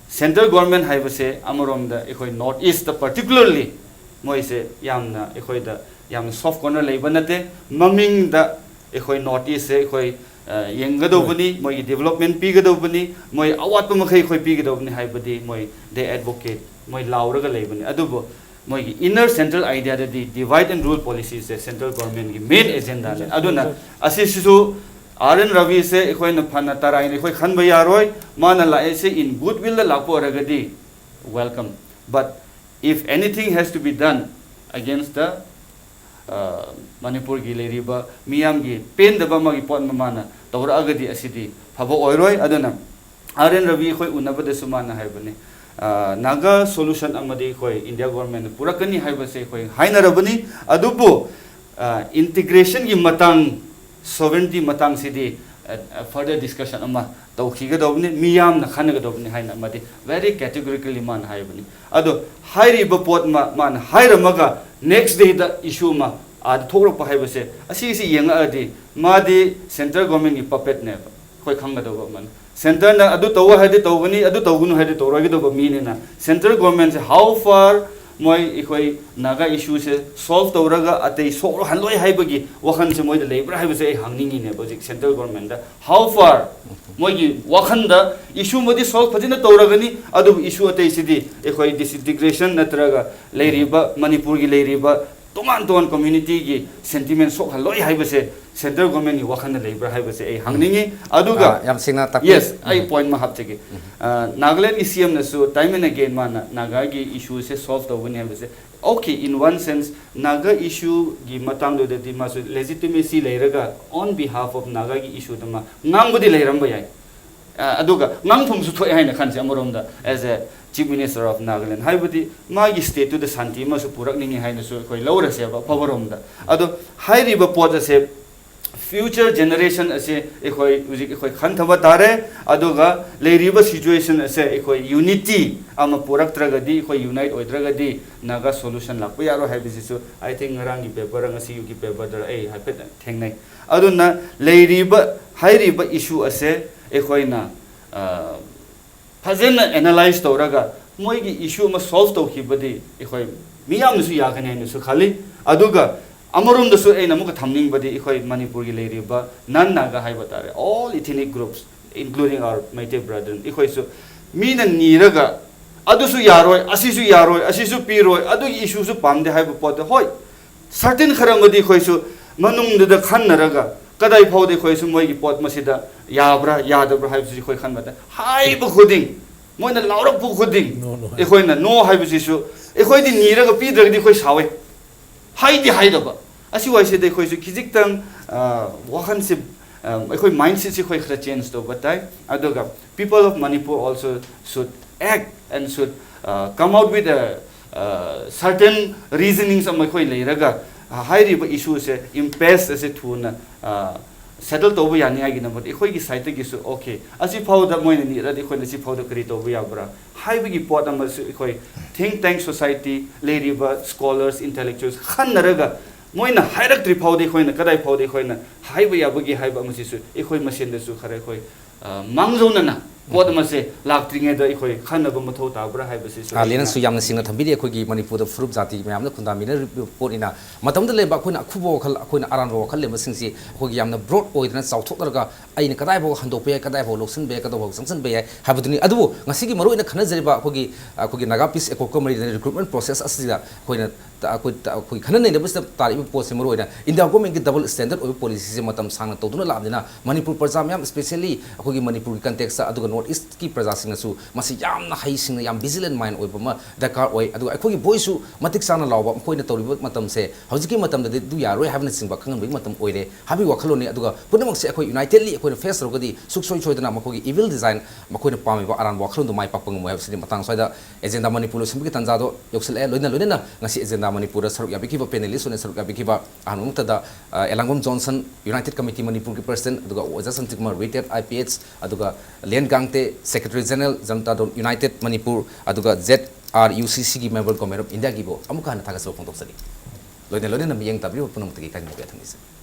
Central government ꯍꯥꯏꯕꯁꯦ ꯑꯃꯔꯣꯝꯗ ꯑꯩꯈꯣꯏ North East-ꯇ particularly ꯃꯣꯏꯁꯦ ꯌꯥꯝꯅ ꯑꯩꯈꯣꯏꯗ ꯌꯥꯝꯅ soft corner ꯂꯩꯕ ꯅꯠꯇꯦ꯫ ꯃꯃꯤꯡꯗ ꯑꯩꯈꯣꯏ North East-ꯁꯦ ꯑꯩꯈꯣꯏ, ꯑ, ꯌꯦꯡꯒꯗꯧꯕꯅꯤ, ꯃꯣꯏꯒꯤ development ꯄꯤꯒꯗꯧꯕꯅꯤ, ꯃꯣꯏ ꯑꯋꯥꯠꯄ ꯃꯈꯩ ꯑꯩꯈꯣꯏ ꯄꯤꯒꯗꯧꯕꯅꯤ ꯍꯥꯏꯕꯗꯤ ꯃꯣꯏ they advocate, ꯃꯣꯏ ꯂꯥꯎꯔꯒ ꯂꯩꯕꯅꯤ꯫ ꯑꯗꯨꯕꯨ ꯃꯣꯏꯒꯤ inner central idea-ꯗꯗꯤ divide and rule policy-ꯁꯦ central government-ꯒꯤ main agenda-ꯅꯤ꯫ ꯑꯗꯨꯅ ꯑꯁꯤꯁꯤꯁꯨ R N Ravi-ꯁꯦ ꯑꯩꯈꯣꯏꯅ ꯐꯅ ꯇꯔꯥꯏꯅ ꯑꯩꯈꯣꯏ ꯈꯟꯕ ꯌꯥꯔꯣꯏ꯫ ꯃꯥꯅ ꯂꯥꯛꯏꯁꯦ in good will-ꯗ ꯂꯥꯛꯄ ꯑꯣꯏꯔꯒꯗꯤ welcome. But if anything has to be done against the, uh, ꯃꯅꯤꯄꯨꯔꯒꯤ ꯂꯩꯔꯤꯕ ꯃꯤꯌꯥꯝꯒꯤ ꯄꯦꯟꯗꯕ ꯑꯃꯒꯤ ꯄꯣꯠ ꯑꯃ ꯃꯥꯅ ꯇꯧꯔꯛꯑꯒꯗꯤ ꯑꯁꯤꯗꯤ ꯐꯕ ꯑꯣꯏꯔꯣꯏ꯫ ꯑꯗꯨꯅ R N Ravi ꯑꯩꯈꯣꯏ ꯎꯅꯕꯗꯁꯨ ꯃꯥꯅ ꯍꯥꯏꯕꯅꯤ, ꯑ, Naga solution ꯑꯃꯗꯤ ꯑꯩꯈꯣꯏ India government-ꯅ ꯄꯨꯔꯛꯀꯅꯤ ꯍꯥꯏꯕꯁꯦ ꯑꯩꯈꯣꯏ ꯍꯥꯏꯅꯔꯕꯅꯤ꯫ ꯑꯗꯨꯕꯨ, ꯑ, integration-ꯒꯤ ꯃꯇꯥꯡ, sovereignty ꯃꯇꯥꯡꯁꯤꯗꯤ further discussion ꯑꯃ ꯇꯧꯈꯤꯒꯗꯧꯕꯅꯤ, ꯃꯤꯌꯥꯝꯅ ꯈꯟꯅꯒꯗꯧꯕꯅꯤ ꯍꯥꯏꯅ ꯑꯃꯗꯤ very categorically ꯃꯥꯅ ꯍꯥꯏꯕꯅꯤ꯫ ꯑꯗꯣ ꯍꯥꯏꯔꯤꯕ ꯄꯣꯠ ꯑꯃ ꯃꯥꯅ ꯍꯥꯏꯔꯝꯃꯒ next dayꯗ issue ꯑꯃ ꯑꯥꯗ ꯊꯣꯛꯂꯛꯄ ꯍꯥꯏꯕꯁꯦ, ꯑꯁꯤꯁꯤ ꯌꯦꯡꯉꯛꯑꯗꯤ ꯃꯥꯗꯤ central governmentꯀꯤ puppetꯅꯦꯕ꯫ ꯑꯩꯈꯣꯏ ꯈꯪꯒꯗꯧꯕ ꯑꯃꯅꯤ꯫ Centreꯅ ꯑꯗꯨ ꯇꯧꯋꯣ ꯍꯥꯏꯔꯗꯤ ꯇꯧꯒꯅꯤ, ꯑꯗꯨ ꯇꯧꯒꯅꯨ ꯍꯥꯏꯔꯗꯤ ꯇꯧꯔꯣꯏꯒꯗꯧꯕ ꯃꯤꯅꯤꯅ, central governmentꯁꯦ how far ꯃꯣꯏ ꯑꯩꯈꯣꯏ ꯅꯥꯒꯥ issueꯁꯦ solve ꯇꯧꯔꯒ ꯑꯇꯩ ꯁꯣꯛꯍꯜꯂꯣꯏ ꯍꯥꯏꯕꯒꯤ ꯋꯥꯈꯜꯁꯦ ꯃꯣꯏꯗ ꯂꯩꯕ꯭ꯔꯥ ꯍꯥꯏꯕꯁꯦ ꯑꯩ ꯍꯪꯅꯤꯡꯉꯤꯅꯦꯕ ꯍꯧꯖꯤꯛ central governmentꯗ꯫ How far ꯃꯣꯏꯒꯤ ꯋꯥꯈꯜꯗ issue ꯑꯃꯗꯤ solve ꯐꯖꯅ ꯇꯧꯔꯒꯅꯤ, ꯑꯗꯨꯕꯨ issue ꯑꯇꯩꯁꯤꯗꯤ ꯑꯩꯈꯣꯏ disintegration ꯅꯠꯇ꯭ꯔꯒ ꯂꯩꯔꯤꯕ ꯃꯅꯤꯄꯨꯔꯒꯤ ꯂꯩꯔꯤꯕ ꯇꯣꯉꯥꯟ ꯇꯣꯉꯥꯟ communityꯒꯤ sentiment ꯁꯣꯛꯍꯜꯂꯣꯏ ꯍꯥꯏꯕꯁꯦ central governmentꯀꯤ ꯋꯥꯈꯜꯗ ꯂꯩꯕ꯭ꯔꯥ ꯍꯥꯏꯕꯁꯦ ꯑꯩ ꯍꯪꯅꯤꯡꯉꯤ꯫ ꯑꯗꯨꯒ ꯑꯥ, ꯌꯥꯝ ꯁꯦꯡꯅ ꯇꯥꯛꯄꯤ꯫ Yes, ꯑꯩ point ꯑꯃ ꯍꯥꯞꯆꯒꯦ꯫ ꯑ, ꯅꯥꯒꯥꯂꯦꯟꯒꯤ CMꯅꯁꯨ time and again ꯃꯥꯅ ꯅꯥꯒꯥꯒꯤ issueꯁꯦ solve ꯇꯧꯒꯅꯤ ꯍꯥꯏꯕꯁꯦ, okay, in one sense Naga issueꯒꯤ ꯃꯇꯥꯡꯗꯨꯗꯗꯤ ꯃꯥꯁꯨ legitimacy ꯂꯩꯔꯒ on behalf of ꯅꯥꯒꯥꯒꯤ issueꯗ ꯃꯥ ꯉꯥꯡꯕꯗꯤ ꯂꯩꯔꯝꯕ ꯌꯥꯏ꯫ ꯑ, ꯑꯗꯨꯒ ꯉꯥꯡꯐꯝꯁꯨ ꯊꯣꯛꯑꯦ ꯍꯥꯏꯅ ꯈꯟꯁꯦ ꯑꯃꯔꯣꯝꯗ, as a Chief Minister of Nagaland, ꯍꯥꯏꯕꯗꯤ ꯃꯥꯒꯤ stateꯇꯨꯗ ꯁꯥꯟꯇꯤ ꯑꯃꯁꯨ ꯄꯨꯔꯛꯅꯤꯡꯉꯤ ꯍꯥꯏꯅꯁꯨ ꯑꯩꯈꯣꯏ ꯂꯧꯔꯁꯦꯕ ꯑꯐꯕꯔꯣꯝꯗ꯫ ꯑꯗꯣ ꯍꯥꯏꯔꯤꯕ ꯄꯣꯠ ꯑꯁꯦ future generation ꯑꯁꯦ ꯑꯩꯈꯣꯏ ꯍꯧꯖꯤꯛ ꯑꯩꯈꯣꯏ ꯈꯟꯊꯕ ꯇꯥꯔꯦ꯫ ꯑꯗꯨꯒ ꯂꯩꯔꯤꯕ situation ꯑꯁꯦ ꯑꯩꯈꯣꯏ unity ꯑꯃ ꯄꯨꯔꯛꯇ꯭ꯔꯒꯗꯤ, ꯑꯩꯈꯣꯏ unite ꯑꯣꯏꯗ꯭ꯔꯒꯗꯤ Naga solution ꯂꯥꯛꯄ ꯌꯥꯔꯣꯏ ꯍꯥꯏꯕꯁꯤꯁꯨ I think ꯉꯔꯥꯡꯒꯤ paperꯗ, ꯉꯁꯤꯒꯤ paperꯗ ꯑꯩ ꯍꯥꯏꯐꯦꯠ ꯊꯦꯡꯅꯩ꯫ ꯑꯗꯨꯅ ꯂꯩꯔꯤꯕ, ꯍꯥꯏꯔꯤꯕ issue ꯑꯁꯦ ꯑꯩꯈꯣꯏꯅ, ꯑ, ꯐꯖꯅ analyse ꯇꯧꯔꯒ ꯃꯣꯏꯒꯤ issue ꯑꯃ solve ꯇꯧꯈꯤꯕꯗꯤ ꯑꯩꯈꯣꯏ ꯃꯤꯌꯥꯝꯅꯁꯨ ꯌꯥꯒꯅꯤ ꯍꯥꯏꯅꯁꯨ ꯈꯜꯂꯤ꯫ ꯑꯗꯨꯒ ꯑꯃꯔꯣꯝꯗꯁꯨ ꯑꯩꯅ ꯑꯃꯨꯛꯀ ꯊꯝꯅꯤꯡꯕꯗꯤ ꯑꯩꯈꯣꯏ ꯃꯅꯤꯄꯨꯔꯒꯤ ꯂꯩꯔꯤꯕ non Naga ꯍꯥꯏꯕ ꯇꯥꯔꯦ, all ethnic groups including our Meitei brethren, ꯑꯩꯈꯣꯏꯁꯨ ꯃꯤꯅ ꯅꯤꯔꯒ ꯑꯗꯨꯁꯨ ꯌꯥꯔꯣꯏ, ꯑꯁꯤꯁꯨ ꯌꯥꯔꯣꯏ, ꯑꯁꯤꯁꯨ ꯄꯤꯔꯣꯏ, ꯑꯗꯨꯒꯤ issueꯁꯨ ꯄꯥꯝꯗꯦ ꯍꯥꯏꯕ ꯄꯣꯠꯇꯣ, ꯍꯣꯏ, certain ꯈꯔ ꯑꯃꯗꯤ ꯑꯩꯈꯣꯏꯁꯨ ꯃꯅꯨꯡꯗꯨꯗ ꯈꯟꯅꯔꯒ ꯀꯗꯥꯏ ꯐꯥꯎꯗꯤ ꯑꯩꯈꯣꯏꯁꯨ ꯃꯣꯏꯒꯤ ꯄꯣꯠ ꯃꯁꯤꯗ ꯌꯥꯕ꯭ꯔꯥ ꯌꯥꯗꯕ꯭ꯔꯥ ꯍꯥꯏꯕꯁꯤ ꯑꯩꯈꯣꯏ ꯈꯟꯕꯗ, ꯍꯥꯏꯕ ꯈꯨꯗꯤꯡ, ꯃꯣꯏꯅ ꯂꯥꯎꯔꯛꯄ ꯈꯨꯗꯤꯡ, No, no. ꯑꯩꯈꯣꯏꯅ no ꯍꯥꯏꯕꯁꯤꯁꯨ, ꯑꯩꯈꯣꯏꯗꯤ ꯅꯤꯔꯒ ꯄꯤꯗ꯭ꯔꯒꯗꯤ ꯑꯩꯈꯣꯏ ꯁꯥꯎꯋꯦ, ꯍꯥꯏꯗꯤ ꯍꯥꯏꯗꯕ꯫ ꯑꯁꯤ ꯋꯥꯏꯁꯤꯗ ꯑꯩꯈꯣꯏꯁꯨ ꯈꯤꯖꯤꯛꯇꯪ, ꯑ, ꯋꯥꯈꯜꯁꯤ, ꯑ, ꯑꯩꯈꯣꯏ mindsetꯁꯤ ꯑꯩꯈꯣꯏ ꯈꯔ change ꯇꯧꯕ ꯇꯥꯏ꯫ ꯑꯗꯨꯒ people of Manipur also should act and should, ꯑ, come out with a, ꯑ, certain reasonings ꯑꯃ ꯑꯩꯈꯣꯏ ꯂꯩꯔꯒ, ꯑ, ꯍꯥꯏꯔꯤꯕ issueꯁꯦ, impasse ꯑꯁꯦ ꯊꯨꯅ, ꯑ, ꯁꯦꯇꯜ ꯇꯧꯕ ꯌꯥꯅꯤꯡꯉꯥꯏꯒꯤꯗꯃꯛꯇ ꯑꯩꯈꯣꯏꯒꯤ ꯁꯥꯏꯠꯇꯒꯤꯁꯨ, ꯑꯣꯀꯦ, ꯑꯁꯤ ꯐꯥꯎꯗ ꯃꯣꯏꯅ ꯅꯤꯔꯗꯤ ꯑꯩꯈꯣꯏꯅ ꯁꯤ ꯐꯥꯎꯗ ꯀꯔꯤ ꯇꯧꯕ ꯌꯥꯕ꯭ꯔꯥ ꯍꯥꯏꯕꯒꯤ ꯄꯣꯠ ꯑꯃꯁꯨ ꯑꯩꯈꯣꯏ think tank society, ꯂꯩꯔꯤꯕ scholars, intellectuals ꯈꯟꯅꯔꯒ ꯃꯣꯏꯅ ꯍꯥꯏꯔꯛꯇ꯭ꯔꯤ ꯐꯥꯎꯗꯤ ꯑꯩꯈꯣꯏꯅ ꯀꯗꯥꯏ ꯐꯥꯎꯗꯤ ꯑꯩꯈꯣꯏꯅ ꯍꯥꯏꯕ ꯌꯥꯕꯒꯦ ꯍꯥꯏꯕ ꯑꯃꯁꯤꯁꯨ ꯑꯩꯈꯣꯏ ꯃꯁꯦꯟꯗꯁꯨ ꯈꯔ ꯑꯩꯈꯣꯏ, ꯑ, ꯃꯥꯡꯖꯧꯅꯅ ꯄꯣꯠ ꯑꯃꯁꯦ ꯂꯥꯛꯇ꯭ꯔꯤꯉꯩꯗ ꯑꯩꯈꯣꯏ ꯈꯟꯅꯕ ꯃꯊꯧ ꯇꯥꯕ꯭ꯔꯥ ꯍꯥꯏꯕꯁꯤꯁꯨ ꯑꯥ, ꯂꯦꯅꯟꯁꯨ ꯌꯥꯝꯅ ꯁꯤꯡꯅ ꯊꯝꯕꯤꯔꯤ꯫ ꯑꯩꯈꯣꯏꯒꯤ ꯃꯅꯤꯄꯨꯔꯗ ꯐꯨꯔꯨꯞ ꯖꯥꯇꯤ ꯃꯌꯥꯝꯅ ꯈꯨꯟꯗꯥꯃꯤꯟꯅꯔꯤꯕ ꯄꯣꯠꯅꯤꯅ, ꯃꯇꯝꯗ ꯂꯩꯕ ꯑꯩꯈꯣꯏꯅ ꯑꯈꯨꯕ ꯋꯥꯈꯜ, ꯑꯩꯈꯣꯏꯅ ꯑꯔꯥꯟꯕ ꯋꯥꯈꯜ ꯂꯩꯕꯁꯤꯡꯁꯤ ꯑꯩꯈꯣꯏꯒꯤ ꯌꯥꯝꯅ ꯕ꯭ꯔꯣꯗ ꯑꯣꯏꯗꯅ ꯆꯥꯎꯊꯣꯛꯅꯔꯒ ꯑꯩꯅ ꯀꯗꯥꯏꯐꯥꯎ ꯍꯟꯗꯣꯛꯄ ꯌꯥꯏ, ꯀꯗꯥꯏꯐꯥꯎ ꯂꯧꯁꯤꯟꯕ ꯌꯥꯏ, ꯀꯗꯥꯏꯐꯥꯎ ꯆꯪꯁꯤꯟꯕ ꯌꯥꯏ ꯍꯥꯏꯕꯗꯨꯅꯤ꯫ ꯑꯗꯨꯕꯨ ꯉꯁꯤꯒꯤ ꯃꯔꯨꯑꯣꯏꯅ ꯈꯟꯅꯖꯔꯤꯕ ꯑꯩꯈꯣꯏꯒꯤ, ꯑꯩꯈꯣꯏꯒꯤ ꯅꯥꯒꯥ ꯄꯤꯁ ꯑꯦꯀꯣꯔꯗꯀ ꯃꯔꯤ ꯂꯩꯅꯅ ꯔꯤꯀ꯭ꯔꯨꯠꯃꯦꯟ ꯄ꯭ꯔꯣꯁꯦꯁ ꯑꯁꯤꯗ ꯑꯩꯈꯣꯏꯅ ꯇ-, ꯑꯩꯈꯣꯏ ꯇ-, ꯑꯩꯈꯣꯏ ꯈꯟꯅ ꯅꯩꯅꯕꯁꯤꯗ ꯇꯥꯔꯛꯏꯕ ꯄꯣꯠꯁꯤ ꯃꯔꯨꯑꯣꯏꯅ ꯏꯟꯗꯤꯌꯥ ꯒꯣꯔꯃꯦꯟꯒꯤ ꯗꯕꯜ ꯁ꯭ꯇꯦꯟꯗꯔꯗ ꯑꯣꯏꯕ ꯄꯣꯂꯤꯁꯤꯁꯦ ꯃꯇꯝ ꯁꯥꯡꯅ ꯇꯧꯗꯨꯅ ꯂꯥꯛꯑꯕꯅꯤꯅ ꯃꯅꯤꯄꯨꯔ ꯄ꯭ꯔꯖꯥ ꯃꯌꯥꯝ, ꯏꯁꯄꯦꯁꯦꯜꯂꯤ ꯑꯩꯈꯣꯏꯒꯤ ꯃꯅꯤꯄꯨꯔꯒꯤ ꯀꯟꯇꯦꯛꯁꯇ ꯑꯗꯨꯒ ꯅꯣꯔꯠ ꯏꯁꯀꯤ ꯄ꯭ꯔꯖꯥꯁꯤꯡꯅꯁꯨ ꯃꯁꯤ ꯌꯥꯝꯅ ꯍꯩꯁꯤꯡꯅ, ꯌꯥꯝ ꯚꯤꯖꯤꯂꯦꯟ ꯃꯥꯏꯟ ꯑꯣꯏꯕ ꯑꯃ ꯗꯔꯀꯥꯔ ꯑꯣꯏ꯫ ꯑꯗꯨꯒ ꯑꯩꯈꯣꯏꯒꯤ ꯚꯣꯏꯁꯁꯨ ꯃꯇꯤꯛ ꯆꯥꯅ ꯂꯥꯎꯕ, ꯃꯈꯣꯏꯅ ꯇꯧꯔꯤꯕ ꯃꯇꯝꯁꯦ ꯍꯧꯖꯤꯛꯀꯤ ꯃꯇꯝꯗꯗꯤ ꯑꯗꯨ ꯌꯥꯔꯣꯏ ꯍꯥꯏꯕꯅꯆꯤꯡꯕ ꯈꯪꯍꯟꯕꯒꯤ ꯃꯇꯝ ꯑꯣꯏꯔꯦ ꯍꯥꯏꯕꯒꯤ ꯋꯥꯈꯜꯂꯣꯟꯅꯤ꯫ ꯑꯗꯨꯒ ꯄꯨꯝꯅꯃꯛꯁꯦ ꯑꯩꯈꯣꯏ ꯌꯨꯅꯥꯏꯇꯦꯗꯂꯤ ꯑꯩꯈꯣꯏꯅ ꯐꯦꯁ ꯇꯧꯔꯒꯗꯤ ꯁꯨꯡꯁꯣꯏ ꯁꯣꯏꯗꯅ ꯃꯈꯣꯏꯒꯤ ꯏꯚꯤꯜ ꯗꯤꯖꯥꯏꯟ, ꯃꯈꯣꯏꯅ ꯄꯥꯝꯃꯤꯕ ꯑꯔꯥꯟꯕ ꯋꯥꯈꯜꯂꯣꯟꯗꯨ ꯃꯥꯏ ꯄꯥꯛꯄ ꯉꯝꯃꯣꯏ ꯍꯥꯏꯕꯁꯤꯗꯤ ꯃꯇꯥꯡ ꯁ꯭ꯋꯥꯏꯗ ꯑꯦꯖꯦꯟꯗꯥ ꯃꯅꯤꯄꯨꯔ ꯂꯣꯏꯁꯤꯟꯕꯒꯤ ꯇꯥꯟꯖꯥꯗꯣ ꯌꯧꯁꯤꯜꯂꯛꯑꯦ꯫ ꯂꯣꯏꯅ ꯂꯣꯏꯅꯅ ꯉꯁꯤ ꯑꯦꯖꯦꯟꯗꯥ ꯃꯅꯤꯄꯨꯔꯗ ꯁꯔꯨꯛ ꯌꯥꯕꯤꯈꯤꯕ, ꯄꯦꯅꯦꯂꯤꯁ ꯑꯣꯏꯅ ꯁꯔꯨꯛ ꯌꯥꯕꯤꯈꯤꯕ ꯑꯍꯥꯟꯕ ꯃꯛꯇꯗ, ꯑ, ꯑꯦꯂꯥꯡꯕꯝ ꯖꯣꯟꯁꯟ, ꯌꯨꯅꯥꯏꯇꯦꯗ ꯀꯃꯤꯇꯤ ꯃꯅꯤꯄꯨꯔꯒꯤ ꯄ꯭ꯔꯁꯤꯗꯦꯟꯠ, ꯑꯗꯨꯒ ꯑꯣꯖꯥ ꯁꯟꯇꯤꯀꯨꯃꯥꯔ, ꯔꯤꯇꯥꯌꯔꯗ ꯑꯥꯏ ꯄꯤ ꯑꯦꯁ, ꯑꯗꯨꯒ ꯂꯦꯟ ꯒꯥꯡꯇꯦ, ꯁꯦꯀ꯭ꯔꯦꯇꯔꯤ ꯖꯦꯅꯔꯦꯜ ꯖꯅꯇꯥ ꯗꯜ ꯌꯨꯅꯥꯏꯇꯦꯗ ꯃꯅꯤꯄꯨꯔ, ꯑꯗꯨꯒ ꯖꯦꯗ ꯑꯥꯔ ꯌꯨ ꯁꯤ ꯁꯤꯒꯤ ꯃꯦꯝꯕꯔ ꯒꯣꯃꯦꯔꯞ ꯏꯟꯗꯤꯌꯥꯒꯤꯕꯨ ꯑꯃꯨꯛꯀ ꯍꯟꯅ ꯊꯥꯒꯠꯆꯕ ꯐꯣꯡꯗꯣꯛꯆꯔꯤ꯫ ꯂꯣꯏꯅ ꯂꯣꯏꯅꯅ ꯃꯤꯠꯌꯦꯡ ꯇꯥꯕꯤꯔꯤꯕ ꯄꯨꯝꯅꯃꯛꯇꯒꯤ ꯀꯥꯏꯅ ꯊꯝꯖꯔꯤ꯫